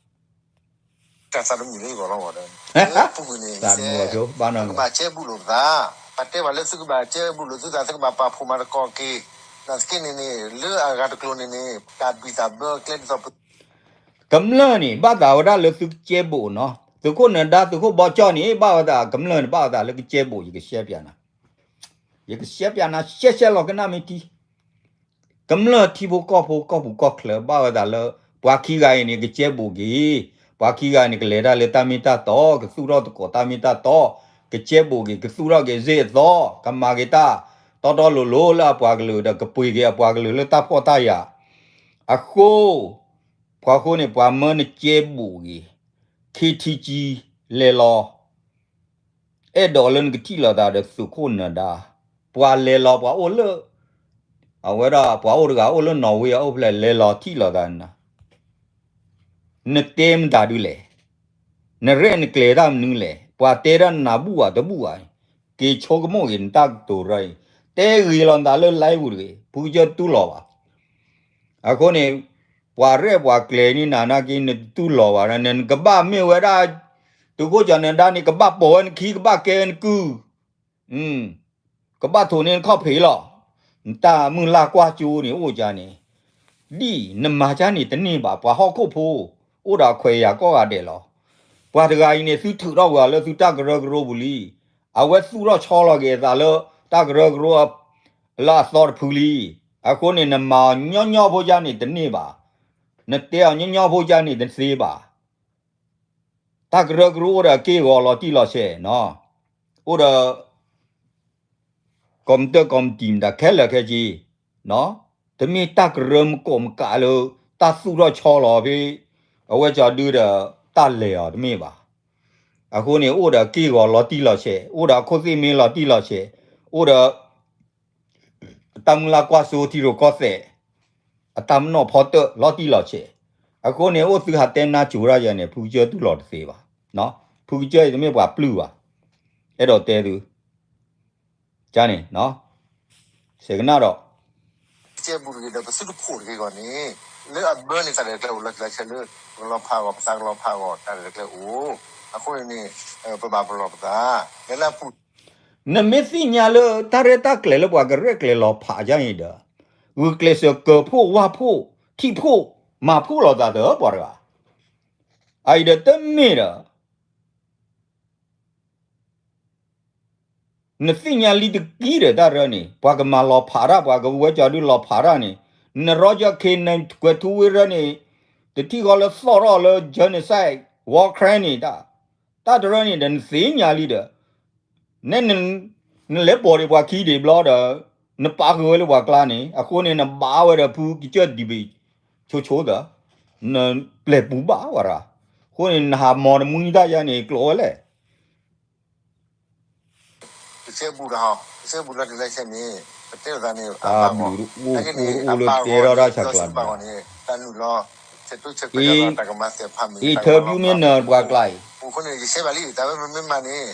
တၢ်သးတမုာ်လၢယဂီၢ်လီၤဝဲဒီး လၢပူၤကွံာ်န့ၣ် သးတမုာ်လီၤဆိ ဘၣ်နီၢ် သုကဘၣ်ကဲဘူးလိာ်ပသး ပတဲဘၣ်လၢသုကဘၣ်ကဲဘူးလိာ်သုသး သုကဘၣ်ပာ်ဖှိၣ်မၤသကိးက့ၤ နာ်သက့န့ၣ်န့ၣ် လၢအဂၤတကျိၤန့ၣ်န့ၣ် တၢ်ဘံၣ်တၢ်ဘၢကျဲဒ်သိးပ ကမျၢၢ်န့ၣ် ဘၣ်သးဝဲဒၣ်လၢသုကကဲဘူးနီၤ သုးခိၣ်နၢၤဒါသုးခိၣ်ဘီကၠီန့ၣ် ဘၣ်ဝဲဒၣ်ကမျၢၢ်န့ၣ် ဘၣ်ဝဲဒၣ်လၢကကဲဘူး ယကရှဲပၠးနၤ ယကရှဲပၠးနၤရှဲရှဲလီၤကနၣ်မ့ၢ်ထံ ကမျၢၢ်ထံဖိကီၢ်ဖိကီၢ်ပူၤကီၢ်ချၢ ဘၣ်ဝဲဒၣ်လၢ ပှၤခံဂၤအံၤန့ၣ် ကကဲဘူးက့ၤ ပှၤခံဂၤန့ၣ် ကလဲၤတၢ်လၢတၢ်မ့ၢ်တၢ်တီ ကသူၣ်ထီၣ်သကိးတၢ်မ့ၢ်တၢ်တီ ကကဲဘူးက့ၤ ကသူၣ်ထီၣ်က့ၤစ့ၢ်အသီ ကမၤက့ၤတၢ် တီတီလိၤလိၤလၢအပှၤကလုာ်ဒီး ကပှ့ၤက့ၤအပှၤကလုာ်လၢတၢ်ဖှီၣ်တၢ်ယာ် အဃိ ပှၤဃိန့ၣ် ပှၤမၢနကဲဘူးက့ၤ ခ့ထံကံ လဲၤလီၤ အဲၣ်ဒိးလၢနကထံၣ်လိာ်သးဒီးသုးခိၣ်နၢၤဒါ ပှၤလဲၤလီၤပှၤအိၣ်လၢ အဝဲဒၣ်ပှၤအိၣ်တဂၤအိၣ်လၢနီၣ်ဝ့အအိၣ်ဖျဲၣ် လဲၤလီၤထံၣ်လိာ်သးနၤ နတဲမတၤဒုလဲၣ် နရဲၣ်နကျဲၤတၢ်မနုၤလဲၣ် ပှၤတဲဒၣ်နၤဘူၣ်ဧါတဘူၣ်ဧါ က့ၤဆိကမိၣ်က့ၤနတၢ်ကတိၤရၢအံၤ တဲဂ့ၤလီၤနသးလၢ live ပူၤတဂ့ၤ ဖုကစၢၢ်တူၢ်လိာ်ဘၣ် အဃိန့ၣ် ပှၤရဲၣ်ပှၤကျဲၤန့ၣ်နၤနာ်က့ နတတူၢ်လိာ်ဘၣ်ဒီး နကဘၣ်မ့ၢ်ဝဲဒၣ် သုးခိၣ်ကၠီၤနဒါန့ၣ် ကဘၣ်ပိာ်ဝဲနခံ ကဘၣ်ကဲနကုၢ်, ကဘၣ်ထိးန့ၢ်နခီၣ်ဖံးလီၤ. နတၢ်မုၢ်လၢ်ကွၢ်ကၠိန့ၣ်အိၣ်ကန့ၣ်, ဒ်နမၤကန့ၣ်တန့ၢ်ဘၣ်, ပှၤဟီၣ်ခိၣ်ဖိ အိၣ်ဒီးခွဲးယာ်ကိးဂၤဒဲးလီၤ. ပှၤတဂၤအံၤန့ၣ် သုထုးထီၣ်ကွံာ်အီၤလၢသုတၢ်ကရၢကရိပူၤလံ. အဝဲသူၣ်ထီၣ်ဆီလီၤက့ၤအသးလၢ တၢ်ကရၢကရိ လၢအသီတဖုလံ. အဃိန့ၣ် နမၤအီၤညီညီဖိကန့ၣ်တန့ၢ်ဘၣ်, နတဲအီၤညီညီဖိကန့ၣ်တသ့ဘၣ်. တၢ်ကရၢကရိအိၣ်ဒီးအက့ၢ်အဂီၤလီၤတံၢ်လီၤဆဲး, အိၣ်ဒီး ကီၢ်မတၢၢ်ကီၢ်မတံၤမတၤခဲလၢာ်ခဲဆ့, တမ့ၢ်တၢ်ကရၢမကိးမကးလၢ တၢ်သူၣ်ထီၣ်ဆီလီၤဖဲ အဝဲကၠီၤဒုဒီးတၢ်လဲၤအီၤတမ့ၢ်ဘၣ်. အဃိန့ၣ် အိၣ်ဒီးအက့ၢ်အဂီၤလီၤတံၢ်လီၤဆဲး, အိၣ်ဒီးအခိၣ်သ့ၣ်မ့ၢ်လီၤတံၢ်လီၤဆဲး, အိၣ်ဒီး အတၢ်မုၢ်လၢ်ကွၢ်စိထံရူၢ်ကီၢ်သဲး, အတၢ်ပနီၣ်ဖီတၢၣ်လီၤတံၢ်လီၤဆဲး. အဃိန့ၣ် အိၣ်သုဟးတဲနါစိၤတၢ်ယဲန့ၣ် ဖုကစၢၢ်တူၢ်လိာ်တသ့ဘၣ်. ဖုကစၢၢ်အံၤတမ့ၢ်ပှၤပျုၢ်ဘၣ်. အဲၣ်ဒိးတဲသု ကန့ၣ် စဲးကနၣ်ဒီး ကဲဘူးတဂ့ၤဒီး ပသုတဖိးတဂ့ၤဂီၢ်န့ၣ် လၢအဘၢန့ၣ် တၢ်ရဲၣ်တၢ်ကျဲၤအိၣ်လီၤတံၢ်လီၤဆဲးလၢ ပကလီၤဖးအဂီၢ် ပသးကလီၤဖးအဂီၢ် တၢ်ရဲၣ်တၢ်ကျဲၤအိၣ်. အဃိန့ၣ်န့ၣ် ပဘၣ်ပလီၢ်ပသး လၢလၢအပူၤ နမ့ၢ်သ့ၣ်ညါလၢတၢ်ရဲၣ်တၢ်ကျဲၤလၢပှၤကရဲၣ်ကျဲၤလီၤဖးယါအံၤဒီး ဂုာ်ကျဲးစၢးကၢၤဖှိၣ်ဝၢ်ဖှိၣ်ထံၣ်ဖှိၣ်မၤဖှိၣ်လိာ်သးသၢပှၤတဂၤ အအံၤဒီးတမ့ၢ်ဒီး နသ့ၣ်ညါလံတကံၢ်ဒီးတၢ်ရၢန့ၣ် ပှၤကမၤလီၤဖးတၢ် ပှၤကဝဲကၠီဒုလီၤဖးတၢ်န့ၣ် နရီကၠီခ့ နကွဲးထူဝ့ရၢန့ၣ် တထံၣ်ဃီလၢသီၣ်ထီၣ်လၢ genocide war crime န့ၣ် တၢ်တရၢန့ၣ်ဒီးနသ့ၣ်ညါလံဒီး နဲ နလဲၤပိာ်ဒံးပှၤခံဒံးဘျီဒီး နပာ်ဃုာ်ဝဲလၢပှၤကျါန့ၣ် အဃိန့ၣ် နဘၣ်ဝဲဒီးဖုကစၢၢ်ဒံးဘ့ၣ် ဆိဆိသၢ နပျဲၢ်ပူၤဘၣ်ဝဲဒၣ် အဃိန့ၣ် နဟးမၤတမူတၢ်ယါန့ၣ် ကျိးဝဲလဲၣ် ကစဲဘူးလီၤ ကစဲဘူးလီၤတလဲဆဲန့ၣ် ပတဲလိာ်သးန့ၣ် အပၢ်ဂီၢ် တၢ်ဘျုးအိၣ်အိၣ်လၢတဲထီၣ်တၢ်ဆၢကျါန့ၣ် တၢ်နုာ်လီၤ ဆဲးတိဆဲးကဲးလီၤ တၢ်ကမၤသဲးဖးမံၤ interview မ့ၢ်နၢၤပှၤကျါအံၤ အဃိန့ၣ် ယစဲဘၣ်လံ တၢ်ဝဲမ့မ့ၢ်မၤန့ၣ်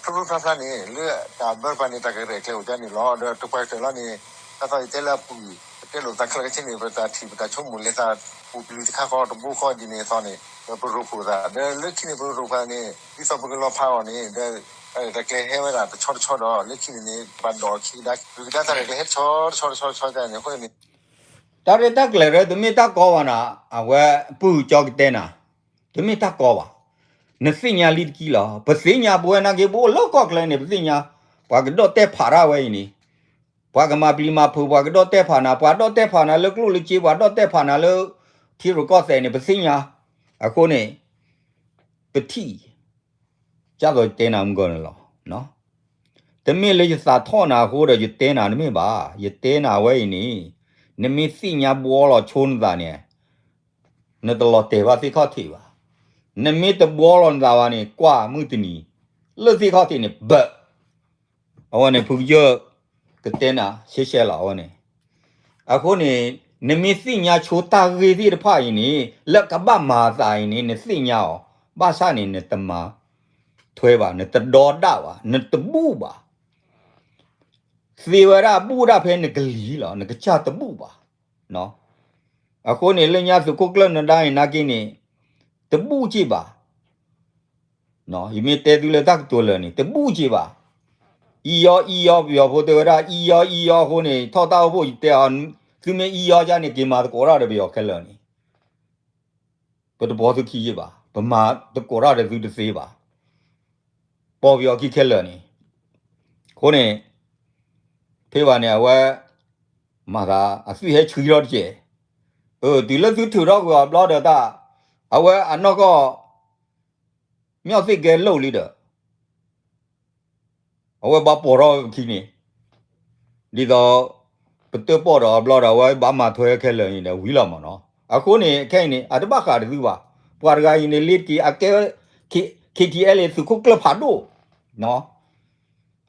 ဖျိဖျိဖျါဖျါန့ၣ် လၢတၢ်ဘၢတဖၣ်န့ၣ် တၢ်ကရဲၣ်ကျဲၤအိၣ်ဒၣ်န့ၣ်လီၤ ဒီးတပှၤကတၢၢ်လီၤန့ၣ် တၢ်သီယတဲလၢအပူၤ ပတဲလိာ်သးခဲလၢာ်ခဲဆ့န့ၣ် ပတၢ်ထံၣ်ပတၢ်ဆိကမိၣ်လဲၤသးပူၤပျုၤတခါဃီ တဘိဃီဒ်န့ၣ်အသိးန့ၣ် ပရိဖှိၣ်သး ဒီးလၢခံန့ၣ် ပရိဖှိၣ်သးန့ၣ် ဒ်သိးပကလီၤဖးအီၤန့ၣ် ဒီး တၢ်ရဲၣ်တၢ်ကျဲၤဟဲဝဲဒၣ်တဆီတဆီဒီး လၢခံန့ၣ်န့ၣ် ပဘၣ်ဒိးအီၤခံကဒါ ဒုၣ်ကဒါတၢ်ရဲၣ်ကျဲၤဟဲတဆီတဆီတဆီတဆီန့ၣ် အဃိန့ၣ် တၢ်ရဲၣ်တၢ်ကျဲၤရၢ တမ့ၢ်တၢ်ကီဘၣ်နၤ အဝဲပုၢ်ကၠီကတဲနၤ တမ့ၢ်တၢ်ကီဘၣ် နသ့ၣ်ညါလံတကံၢ်လီၤ ပသ့ၣ်ညါပဝဲနာ်က့ ပအိၣ်လၢကီၢ်ချၢန့ၣ် ပသ့ၣ်ညါ ပှၤကဒီၣ်တဲၣ်ဖးတၢ်ဝဲအံၤန့ၣ် ပှၤကမၤပျံၤမၤဖုး ပှၤကဒီၣ်တဲၣ်ဖးနၤ ပှၤဒီၣ်တဲၣ်ဖးနၤလၢကျိၣ်လၢစ့ ပှၤဒီၣ်တဲၣ်ဖးနၤလၢ ထံရူၢ်ကီၢ်သဲးန့ၣ် ပသ့ၣ်ညါ အဃိန့ၣ် ပထံၣ် ကၢ်သိးယတဲနၤမုၢ်ဂီၤန့ၣ်လီၤ တမ့ၢ်လၢယသးထီၣ်နၤအဃိဒီးယတဲနၤတမ့ၢ်ဘၣ် ယတဲနၤဝဲအံၤန့ၣ် နမ့ၢ်သ့ၣ်ညါဘှီလီၤဆိနသးန့ၣ် နတလီၤတဲာ်ဘၣ်သ့ၣ်ခီၣ်ထံးဘၣ် နမ့ၢ်တဘှီလီၤနသးဘၣ်န့ၣ် ကွၢ်မုၢ်တနံၤ လၢသ့ၣ်ခီၣ်ထံးန့ၣ် ဘၢၣ် အဝဲန့ၣ် ဖုကစၢၢ် ကတဲနၤ ရှဲရှဲလီၤ အဝဲန့ၣ် အဃိန့ၣ် နမ့ၢ်သ့ၣ်ညါဆိတၢ်ဂ့ၢ်သ့ၣ်တဖၣ်အံၤန့ၣ် လၢကဘၣ်မၤအသးအံၤန့ၣ် နသ့ၣ်ညါအီၤ ဘၣ်ဆၣ်န့ၣ် နတမၤထွဲဘၣ် နတဒီဒၣ်ဘၣ် နတဘူၣ်ဘၣ် သ့ဝဲဒၣ်ဘူၣ်ဒၣ်ဖဲနကလံၤလီၤ နကစၢ်တဘူၣ်ဘၣ် အဃိန့ၣ် လၢညါသုးခိၣ်ကျၢၢ်နဒါအံၤနာ်က့န့ၣ် တဘူၣ်က့ၤဘၣ် ယမ့ၢ်တဲသုလၢတၢ်ကတိၤလၢာ်န့ၣ် တဘူၣ်က့ၤဘၣ် အံၤယီအံၤယီ ပယီၤဖိတဲဝဲဒၣ် အံၤယီအံၤယီအဃိန့ၣ် ထီၣ်တၢ်အိၣ်ဖှိၣ်ယတဲအီၤ သုမ့ၢ်အံၤယီယါန့ၣ် က့ၤမၤသကိးတၢ်ဒီးပယီၤခဲလၢာ်န့ၣ် ပတဘှီသုခံယ့ၢ်ဘၣ် ပမၤသကိးတၢ်ဒီးသုတသ့ဘၣ် ပိာ်ပယီၤခံခဲလၢာ်န့ၣ် အဃိန့ၣ် ဖဲဘၣ်န့ၣ် အဝဲ မၤသး အသွံၣ်ဟဲဆှံထီၣ်တက့ၢ် အၢ တုၤလၢသုထုးထီၣ်ကွံာ်အီၤဘျီဒီးတၢ် အဝဲအနီၢ်ကီၢ် မ့ၢ်အီၤသ့ၣ်ကဲလိာ်လံဒီး အဝဲဘၣ်ပိာ်ထီၣ်ဝဲပခံန့ၣ် ဒ်သိး ပတၢၣ်ပီၣ်ဒီးအဘျီဒီး အဝဲဘၣ်မၤထွဲခဲလၢာ်န့ၣ်ဒီး ဝံၤလီၤမးနီၤ အဃိန့ၣ် ခဲအံၤန့ၣ် အတဘၣ်ဃးတသုဘၣ် ပှၤတဂၤအံၤန့ၣ် လ့ၤတက့ၤ အကဲ K-, KTLA သုးခိၣ်ကျၢၢ်ဖးဒိၣ်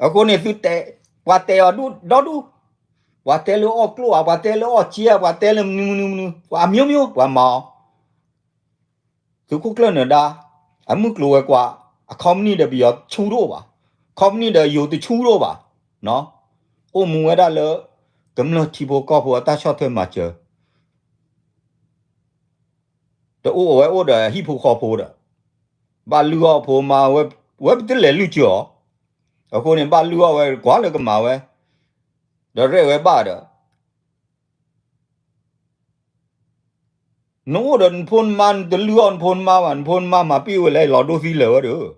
အဃိန့ၣ် သုတဲ ပှၤတဲအီၤဒူၣ်ဒီဒူၣ် ပှၤတဲလၢအီၣ်ကျိၣ်ဧါ ပှၤတဲလၢအီၣ်ကၠ့ဧါ ပှၤတဲလၢမနုၤမနုၤမနုၤ ပှၤမံၤမံၤ ပှၤမၤအီၤ သုးခိၣ်ကျၢၢ်နၢၤဒါ အမုၢ်ကျိၤဝဲၤကွာ် အ company ဒီးပယီၤဆူၣ်တအိၣ်ဘၣ် company ဒီးယိၤတဆူၣ်တအိၣ်ဘၣ် အိၣ်မူဝဲဒၣ်လၢ ကမျၢၢ်ထံဖိကီၢ်ဖိအတၢ်ဆီၣ်ထွဲမၤစၢၤ တအိၣ်အဝဲအိၣ်ဒီးဟံၣ်ဖိဃီဖိဒီး ဘၣ်လုၢ်အီၣ်ဖိမါဝဲ, ဝဲပတလဲၤလုၢ်စၢၤအီၤ, အဃိန့ၣ် ဘၣ်လုၢ်အီၣ်ဝဲကွၢ်လၢကမၤဝဲ, ဒီးရဲၣ်ဝဲဘၣ်ဒီး နအိၣ်ဒီးနဖိနမါ နတလုၢ်အီၣ်နဖိနမါဘၣ်, နဖိနမါမၤပ့ၢ်ဝဲလဲၣ် လီၤဒိသံလၢာ်ဝဲဒီး,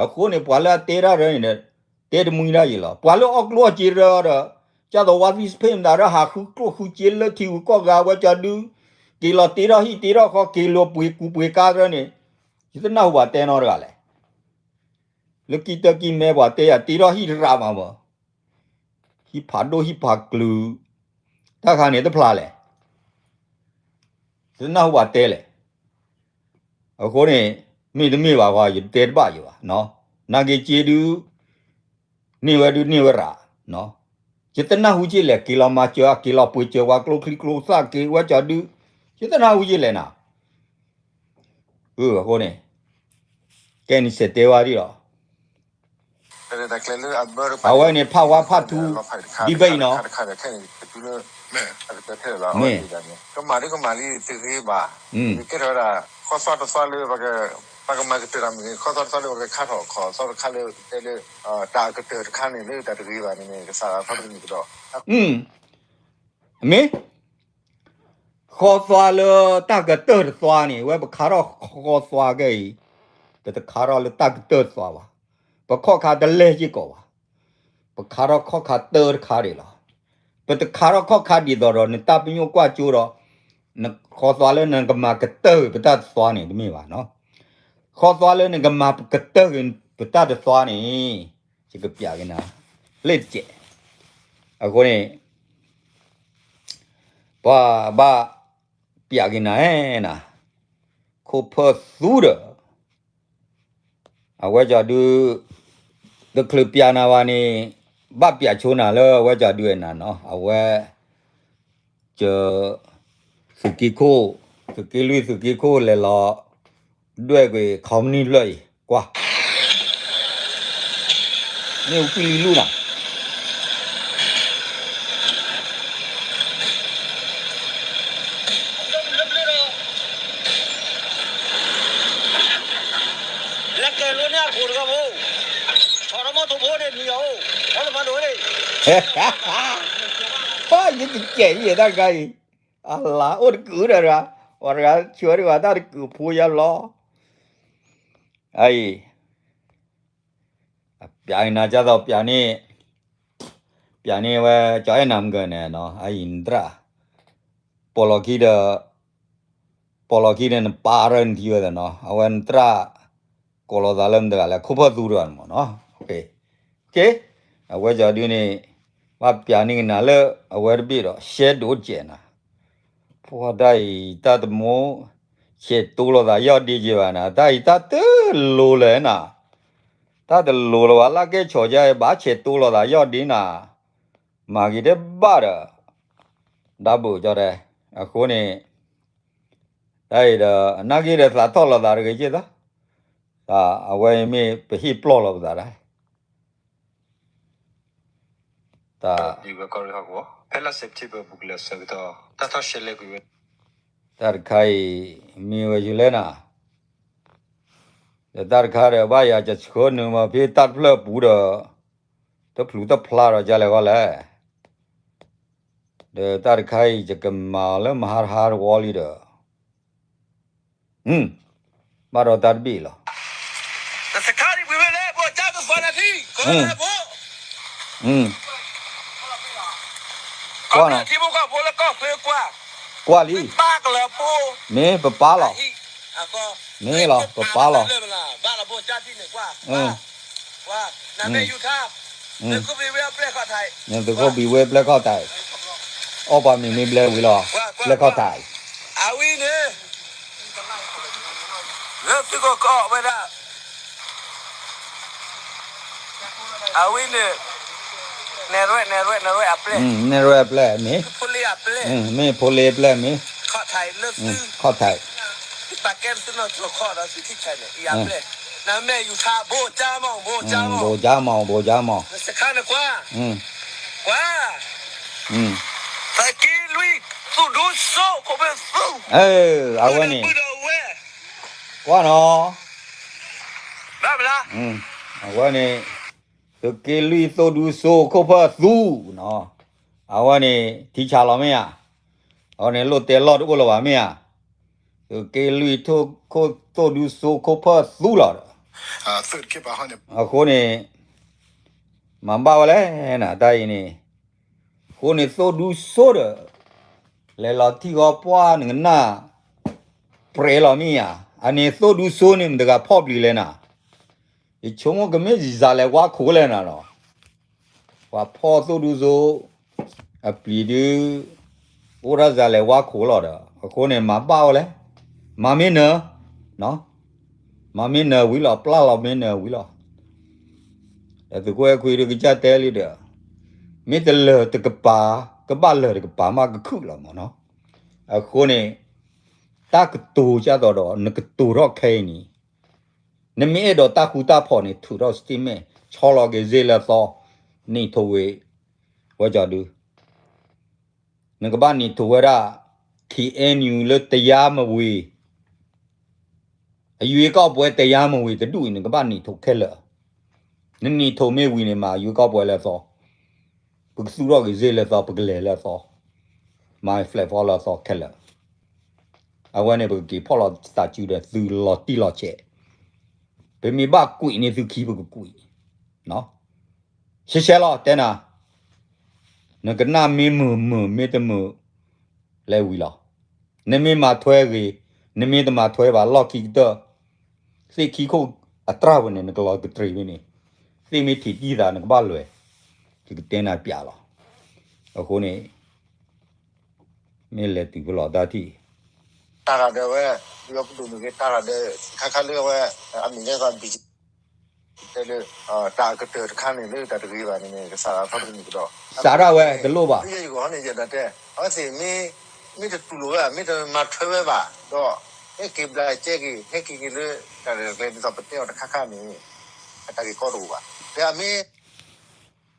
အဃိန့ၣ် ပှၤလၢအတဲတၢ်ရၢန့ၣ်ဒီး တဲတမှံဒၣ်ယံၤလီၤ. ပှၤလၢအီၣ်ကျိၣ်အီၣ်စ့တရၢဒီး ကၢ်သိးဝါသံစဖ့ၣ်မတၤရၢ ဟးဃုကျိၣ်ဃုစ့လၢထံဂုၤကီၢ်ဂၤဝဲကၠီဒု, က့ၤလီၤတ့ထီၣ်ဟံၣ်တ့ထီၣ်ဃီ က့ၤလီၤပှ့ၤကူပှ့ၤကါတရၢန့ၣ်, ယတနၢ်ဟူပှၤတဲနီတဂၤလဲၣ်. လၢကံၢ်တၢ်ကံၢ်မဲပှၤတဲယၤတ့ထီၣ်ဟံၣ်တရၢမးမး, ဟံၣ်ဖးဒိၣ်ဟံၣ်ဖးကလုာ်, တၢ်ခါန့ၣ်တဖျါလဲၣ်. ယတနၢ်ဟူပှၤတဲလဲၣ်. အဃိန့ၣ် မ့ၢ်တမ့ၢ်ဘၣ်ဃီ ယတဲတဘၣ်ယံၤဘၣ်, နာ်က့ၤစ့ဒု န့ၢ်ဝဲဒုန့ၢ်ဝဲရၣ်, ယတနၢ်ဟူက့လဲၣ် က့ၤလီၤမၤစၢၤ က့ၤလီၤပှ့ၤစၢၤပှၤကျိချံကျိသၣ်က့ၤဝဲကၠီဒု, ယတနၢ်ဟူက့လဲၣ်နၤ. အဃိန့ၣ် ကဲန့ၣ်စဲးတဲဝဲဒ်လီၤ. အဝဲန့ၣ် part one part two debate နီၤ. မ့ၢ် ကမၤဒ်ကမၤလံတဂ့ၤဘၣ်, ကဲထီၣ်ဝဲဒၣ် ခီသီတသီလၢ ပကမၤကတၢၢ်တၢ်မ့ၢ်ဂ့ၤ ခီသီတသီလၢပကခါထီၣ်ခီသီတခါလၢ တဲလၢ တၢ်အကတၢၢ်တခါန့ၣ်လၢတၢ်တဂ့ၤဘၣ်န့ၣ် ကစၢ်ခီပနံၣ်ကဒီး မ့ၢ် ဃီသွါလၢတၢ်ကတၢၢ်တသွါန့ၣ် ဝဲပခါထီၣ်ဃီသွါကဲအံၤ, ပတခါထီၣ်လၢတၢ်ကတၢၢ်တသွါဘၣ်. ပခီၣ်ခါတလဲၢ်စ့ၢ်ကီးဘၣ်. ပခါထီၣ်ခီၣ်ခါတၢတခါဒံးလီၤ. ပတခါထီၣ်ခီၣ်ခါဒ်သိးဒီး နတၢ်ပညိၣ်ကွၢ်ကၠိဒီး ဃီသွါလၢနကမၤကတၢၢ်ပတၢ်တသွါန့ၣ် တမ့ၢ်ဘၣ်နီၤ. ဃီသွါလၢနကမၤကတၢၢ်ပတၢ်တသွါန့ၣ် ယကပျးက့ၤနၤ လၢတကဲး. အဃိန့ၣ် ပှၤဘၣ်ပျးက့ၤနၤနၤ, ခိၣ်ဖၢၣ်သူဒီး အဝဲကၠီဒု တချုးပျးနၤဘၣ်န့ၣ် ဘၣ်ပျးဆိနၤလၢအဝဲကၠီဒုနၤနီၤ. အဝဲ က သုးက့ခိၣ်, သုးက့လွံၢ် သုးက့ခိၣ်လဲၤလီၤ ဒွဲၣ်ကွံာ် ခီမနံၣ်ဖျၢၣ်အံၤ ကွၢ် မ့ၣ်အူကွံာ်လံလူနၤ လဲၤကဲၤလိန့ၢ်အခိၣ်တဂၤဖိ, ထီၣ်ထီၣ်မီၢ်ထိၣ်ဖိန့ၣ် နံၤအအိၣ်, ထီၣ်တမၤဒိၣ်န့ၣ်, ပှၤယတကဲးယဲၢ်တၢ်တခါအံၤ, အလါအိၣ်တကုာ်ဒီး, ပှၤတဂၤဆှၢတဂၤတၢ်တကုာ်ဖိယါလီၤ, အအံၤ ပျးနၤကၢ်သိးပျးန့ၣ်, ပျးန့ၣ်ဝဲ ကၠီအဲၣ်နၤမုၢ်ကၢၢ်န့ၣ်နီၤ, အအံၤနသရၣ်, ပိာ်လီၤခံဒီး, ပိာ်လီၤခံဒီးနပၢ်ရၢနထံဝဲသ့ၣ်နီၤ, အဝဲနသရၣ်, ကိးလီၤသးလၢမတၤတဂၤလဲၣ် ခိၣ်ဖၢၣ်သူတဂၤန့ၣ်မ့ၢ်နီၤ, အဝဲကၠီဒုန့ၣ်, ဘၣ်ပျးန့ၢ်ကနၤလၢအဝဲတဘ့ၣ်ဒီး ရှဲဒိၣ်ကဲးနၤ ဖဲတၢ်အံၤတၢ်တမိၣ်, ဆဲးတိလိာ်သးယီၢ်ဒ့က့ဘၣ်နၤ, တၢ်အံၤတၢ်တလိၤလၢၤနၤ, တၢ်တလိၤလၢၤဘၣ် လၢကဲဆီၣ်ယါအံၤ ဘၣ်ဆဲးတိလိာ်သးယီၢ်ဒ့နၤ, မၤဂ့ၤတဘၣ်ဒီး, ဒါဘုၣ်ကၠီတဲ, အဃိန့ၣ်, တၢ်အံၤဒီး နာ်က့ဒီးသးထီၣ်လိာ်သးတဂ့ၤက့သး, အဝဲမ့ၢ်ပဟ့ၣ်ပျီၢ်လီၤပသးဒၣ် တၢ် တၢ်တခါအံၤ မ့ၢ်ဝဲယလဲၣ်နၤ, ဒီးတၢ်တခါဒီး ဘၣ်ယၤကဆှၢနုာ်မၤဖဲတၢ်တဖျၢၣ်အပူၤဒီး, တဖျူးတဖျါဒီးကလဲၣ်ဂီၢ်လဲၣ်, ဒီးတၢ်တခါအံၤ ယကမၤအီၤလၢမဟါတဟါတဝီလံဒီး ဘၣ်ဒီးတၢ်တဘ့ၣ်လီၤ. ကွၢ်နီၤ, ကွၢ်လံ, မ့ၢ်ပပၢ်လီၤ, မ့ၢ်လီၤ ပပၢ်လီၤ. သုးခိၣ်ဘံဝဲပျဲၢ်ခီၣ်ထံး, အီၣ်ပှၤမံၤမ့ၢ်ဘျဲဝံၤလီၤ, ပျဲၢ်ခီၣ်ထံး, အဝဲန့ၣ်, လၢသုးခိၣ်ကီၢ်ဝဲဒၣ်, အဝဲန့ၣ်, နဲၣ်ရွဲၣ်, နဲၣ်ရွဲၣ်အပျဲၢ်, နဲၣ်ရွဲၣ်အပျဲၢ်မ့ၢ်, မ့ၢ်ဖိလ့အပျဲၢ်မ့ၢ်, ခီၣ်ထံး, ဘိကၠါမီၢ်, ဘိကၠါမီၢ်, ကွၢ်, အဝဲန့ၣ်, ကွၢ်နီၤ, အဝဲန့ၣ် သုးက့လွံၢ်သိၣ်ဒူစိခိၣ်ဖၢၣ်သူ, အဝဲန့ၣ် ထံဆးလီၤမ့ၢ်ဧါ, အဝဲန့ၣ်လိၣ်တဲလီၢ်တအိၣ်လၢၤဘၣ်မ့ၢ်ဧါ, သုးက့လွံၢ်ခိၣ် သိၣ်ဒူစိခိၣ်ဖၢၣ်သူလီၤဒီး အဃိန့ၣ် မၤဘၣ်ဝဲလဲၣ်နၤ တၢ်အံၤန့ၣ်, အဃိန့ၣ်သိၣ်ဒူစိဒီး လဲၤလီၤထံၣ်ဃီပှၢ်နကနၣ် ပြဲလီၤမ့ၢ်ဧါ, အန့ၣ်သိၣ်ဒူစိန့ၣ် မတဂၤဖီၣ်ပျံၤလဲၣ်နၤ, ယဆိကမိၣ်ကမ့ၢ်ယစၤလဲၤဝါခိၣ်လဲၣ်နၤလီၤ, ပှၤဖီၣ်သိၣ်ဒူစိ အပျံၤဒု အိၣ်ဒၣ်စၤလဲၤဝါခိၣ်လီၤဒီး အဃိန့ၣ် မၤဘၣ်ဝဲလဲၣ်, မၤမ့ၢ်နၢၤ မၤမ့ၢ်နၢၤဝံၤလီၤ ပျၢ်လီၤမ့ၢ်နၢၤဝံၤလီၤ, ဒီးသုးခိၣ်အဲၣ်ခွံဒုကစၢ်တဲလံဒီး မ့ၢ်တလၢာ်တကပၤ ကဘၣ်လၢာ်တကပၤမးကခုၣ်လီၤမ့ၢ်နီၤ, အဃိန့ၣ် တၢ်ကတိၤကသိးဒီး နကတိၤထီၣ်ခဲအံၤန့ၣ် နမ့ၢ်အဲၣ်ဒိးတၢ်ဃူတၢ်ဖိးန့ၣ် ထုးထီၣ် statement ဆီလီၤက့ၤစ့လၢသီ, နံၣ်ထိးဝ့ၤ ဝဲကီၤဒု နကဘၣ်နံၣ်ထိးဝဲဒၣ် ခ့ၣ်အဲၣ်ယူၣ် လၢတယါမဝ့ၤ အရွေးကောက်ပွဲ တရားမဝင် တဒူၣ်အံၤ နကဘၣ်နံၣ်ထိးခဲလၢာ်, နနံၣ်ထိးမ့ၢ်ဝံၤန့ၣ် မၤရွေးကောက်ပွဲလၢအသီ, ပကသူၣ်ထီၣ်က့ၤစ့လၢအသီ ပကလဲၤလၢအသီ, မၤ flag four လၢအသီခဲလၢာ်, အဝဲန့ၣ် ပကက့ၤဖီၣ်လီၤသးစုဒီးသုလီၤတံၢ်လီၤဆဲး, ပမ့ၢ်ဘၣ်ကွံာ်န့ၢ်သုခံပကကွံာ် ရှဲရှဲလီၤ တဲနၤ, နကနၣ်မ့ၢ်မုာ်မုာ် မ့ၢ်တမုာ် လဲၤဝံၤလီၤ, နမ့ၢ်မၤထွဲဂ့ၤ, နမ့ၢ်တမၤထွဲဘၣ် လီၢ်ခံကတၢၢ်, သ့ၣ်ခံခိၣ်အတြၢ်ဝဲန့ၣ် နကလီၤကတြ့ၤဝဲန့ၣ်, သ့ၣ်မ့ၢ်ထံၣ်တံၢ်သး နကဘၣ်လွဲၤ, ယကတဲနၤပျးလီၤ, အဃိန့ၣ် မ့ၢ်လဲၤတုၤဖဲလဲၣ်တၢ်ထံၣ် တၢ်ရၤဒီးဝဲ, ဒုးအပဒိၣ်မ့ၢ်ဂ့ၤ တၢ်ရၤဒီး ခါခါလၢအဝဲ အမံၤလၢသး ဘံၣ် တဲလၢ တၢ်အကတၢၢ်တခါန့ၣ် လၢတၢ်တဂ့ၤဘၣ်န့ၣ်န့ၣ် ကစးထီၣ်တမုာ်ကဒီး စးထီၣ်ဝဲတလိၣ်ဘၣ် လၢယဂီၢ်န့ၣ် ယဒၣ်တဲ အဝဲသ့ၣ်မ့ၢ် မ့ၢ်တတူၢ်လိာ်ဝဲ မ့ၢ်တမၤထွဲဝဲဘၣ်ဒီး ဟဲက့ၤဘျးကဲက့ၤ ဟဲက့ၤက့ၤလၢ တၢ်ရဲၣ်တၢ်ကျဲၤဒ်သိးပတဲအီၤတခါခါန့ၣ် အတၢ်ဂ့ၢ်ကီတအိၣ်ဘၣ် ဒီးအမ့ၢ်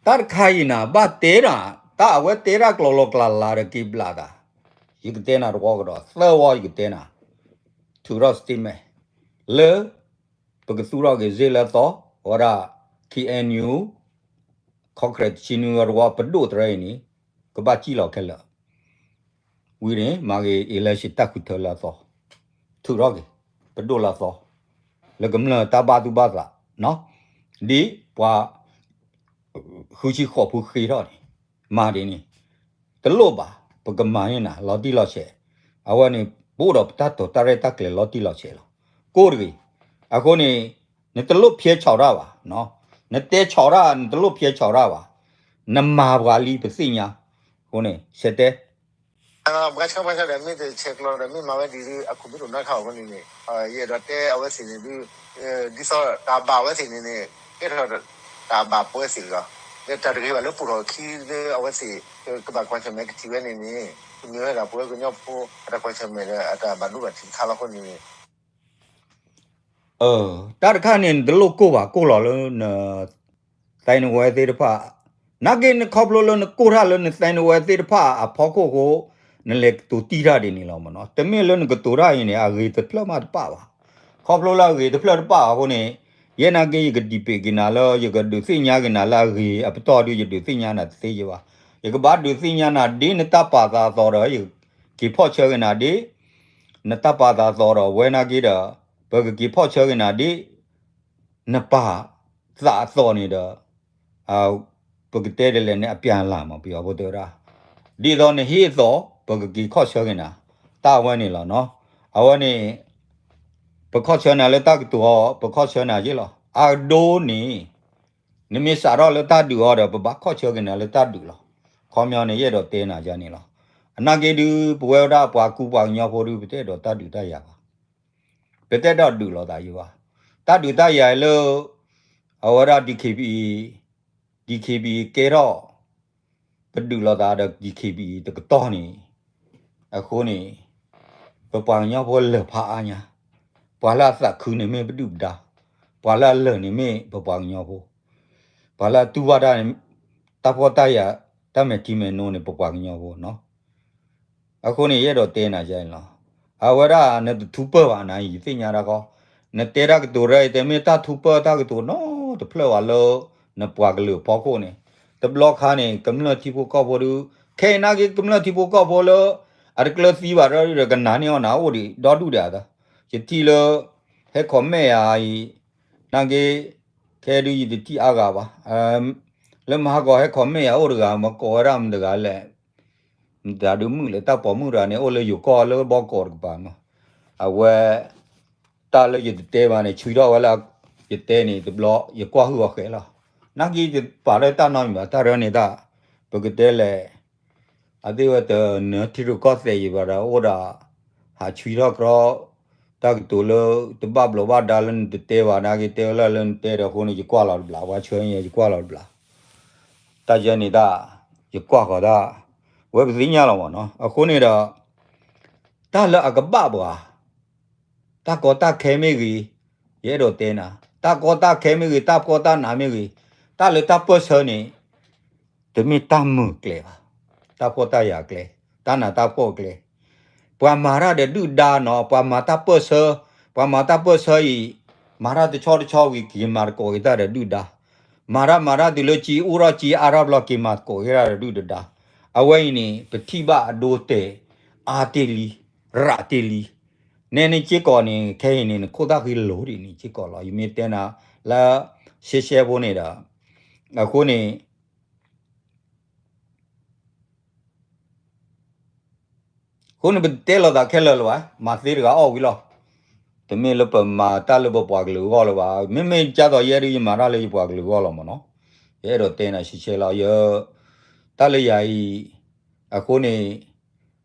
တၢ်တခါအံၤနၤ ဘၣ်တဲနၤ, တၢ်အဝဲတဲတၢ်ကျိၤလီၤကျါလါဒီးက့ၤဘျးသး, ယကတဲနၤတဝီကဒီး သၢဝီယကတဲနၤ, ထုးထီၣ် statement လၢ ပကသူၣ်ထီၣ်က့ၤစ့လၢအသီ, အဝဲဒၣ် ခ့ၣ်အဲၣ်ယူၣ် ခီၣ်ချၢၣ် ဆံနွံဝဲတဝီ ပဒိၣ်တရၢအံၤန့ၣ် ကဘၣ်စံၣ်လီၤခဲလၢာ် ဝံၤန့ၣ် မၤဂ့ၤ election တၢ်ဃုထၢလၢအသီ, ထုးထီၣ်က့ၤ ပဒိၣ်လၢအသီ, လၢကမျၢၢ်တၢ်ဘၣ်သူၣ်ဘၣ်သး, ဒ်ပှၤ ဃုဆံဃိးဖိဃ့ထီၣ်န့ၣ်, မၤဒ်န့ၣ်, တလိၣ်ဘၣ်, ပကမၤန့ၢ်နၤ လီၤတံၢ်လီၤဆဲး, အဝဲန့ၣ် ပအိၣ်ဒီးပတၢ်တိာ်တၢ်ရဲၣ်တၢ်ကျဲၤလီၤတံၢ်လီၤဆဲးလီၤ, ကိးတဂ့ၤ, အဃိန့ၣ် နတလိၣ်ဖျဲးဆီးတၢ်ဘၣ်, နတဲဆီးတၢ် နတလိၣ်ဖျဲးဆီးတၢ်ဘၣ်, နမၤပှၤလံပသ့ၣ်ညါ, အဃိန့ၣ် ဆဲးတဲ ဘၣ်ဆၣ်ဘၣ်ဆၣ်ဒီး မ့ၢ်တဆဲးကျိးဒီး မ့ၢ်မၤဝဲဒ်ဒုး အခိၣ်မ့ၢ်တအိၣ်နီတခါအဃိန့ၣ်န့ၣ်, ယအဲၣ်ဒိးတဲအဝဲသ့ၣ်န့ၣ်ဒုး, ဒ်သိးတၢ်ဘၣ်ဝဲသ့ၣ်န့ၣ်န့ၣ် ကဲထီၣ်တၢ်ဘၣ်ပဝဲသ့ၣ်လီၤ, ဒီးတၢ်တဂ့ၤဘၣ်လၢပိာ်ထီၣ်ခံလၢအဝဲသ့ၣ် ကဘၣ်ကွၢ်ဆၢၣ်မဲာ်ကထံၣ်ဝဲန့ၣ်န့ၣ်, ကမ့ၢ်ဝဲဒၣ်ပဝဲကညီဖိ အတၢ်ကွၢ်ဆၢၣ်မဲာ်ဒီး အတၢ်ဘၣ်ဒိဘၣ်ထံးတခါလီၤအဃိန့ၣ်န့ၣ် တၢ်တခါန့ၣ် နတလိၣ်ကိၢ်ဘၣ်ကိၢ်လီၤလၢန သဲနဝဲသ့ၣ်တဖၣ်, နာ်က့နခီဖျိလၢနကိၢ်တၢ်လၢနသဲနဝဲသ့ၣ်တဖၣ်အဖီခိၣ်အဃိ, နလဲၤကတိၤတံၢ်တၢ်ဒ်န့ၣ်လီၤမ့ၢ်နီၤ, တမ့ၢ်လၢနကတိၤတၢ်အံၤန့ၣ် အဂ့ၤတဖျၢၣ်မးတပၣ်ဘၣ်, ခီဖျိလၢအဂ့ၤတဖျၢၣ်တပၣ်အဃိန့ၣ်, ယဲနာ်က့ယကဒံးပ့းက့ၤနၤလၢ ယကဒုးသ့ၣ်ညါက့ၤနၤလၢအဂ့ၤအပတီၢ်ဒုး ယဒုးသ့ၣ်ညါနၤတသ့ယဘၣ်, ယကဘၣ်ဒုးသ့ၣ်ညါနၤဒ်နတၢ်ပာ်သးအသိးဒီး ယကက့ၤဖီၣ်ဆၢက့ၤနၤဒ် နတၢ်ပာ်သးအသိးဒီး ဝဲနာ်က့ဒီး ပကက့ၤဖီၣ်ဆၢက့ၤနၤဒ် နပာ်သးအသိးန့ၣ်ဒီး ပကတဲဒ်လဲၣ်န့ၣ် အပြန်အလှန်မး ပယီၤဖိတဲဝဲဒၣ်, ဒ်သိးနဟ့ၣ်အသိး ပကက့ၤဖီၣ်ဆၢက့ၤနၤ, တၢ်အဝဲန့ၣ်လီၤနီၤ, အဝဲန့ၣ် ပဖီၣ်ဆၢနၤလၢတၢ်ကတိၤအီၤ ပဖီၣ်ဆၢနၤယ့ၢ်လီၤ, အဒိန့ၣ် နမ့ၢ်စးထီၣ်လၢတၢ်ဒုးအီၤဒီး ပဘၣ်ဖီၣ်ဆၢက့ၤနၤလၢတၢ်ဒုးလီၤ, ခီပညီန့ၣ် ယအဲၣ်ဒိးတဲနၤယၤန့ၣ်လီၤ, အနာ်က့ဒုး ပဝဲဒၣ်ပှၤကူပှၤကညီဖိဒုး ပတအဲၣ်ဒိးတၢ်ဒုးတၢ်ယၤဘၣ် ပတအဲၣ်ဒိးဒုးလိာ်သးယံၤဘၣ်, တၢ်ဒုးတၢ်ယၤလၢ အဝဲဒၣ် DKBA, DKBA ကဲထီၣ် ပဒုးလိာ်သးဒီး DKBA တကတီၢ်န့ၣ်, အဃိန့ၣ် ပပှၤကညီဖိလၢာ်ဖးအါညါ, ပှၤလၢအသးခုန့ၣ်မ့ၢ်ပဒုၣ်ပဒါ, ပှၤလၢအလၢာ်န့ၣ်မ့ၢ်ပပှၤကညီဖိ, ပှၤလၢအတူၢ်ဘၣ်တၢ်န့ၣ် တၢ်ဖှီၣ်တၢ်ယာ် တၢ်မဲာ်ထံမဲာ်နိန့ၣ် ပပှၤကညီဖိနီၤ အဃိန့ၣ် ယအဲၣ်ဒိးတဲနၤယဲန့ၣ်လီၤ, အဝဲဒၣ်နတထူပၢၢ်ဘၣ်နၤ ယသ့ၣ်ညါတၢ်ခီ, နတဲတၢ်ကတိၤရၢအံၤ တမ့ၢ်တၢ်ထူပၢၢ်တၢ်ကတိၤနီတဖျၢၣ်ဘၣ်လၢ နပှၤကလုာ်အဖီခိၣ်န့ၣ်, တဘျီခါန့ၣ် ကမျၢၢ်ထံဖိကီၢ်ဖိဒုး, ခဲအံၤနာ်က့ကမျၢၢ်ထံဖိကီၢ်ဖိလၢ အတကျၢၤသံဘၣ်ဒီး ကနၣ်န့ၢ်အီၤနၤအိၣ်ဒံးဒီဒူၣ်ဒံးအသး, ယထံၣ်လၢ ဟဲ comment ယၤအံၤ, နာ်က့ ခဲဒုးယတထံၣ်အါဂၤဘၣ်, လၢမဟါကီးဟဲ comment ယၤအိၣ်တဂၤ မကိးဝဲဒၣ်မတၤတဂၤလဲၣ် မတၤဒုးမုာ်လဲၣ် တၢ်ပိာ်မုၣ်တဂၤန့ၣ် အိၣ်လၢယိၤကီၢ်လၢဘီကီးတကပၤမး, အဝဲ တၢ်လၢယတတဲဘၣ်န့ၣ် ဆွံထီၣ်ဝဲလၢ ယတဲန့ၣ်တဘျီ ယကွၢ်ဟုၣ်အီၤဃဲးလီၤ. နာ်က့ယပာ်လၢတၢ်နီတမံၤဘၣ် တၢ်ရၢန့ၣ်တၢ် ပကတဲလဲၣ် အသ့ၣ်ဝဲတနၢၤထံရူၢ်ကီၢ်သဲးယံၤဘၣ်ဒီး အိၣ်ဒီး ဟးဆွံထီၣ်ကြီ တၢ်ကတိၤလၢ တဘၣ်ဘျီးဘၣ်ဒါလၢနတတဲဘၣ် နာ်က့တဲဝဲလၢလၢနတဲဒီးအဃိန့ၣ် ယကွၢ်လီၤတဘျီ ပှၤဆှၢန့ၢ်ယကွၢ်လီၤတဘျီ, တၢ်ယဲန့ၣ်တၢ် ယကွၢ်ဃီၤတၢ် ဝဲပသ့ၣ်ညါလီၤမးနီၤ အဃိန့ၣ်ဒီး တၢ်လၢအကဘၣ်ပှၤ တၢ်ကီတၢ်ခဲမ့ၢ်ဂ့ၤ, ယအဲၣ်ဒိးတဲနၤ, တၢ်ကီတၢ်ခဲမ့ၢ်ဂ့ၤ, တၢ်ဖှီၣ်တၢ်နးမ့ၢ်ဂ့ၤ, တၢ်လၢတၢ်ပၢၢ်ဆၢန့ၣ် တမ့ၢ်တၢ်မုာ်ကျဲဘၣ်. တၢ်ဖှီၣ်တၢ်ယာ်ကျဲ, တၢ်နးတၢ်ဖှီၣ်ကျဲ, ပှၤမၤတၢ်ဒီးဒုၣ်ဒါနီၤ, ပှၤမၤတၢ်ပၢၢ်ဆၢ, ပှၤမၤတၢ်ပၢၢ်ဆၢအံၤ, မၤတၢ်တဆီတဆီဝံၤ က့ၤမၤသကိးက့ၤတၢ်ဒီးဒုၣ်ဒါ, မၤတၢ်မၤတၢ်တုၤလၢက့အိၣ်ထီၣ်က့အါထီၣ်ဘျီ က့ၤမၤသကိးက့ၤတၢ်ဒီးဒုၣ်ဒါ, အဝဲအံၤန့ၣ် ပထံၣ်ဘၣ်အဒိတဲာ် အါတ့ၢ်လံ, ရးတ့ၢ်လံ. နဲန့ၣ်စ့ၢ်ကီးန့ၣ် ခဲအံၤန့ၣ် နခိၣ်သၣ်ဃံလိၤဒ်န့ၣ်စ့ၢ်ကီးလီၤ. ယမ့ၢ်တဲနၤလၢ ရှဲရှဲဖိန့ၣ်ဒီး အဃိန့ၣ် အဃိန့ၣ် ပတဲလိာ်သးခဲလၢာ်လၢၤဘၣ်, မၤသ့တဂၤအီၣ်ဝံၤလီၤ. တမ့ၢ်လၢပမၤတၢ်လၢပပှၤကလုာ်အဂီၢ်လၢၤဘၣ်. မ့မ့ၢ်ကၢ်သိးယဲဒုး ယမၤတၢ်လၢယပှၤကလုာ်အဂီၢ်လီၤမးနီၤ. ယအဲၣ်ဒိးတဲနၤရှဲရှဲလီၤ. ယ တၢ်လၢယၤအံၤ အဃိန့ၣ်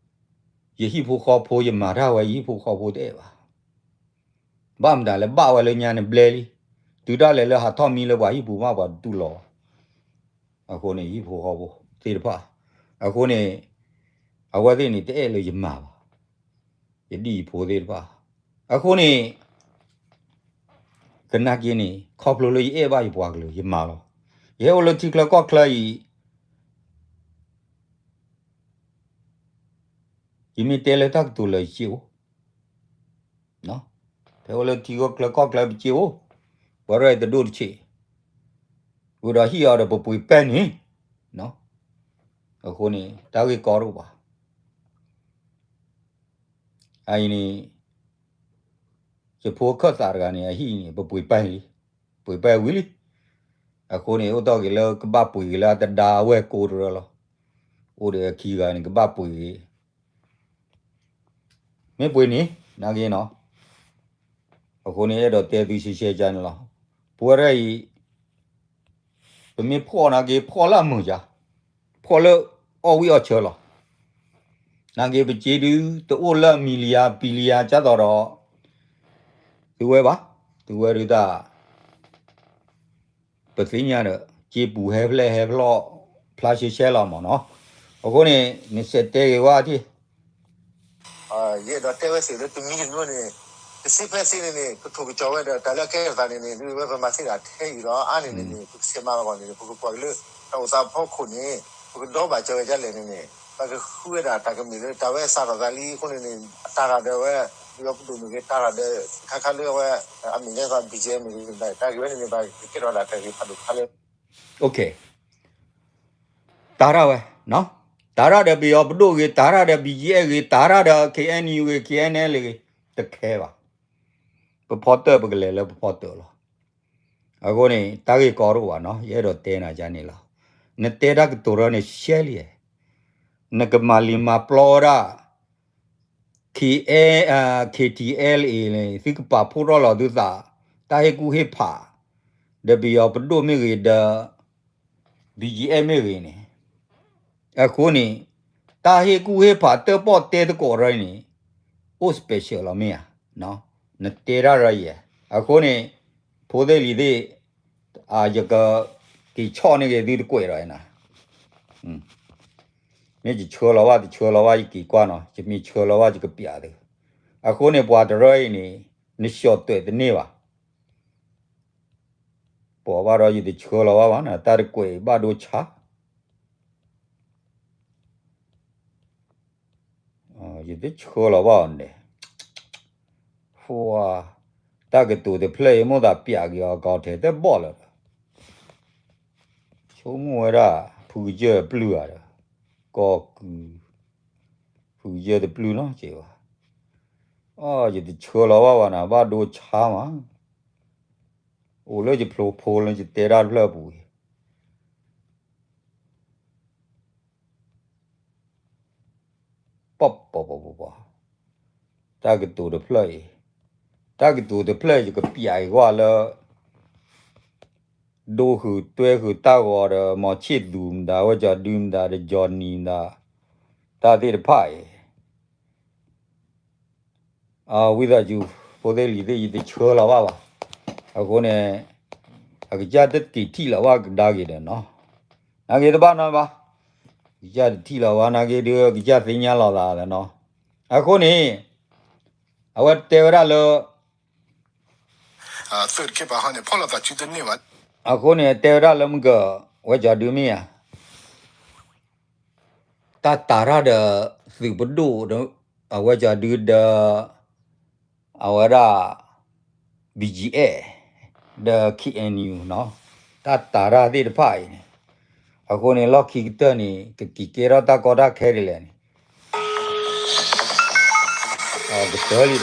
ယဟံၣ်ဖိဃီဖိ ယမၤတၢ်ဝဲ ယဟံၣ်ဖိဃီဖိတအဲၣ်ဘၣ်. ဘၣ်မတၤလဲၣ် ဘၣ်ဝဲလၢညါန့ၣ်ဘျဲလံ. တုၤဒၣ်လဲာ်လၢဟးထီၣ်မံလၢပှၤဟံၣ်ပူၤမး ပှၤတတူၢ်လိာ်ဘၣ်. အဃိန့ၣ် ယဟံၣ်ဖိဃီဖိသ့ၣ်တဖၣ် အဃိန့ၣ် အဝဲသ့ၣ်န့ၣ် တအဲၣ်လၢယမၤဘၣ်. ယဒ်ယဖိသ့ၣ်တဖၣ် အဃိန့ၣ် ကနၣ်က့န့ၣ် ခီဖျိလၢယအဲၣ်ဘၣ်ယပှၤကလုာ် ယမၤလီၤ. ယဟဲအိၣ်လၢထံချၢကီၢ်ချၢအံၤ ယမ့ၢ်တဲလၢတၢ်ကတိၤလၢယစ့အိၣ် ဖဲအိၣ်လၢထံဂီၢ်ချၢကီၢ်ချၢပစ့အိၣ် ပှၤရဲၣ်တဒိၣ်တဆံး ဝံၤဒီးဟံၣ်အီၤဒီးပပှ့ၤပဲၢ်န့ၣ် အဃိန့ၣ် တၢ်ဂ့ၢ်ကီတအိၣ်ဘၣ်. အအံၤန့ၣ် ယဖိခၢၣ်သးတဂၤန့ၣ် အဟံၣ်န့ၣ် ပပှ့ၤပဲၢ်လံ, ပှ့ၤပဲၢ်ဝံၤလံ. အဃိန့ၣ် အိၣ်တီၢ်က့ၤလၢကဘၣ်ပှ့ၤက့ၤလၢအတဒါအဝဲၢ်ကိတရၢလီၤ. အိၣ်ဒီးအခံဂၤန့ၣ် ကဘၣ်ပှ့ၤက့ၤ မ့ၢ်ပှ့ၤန့ၣ် နာ်က့နီၤ. အဃိန့ၣ် အဲၣ်ဒိးတဲသုရှဲရှဲကန့ၣ်လီၤ. ပဝဲဒၣ်အံၤ ပမ့ၢ်ဖှီၣ်နာ်က့ ဖှီၣ်လၢအမုာ်ယါ, ဖှီၣ်လၢအီၣ်ဝံၣ်အီၣ်ဆၢလီၤ. နာ်က့ပစ့ဒုး တအိၣ်လၢအမံၤလံယါ ပံၤလံယါ ကၢ်သိးဒီး သုဝဲဘၣ်, သုဝဲဒုးတၢ် ပသ့ၣ်ညါဒီး စ့ပူၤဟဲဖျဲၣ်ဟဲဖျီၣ် ဖျါရှဲရှဲလီၤမးနီၤ. အဃိန့ၣ် နစဲးတဲဂ့ၤဝဲထံၣ် ယအဲၣ်ဒိးတဲဝဲစ့ၢ်လၢတမံၤတမံၤန့ၣ် တဆံဖဲဆံန့ၣ်န့ၣ် ကထိၣ်ကစီၤဝဲဒီး တၢ်လၢအကဲထီၣ်သးန့ၣ်န့ၣ် ဒ်ဝဲပမၤသ့ဒၣ်ထဲအံၤလီၤ. အါန့ၣ်န့ၣ်န့ၣ် ပကဆဲးမၤလီၤဂီၢ်န့ၣ်န့ၣ် ပကကွၢ်က့ၤလၢ တၢ်အိၣ်သးဖီခိၣ်န့ၣ် ပကဒီဘၣ်စၢၤဝဲဒ်လဲၣ်န့ၣ်န့ၣ် ပကဃုဝဲဒၣ်တၢ်ကမ့ၢ်လၢတၢ်ဝဲစးထီၣ်သးလံအဃိန့ၣ်န့ၣ် အတၢ်ရၤဒီးဝဲ ပယီၤပဒိၣ်မ့ၢ်ဂ့ၤ တၢ်ရၤဒီး ခါခါလၢအဝဲ အမ့ၢ်လၢသး ဘံၣ်ကၠဲမ့ၢ်ဂ့ၤ တၢ်ဂ့ၢ်ဝဲန့ၣ်န့ၣ် ဘၣ်ကကဲထီၣ်ဒၣ်တၢ်ဂ့ၢ်ဖးဒိၣ်ဖးလဲၢ် တၢ်ရၢ်ဝဲ, တၢ်ရၢ်ဒီးပယီၤပဒိၣ်ဂ့ၤ, တၢ်ရၢ်ဒီး ဘံၣ်ကၠဲဂ့ၤ, တၢ်ရၢ်ဒီး ခ့ၣ်အဲၣ်ယူၣ်ဂ့ၤ, ခ့ၣ်အဲၣ်အဲလ်ဂ့ၤ, တခဲဘၣ်. ပဖီတၢၣ်ပကလဲၤလၢပဖီတၢၣ်လီၤ. အဃိန့ၣ် တၢ်ဂ့ၢ်ကီတအိၣ်ဘၣ်နီၤ, ယအဲၣ်ဒိးတဲနၤဒ်န့ၣ်လီၤ. နတဲတၢ်ကတိၤရၢန့ၣ်ရှဲလံ, နကမၤလံၤမၤပျီဝဲဒၣ် ခ့ၣ်အဲၣ်, ခ့ၣ်ထံၣ်အဲလ်အ့ၣ်န့ၣ် သုကပာ်ဖှိၣ်ထီၣ်လီၤသုသး, တၢ်ဟ့ၣ်ကူၣ်ဟ့ၣ်ဖး, ဒီးပယီၤပဒိၣ်မ့ၢ်ဂ့ၤဒီး ဘံၣ်ကၠဲမ့ၢ်ဂ့ၤန့ၣ်, အဃိန့ၣ် တၢ်ဟ့ၣ်ကူၣ်ဟ့ၣ်ဖးတၢၣ်ပီၣ်တဲသကိးရၢန့ၣ် အိၣ် special လီၤမ့ၢ်ဧါ, နတဲတၢ်ရၢယဲ, အဃိန့ၣ် ဖိသ့ၣ်လံၤသ့ၣ်, ယက က့ၤဆီၣ်န့ၢ်က့ၤသုတကွဲးဒီးနၤ မ့ၢ်ယဆှၢလီၤဘၣ် တဆှၢလီၤဘၣ် ယက့ၤကွၢ်နီၤ, ယမ့ၢ်ဆှၢလီၤဘၣ် ယကပျးသု, အဃိန့ၣ် ပှၤတရၢအံၤန့ၣ် နဆှီၣ်တွဲးတန့ၢ်ဘၣ်, ပိာ်ဘၣ်ဒီးယတဆှၢလီၤဘၣ်ဘၣ်နၤ, တၢ်တကွဲးဘၣ်ဒိဆါ ယတဆှၢလီၤဘၣ်အီၤန့ၣ်, တၢ် တၢ်ကတိၤတဖျၢၣ်အံၤ မိၣ်သးပျးက့ၤအီၤကီထဲတဘီၣ်လၢၤဒီး ဆိကမိၣ်ဝဲဒၣ် ဖုကစၢၢ်ပျုၢ်ဧါဒီး ကီၢ်ကုၢ် ဖုကစၢၢ်တပျုၢ်နီတစဲးဘၣ်. အီ ယတဆှၢလီၤဘၣ်ဘၣ်နၤ ဘၣ်ဒိဆါမး, အိၣ်လၢယဖျိဖိလၢယတဲတၢ်တဖျၢၣ်အပူၤအံၤ ပီၣ်ပီၣ်ပီၣ်ပီၣ်ပီၣ်, တၢ်ကတိၤတဖျၢၣ်အံၤ, တၢ်ကတိၤတဖျၢၣ်ယကပျးအံၤကွၢ်လၢ ဒိဃုာ်တွဲဃုာ်တၢ်ဂီၤဒီး မီၤဆ့ၣ်သူမတၤ ဝဲကၠီဒုမတၤ ဒီး Johnny မတၤ တၢ်သ့ၣ်တဖၣ်အံၤ အဝံသးစူၤ ဖိသ့ၣ်လံၤသ့ၣ် ယတဆှၢလီၤဘၣ်ဘၣ်. အဃိန့ၣ် အကစၢ်တက့ၤထံၣ်လီၤဘၣ်ကဒါက့ၤဒီးနီၤ, နာ်က့တဘၣ်နီဘၣ်, ကစၢ်တထံၣ်လီၤဘၣ် နာ်က့ဒုး ကစၢ်သ့ၣ်ညါလီၤသးဒီးနီၤ. အဃိန့ၣ် အဝဲတဲဝဲဒၣ်လၢ သုးတခ့ပာ်ဟီန့ၣ် ဖီၣ်လီၤသးစုတန့ၢ်ဘၣ်. အဃိန့ၣ် တဲဝဲဒၣ်လၢမုၢ်က ဝဲကၠီဒုမ့ၢ်ဧါ တၢ်တာ်တၢ်ဒီး သုးပဒိၣ် အဝဲကၠီဒုဒီး အဝဲဒၣ် ဘီကၠံအဲၣ် ဒီး ခ့ၣ်အဲၣ်ယူၣ် နီၤ, တၢ်တာ်တၢ်သ့ၣ်တဖၣ်အံၤန့ၣ်, အဃိန့ၣ် လီၢ်ခံကတၢၢ်န့ၣ် ကက့ၤကဲထီၣ်တၢ်ကီတၢ်ခဲဒ်လဲၣ်န့ၣ် ကတၢၢ်လံဒီး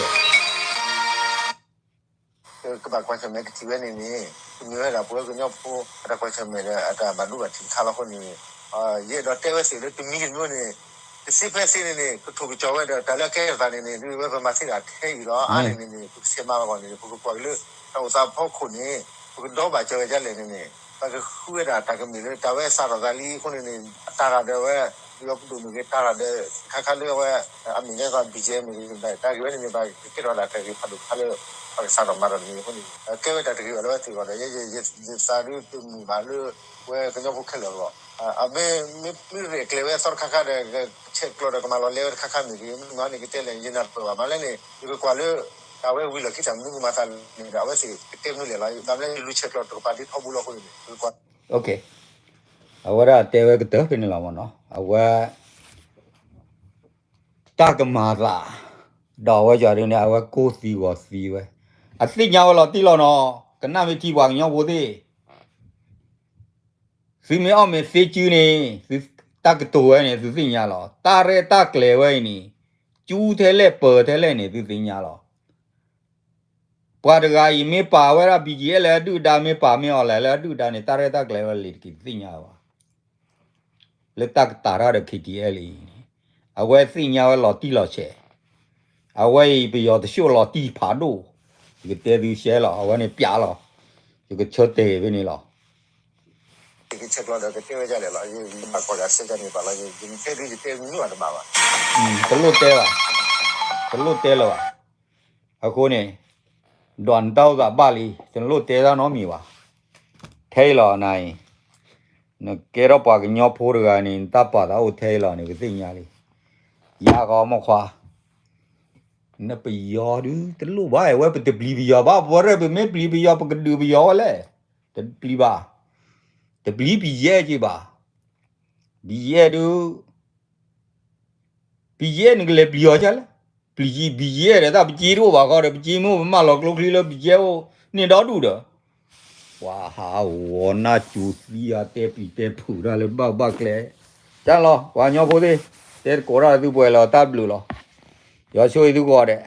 ကဘၣ်ကွၢ်ဆၢၣ်မဲာ်ကထံၣ်ဝဲန့ၣ်န့ၣ် ကမ့ၢ်ဝဲဒၣ်ပဝဲကညီဖိ အတၢ်ကွၢ်ဆၢၣ်မဲာ်ဒီး အတၢ်ဘၣ်ဒိဘၣ်ထံးတခါလီၤ. အဃိန့ၣ် ယအဲၣ်ဒိးတဲဝဲသ့ၣ်လၢတမံၤတမံၤန့ၣ် တသ့ဖဲသ့န့ၣ်န့ၣ် ကထိၣ်ကစီၤဝဲဒီး တၢ်လၢအကဲထီၣ်သးန့ၣ်န့ၣ် ဒ်ဝဲပမၤသ့ဒၣ်ထဲအံၤလီၤ. အါန့ၣ်န့ၣ်န့ၣ် ပကဆဲးမၤလီၤဂီၢ်န့ၣ် ပကကွၢ်က့ၤလၢ တၢ်အိၣ်သးဖီခိၣ်န့ၣ် ပကဒီဘၣ်ကၢၤဝဲဒ်လဲၣ်န့ၣ်န့ၣ် ပကဃုဝဲဒၣ်တၢ်ကမ့ၢ်လၢ တၢ်ဝဲစးထီၣ်သးလံအဃိန့ၣ်န့ၣ် အတၢ်ရၤဒီးဝဲ ပယီၤပဒိၣ်မ့ၢ်ဂ့ၤ တၢ်ရၤဒီး ခါခါလၢအဝဲ အမ့ၢ်လၢသး ဘီကၠံအဲၣ် မ့ၢ်ဂ့ၤ တၢ်ဂ့ၢ်ဝဲန့ၣ်န့ၣ် ဘၣ်ကကဲထီၣ်ဒၣ်တၢ်ဂ့ၢ်ဖးဒိၣ်တခါလၢ ပကစးထီၣ်မၤထီၣ်တမံၤအဃိန့ၣ် ကဲဝဲတၢ်တဂ့ၤဘၣ်လၢအဝဲသ့ၣ်အဂီၢ်ဒီး ယသးဒုးတမုာ်ဘၣ်လၢ ပဝဲကညီဖိခဲလၢာ်အဂီၢ် အမ့ၢ်မ့ၢ်ရဲၣ်ကျဲၤဝဲသီတခါခါဒီး ဆဲးကျိးဒီးကမၤလီၤလဲဝဲတခါခါမ့ၢ်ဂ့ၤ မ့ၢ်မ့ၢ်န့ၣ် ကတဲလဲၣ် ယနၢ်ပၢၢ်ဘၣ်မးလၢန့ၣ် ယကကွၢ်လၢ တၢ်ဝဲဝံၤလီၢ်ခံတၢ်မနုၤကမၤသးန့ၣ်ဒီး အဝဲသ့ၣ်ကတဲမနုၤလဲၣ်လီၤ. ဘၣ်မနုၤလဲၣ် ယလူၤဆဲးကျိးတကပၤဒ်ထီဘိလီၤအဃိန့ၣ် ယကကွၢ် အဝဲဒၣ်တဲဝဲကတၢၢ်ဖဲန့ၣ်လီၤမ့ၢ်နီၤ အဝဲ တၢ်ကမၤသး ဒီးအဝဲကၠီဒုန့ၣ် အဝဲကိၢ်သံဂီၤသံဝဲ အသ့ၣ်ညါဝဲလီၤတံၢ်လီၤနီၤ ကနၣ်မ့ၢ်ထံပှၤကညီဖိသ့ၣ် သုမ့ၢ်အီၣ်မ့ၢ်သ့စုန့ၣ် သုတၢ်ကတိၤဝဲန့ၣ် သုသ့ၣ်ညါလီၤ တၢ်ရဲၣ်တၢ်ကျဲၤဝဲအံၤန့ၣ် ကၠူထဲလဲၣ်ပၢၤထဲလဲၣ်န့ၣ် သုသ့ၣ်ညါလီၤ ပှၤတဂၤအံၤမ့ၢ်ပာ်ဝဲဒၣ် ဘီကၠံအဲၣ် လၢအဒုၣ်ဒါ မ့ၢ်ပာ်မ့ၢ်အီၤလဲၣ်လၢအဒုၣ်ဒါန့ၣ် တၢ်ရဲၣ်တၢ်ကျဲၤဝဲလံၤတက့ၤတသ့ၣ်ညါဘၣ် လၢတၢ်ကတာ်တၢ်ဒီး ခ့ၣ်ထံၣ်အဲၣ်လံန့ၣ် အဝဲသ့ၣ်ညါဝဲလီၤတံၢ်လီၤဆဲး အဝဲအံၤပယီၤတဆှိၣ်လီၤတံၢ်ဖးဒိၣ် ယကတဲသုရှဲလီၤ အဝဲန့ၣ်ပျးလီၤ ယကဆၢတဲာ်ဖဲန့ၣ်လီၤ ယကဆဲးကျိးဒီးကတဲဝဲဒ်လဲၣ်လီၤ ယဘၣ်ကွၢ်က့ၤအဆၢကန့ၣ်ဘၣ်လီၤ ယတဲဒုးယတဲမနုၤအတဘၣ်ဘၣ် တလိၣ်တဲဘၣ် တလိၣ်တဲလၢၤဘၣ် အဃိန့ၣ် ဒီးနတၢ်အိၣ်သးဘၣ်လံ တလိၣ်တဲတၢ်နီတမံၤဘၣ် ထဲအံၤလီၤနၤအံၤ နကဲထီၣ်ပှၤကညီဖိတဂၤန့ၣ် နတၢ်ပာ်သးအိၣ်ထဲအံၤလီၤန့ၣ် ကသ့ၣ်ညါလံ ယၤကီမီၢ်ခွါ နပယီၤဒုးတလိၣ်ဘၣ် အဝဲပတပျံၤပယီၤဘၣ် ပဝဲရဲၣ်ပမ့ၢ်ပျံၤပယီၤ ပကဒုးပယီၤဝဲလဲၣ် တပျံၤဘၣ် တပျံၤဘံယဲၢ်က့ၤဘၣ် ဘံယဲၢ်ဒုး ဘံယဲၢ်နကလဲၤပျံၤအီၤဒ်လဲၣ် ပျံၤဘံယဲၢ်ဒီးတၢ်ပစ့တအိၣ်ဘၣ်ဃီဒီး ပစ့မ့ၢ်အိၣ်ပမၢလီၤကျိချံလၢဘံယဲၢ်အိၣ်န့ၣ်ဒီဒူၣ်ဒီး ပှၤဟးဂီၤနၢ်ကၠိသံအတဲပျံၤတဲဖုးတၢ်လၢဘၣ်ဘၣ်ကျဲ တၢ်လီၤ ပှၤကညီဖိသ့ၣ် တဲသကိးတၢ်သုပှဲၤလီၤတၢ်ဘျုးလီၤ ယွၤဆိၣ်ဂ့ၤသုကိးဂၤဒဲး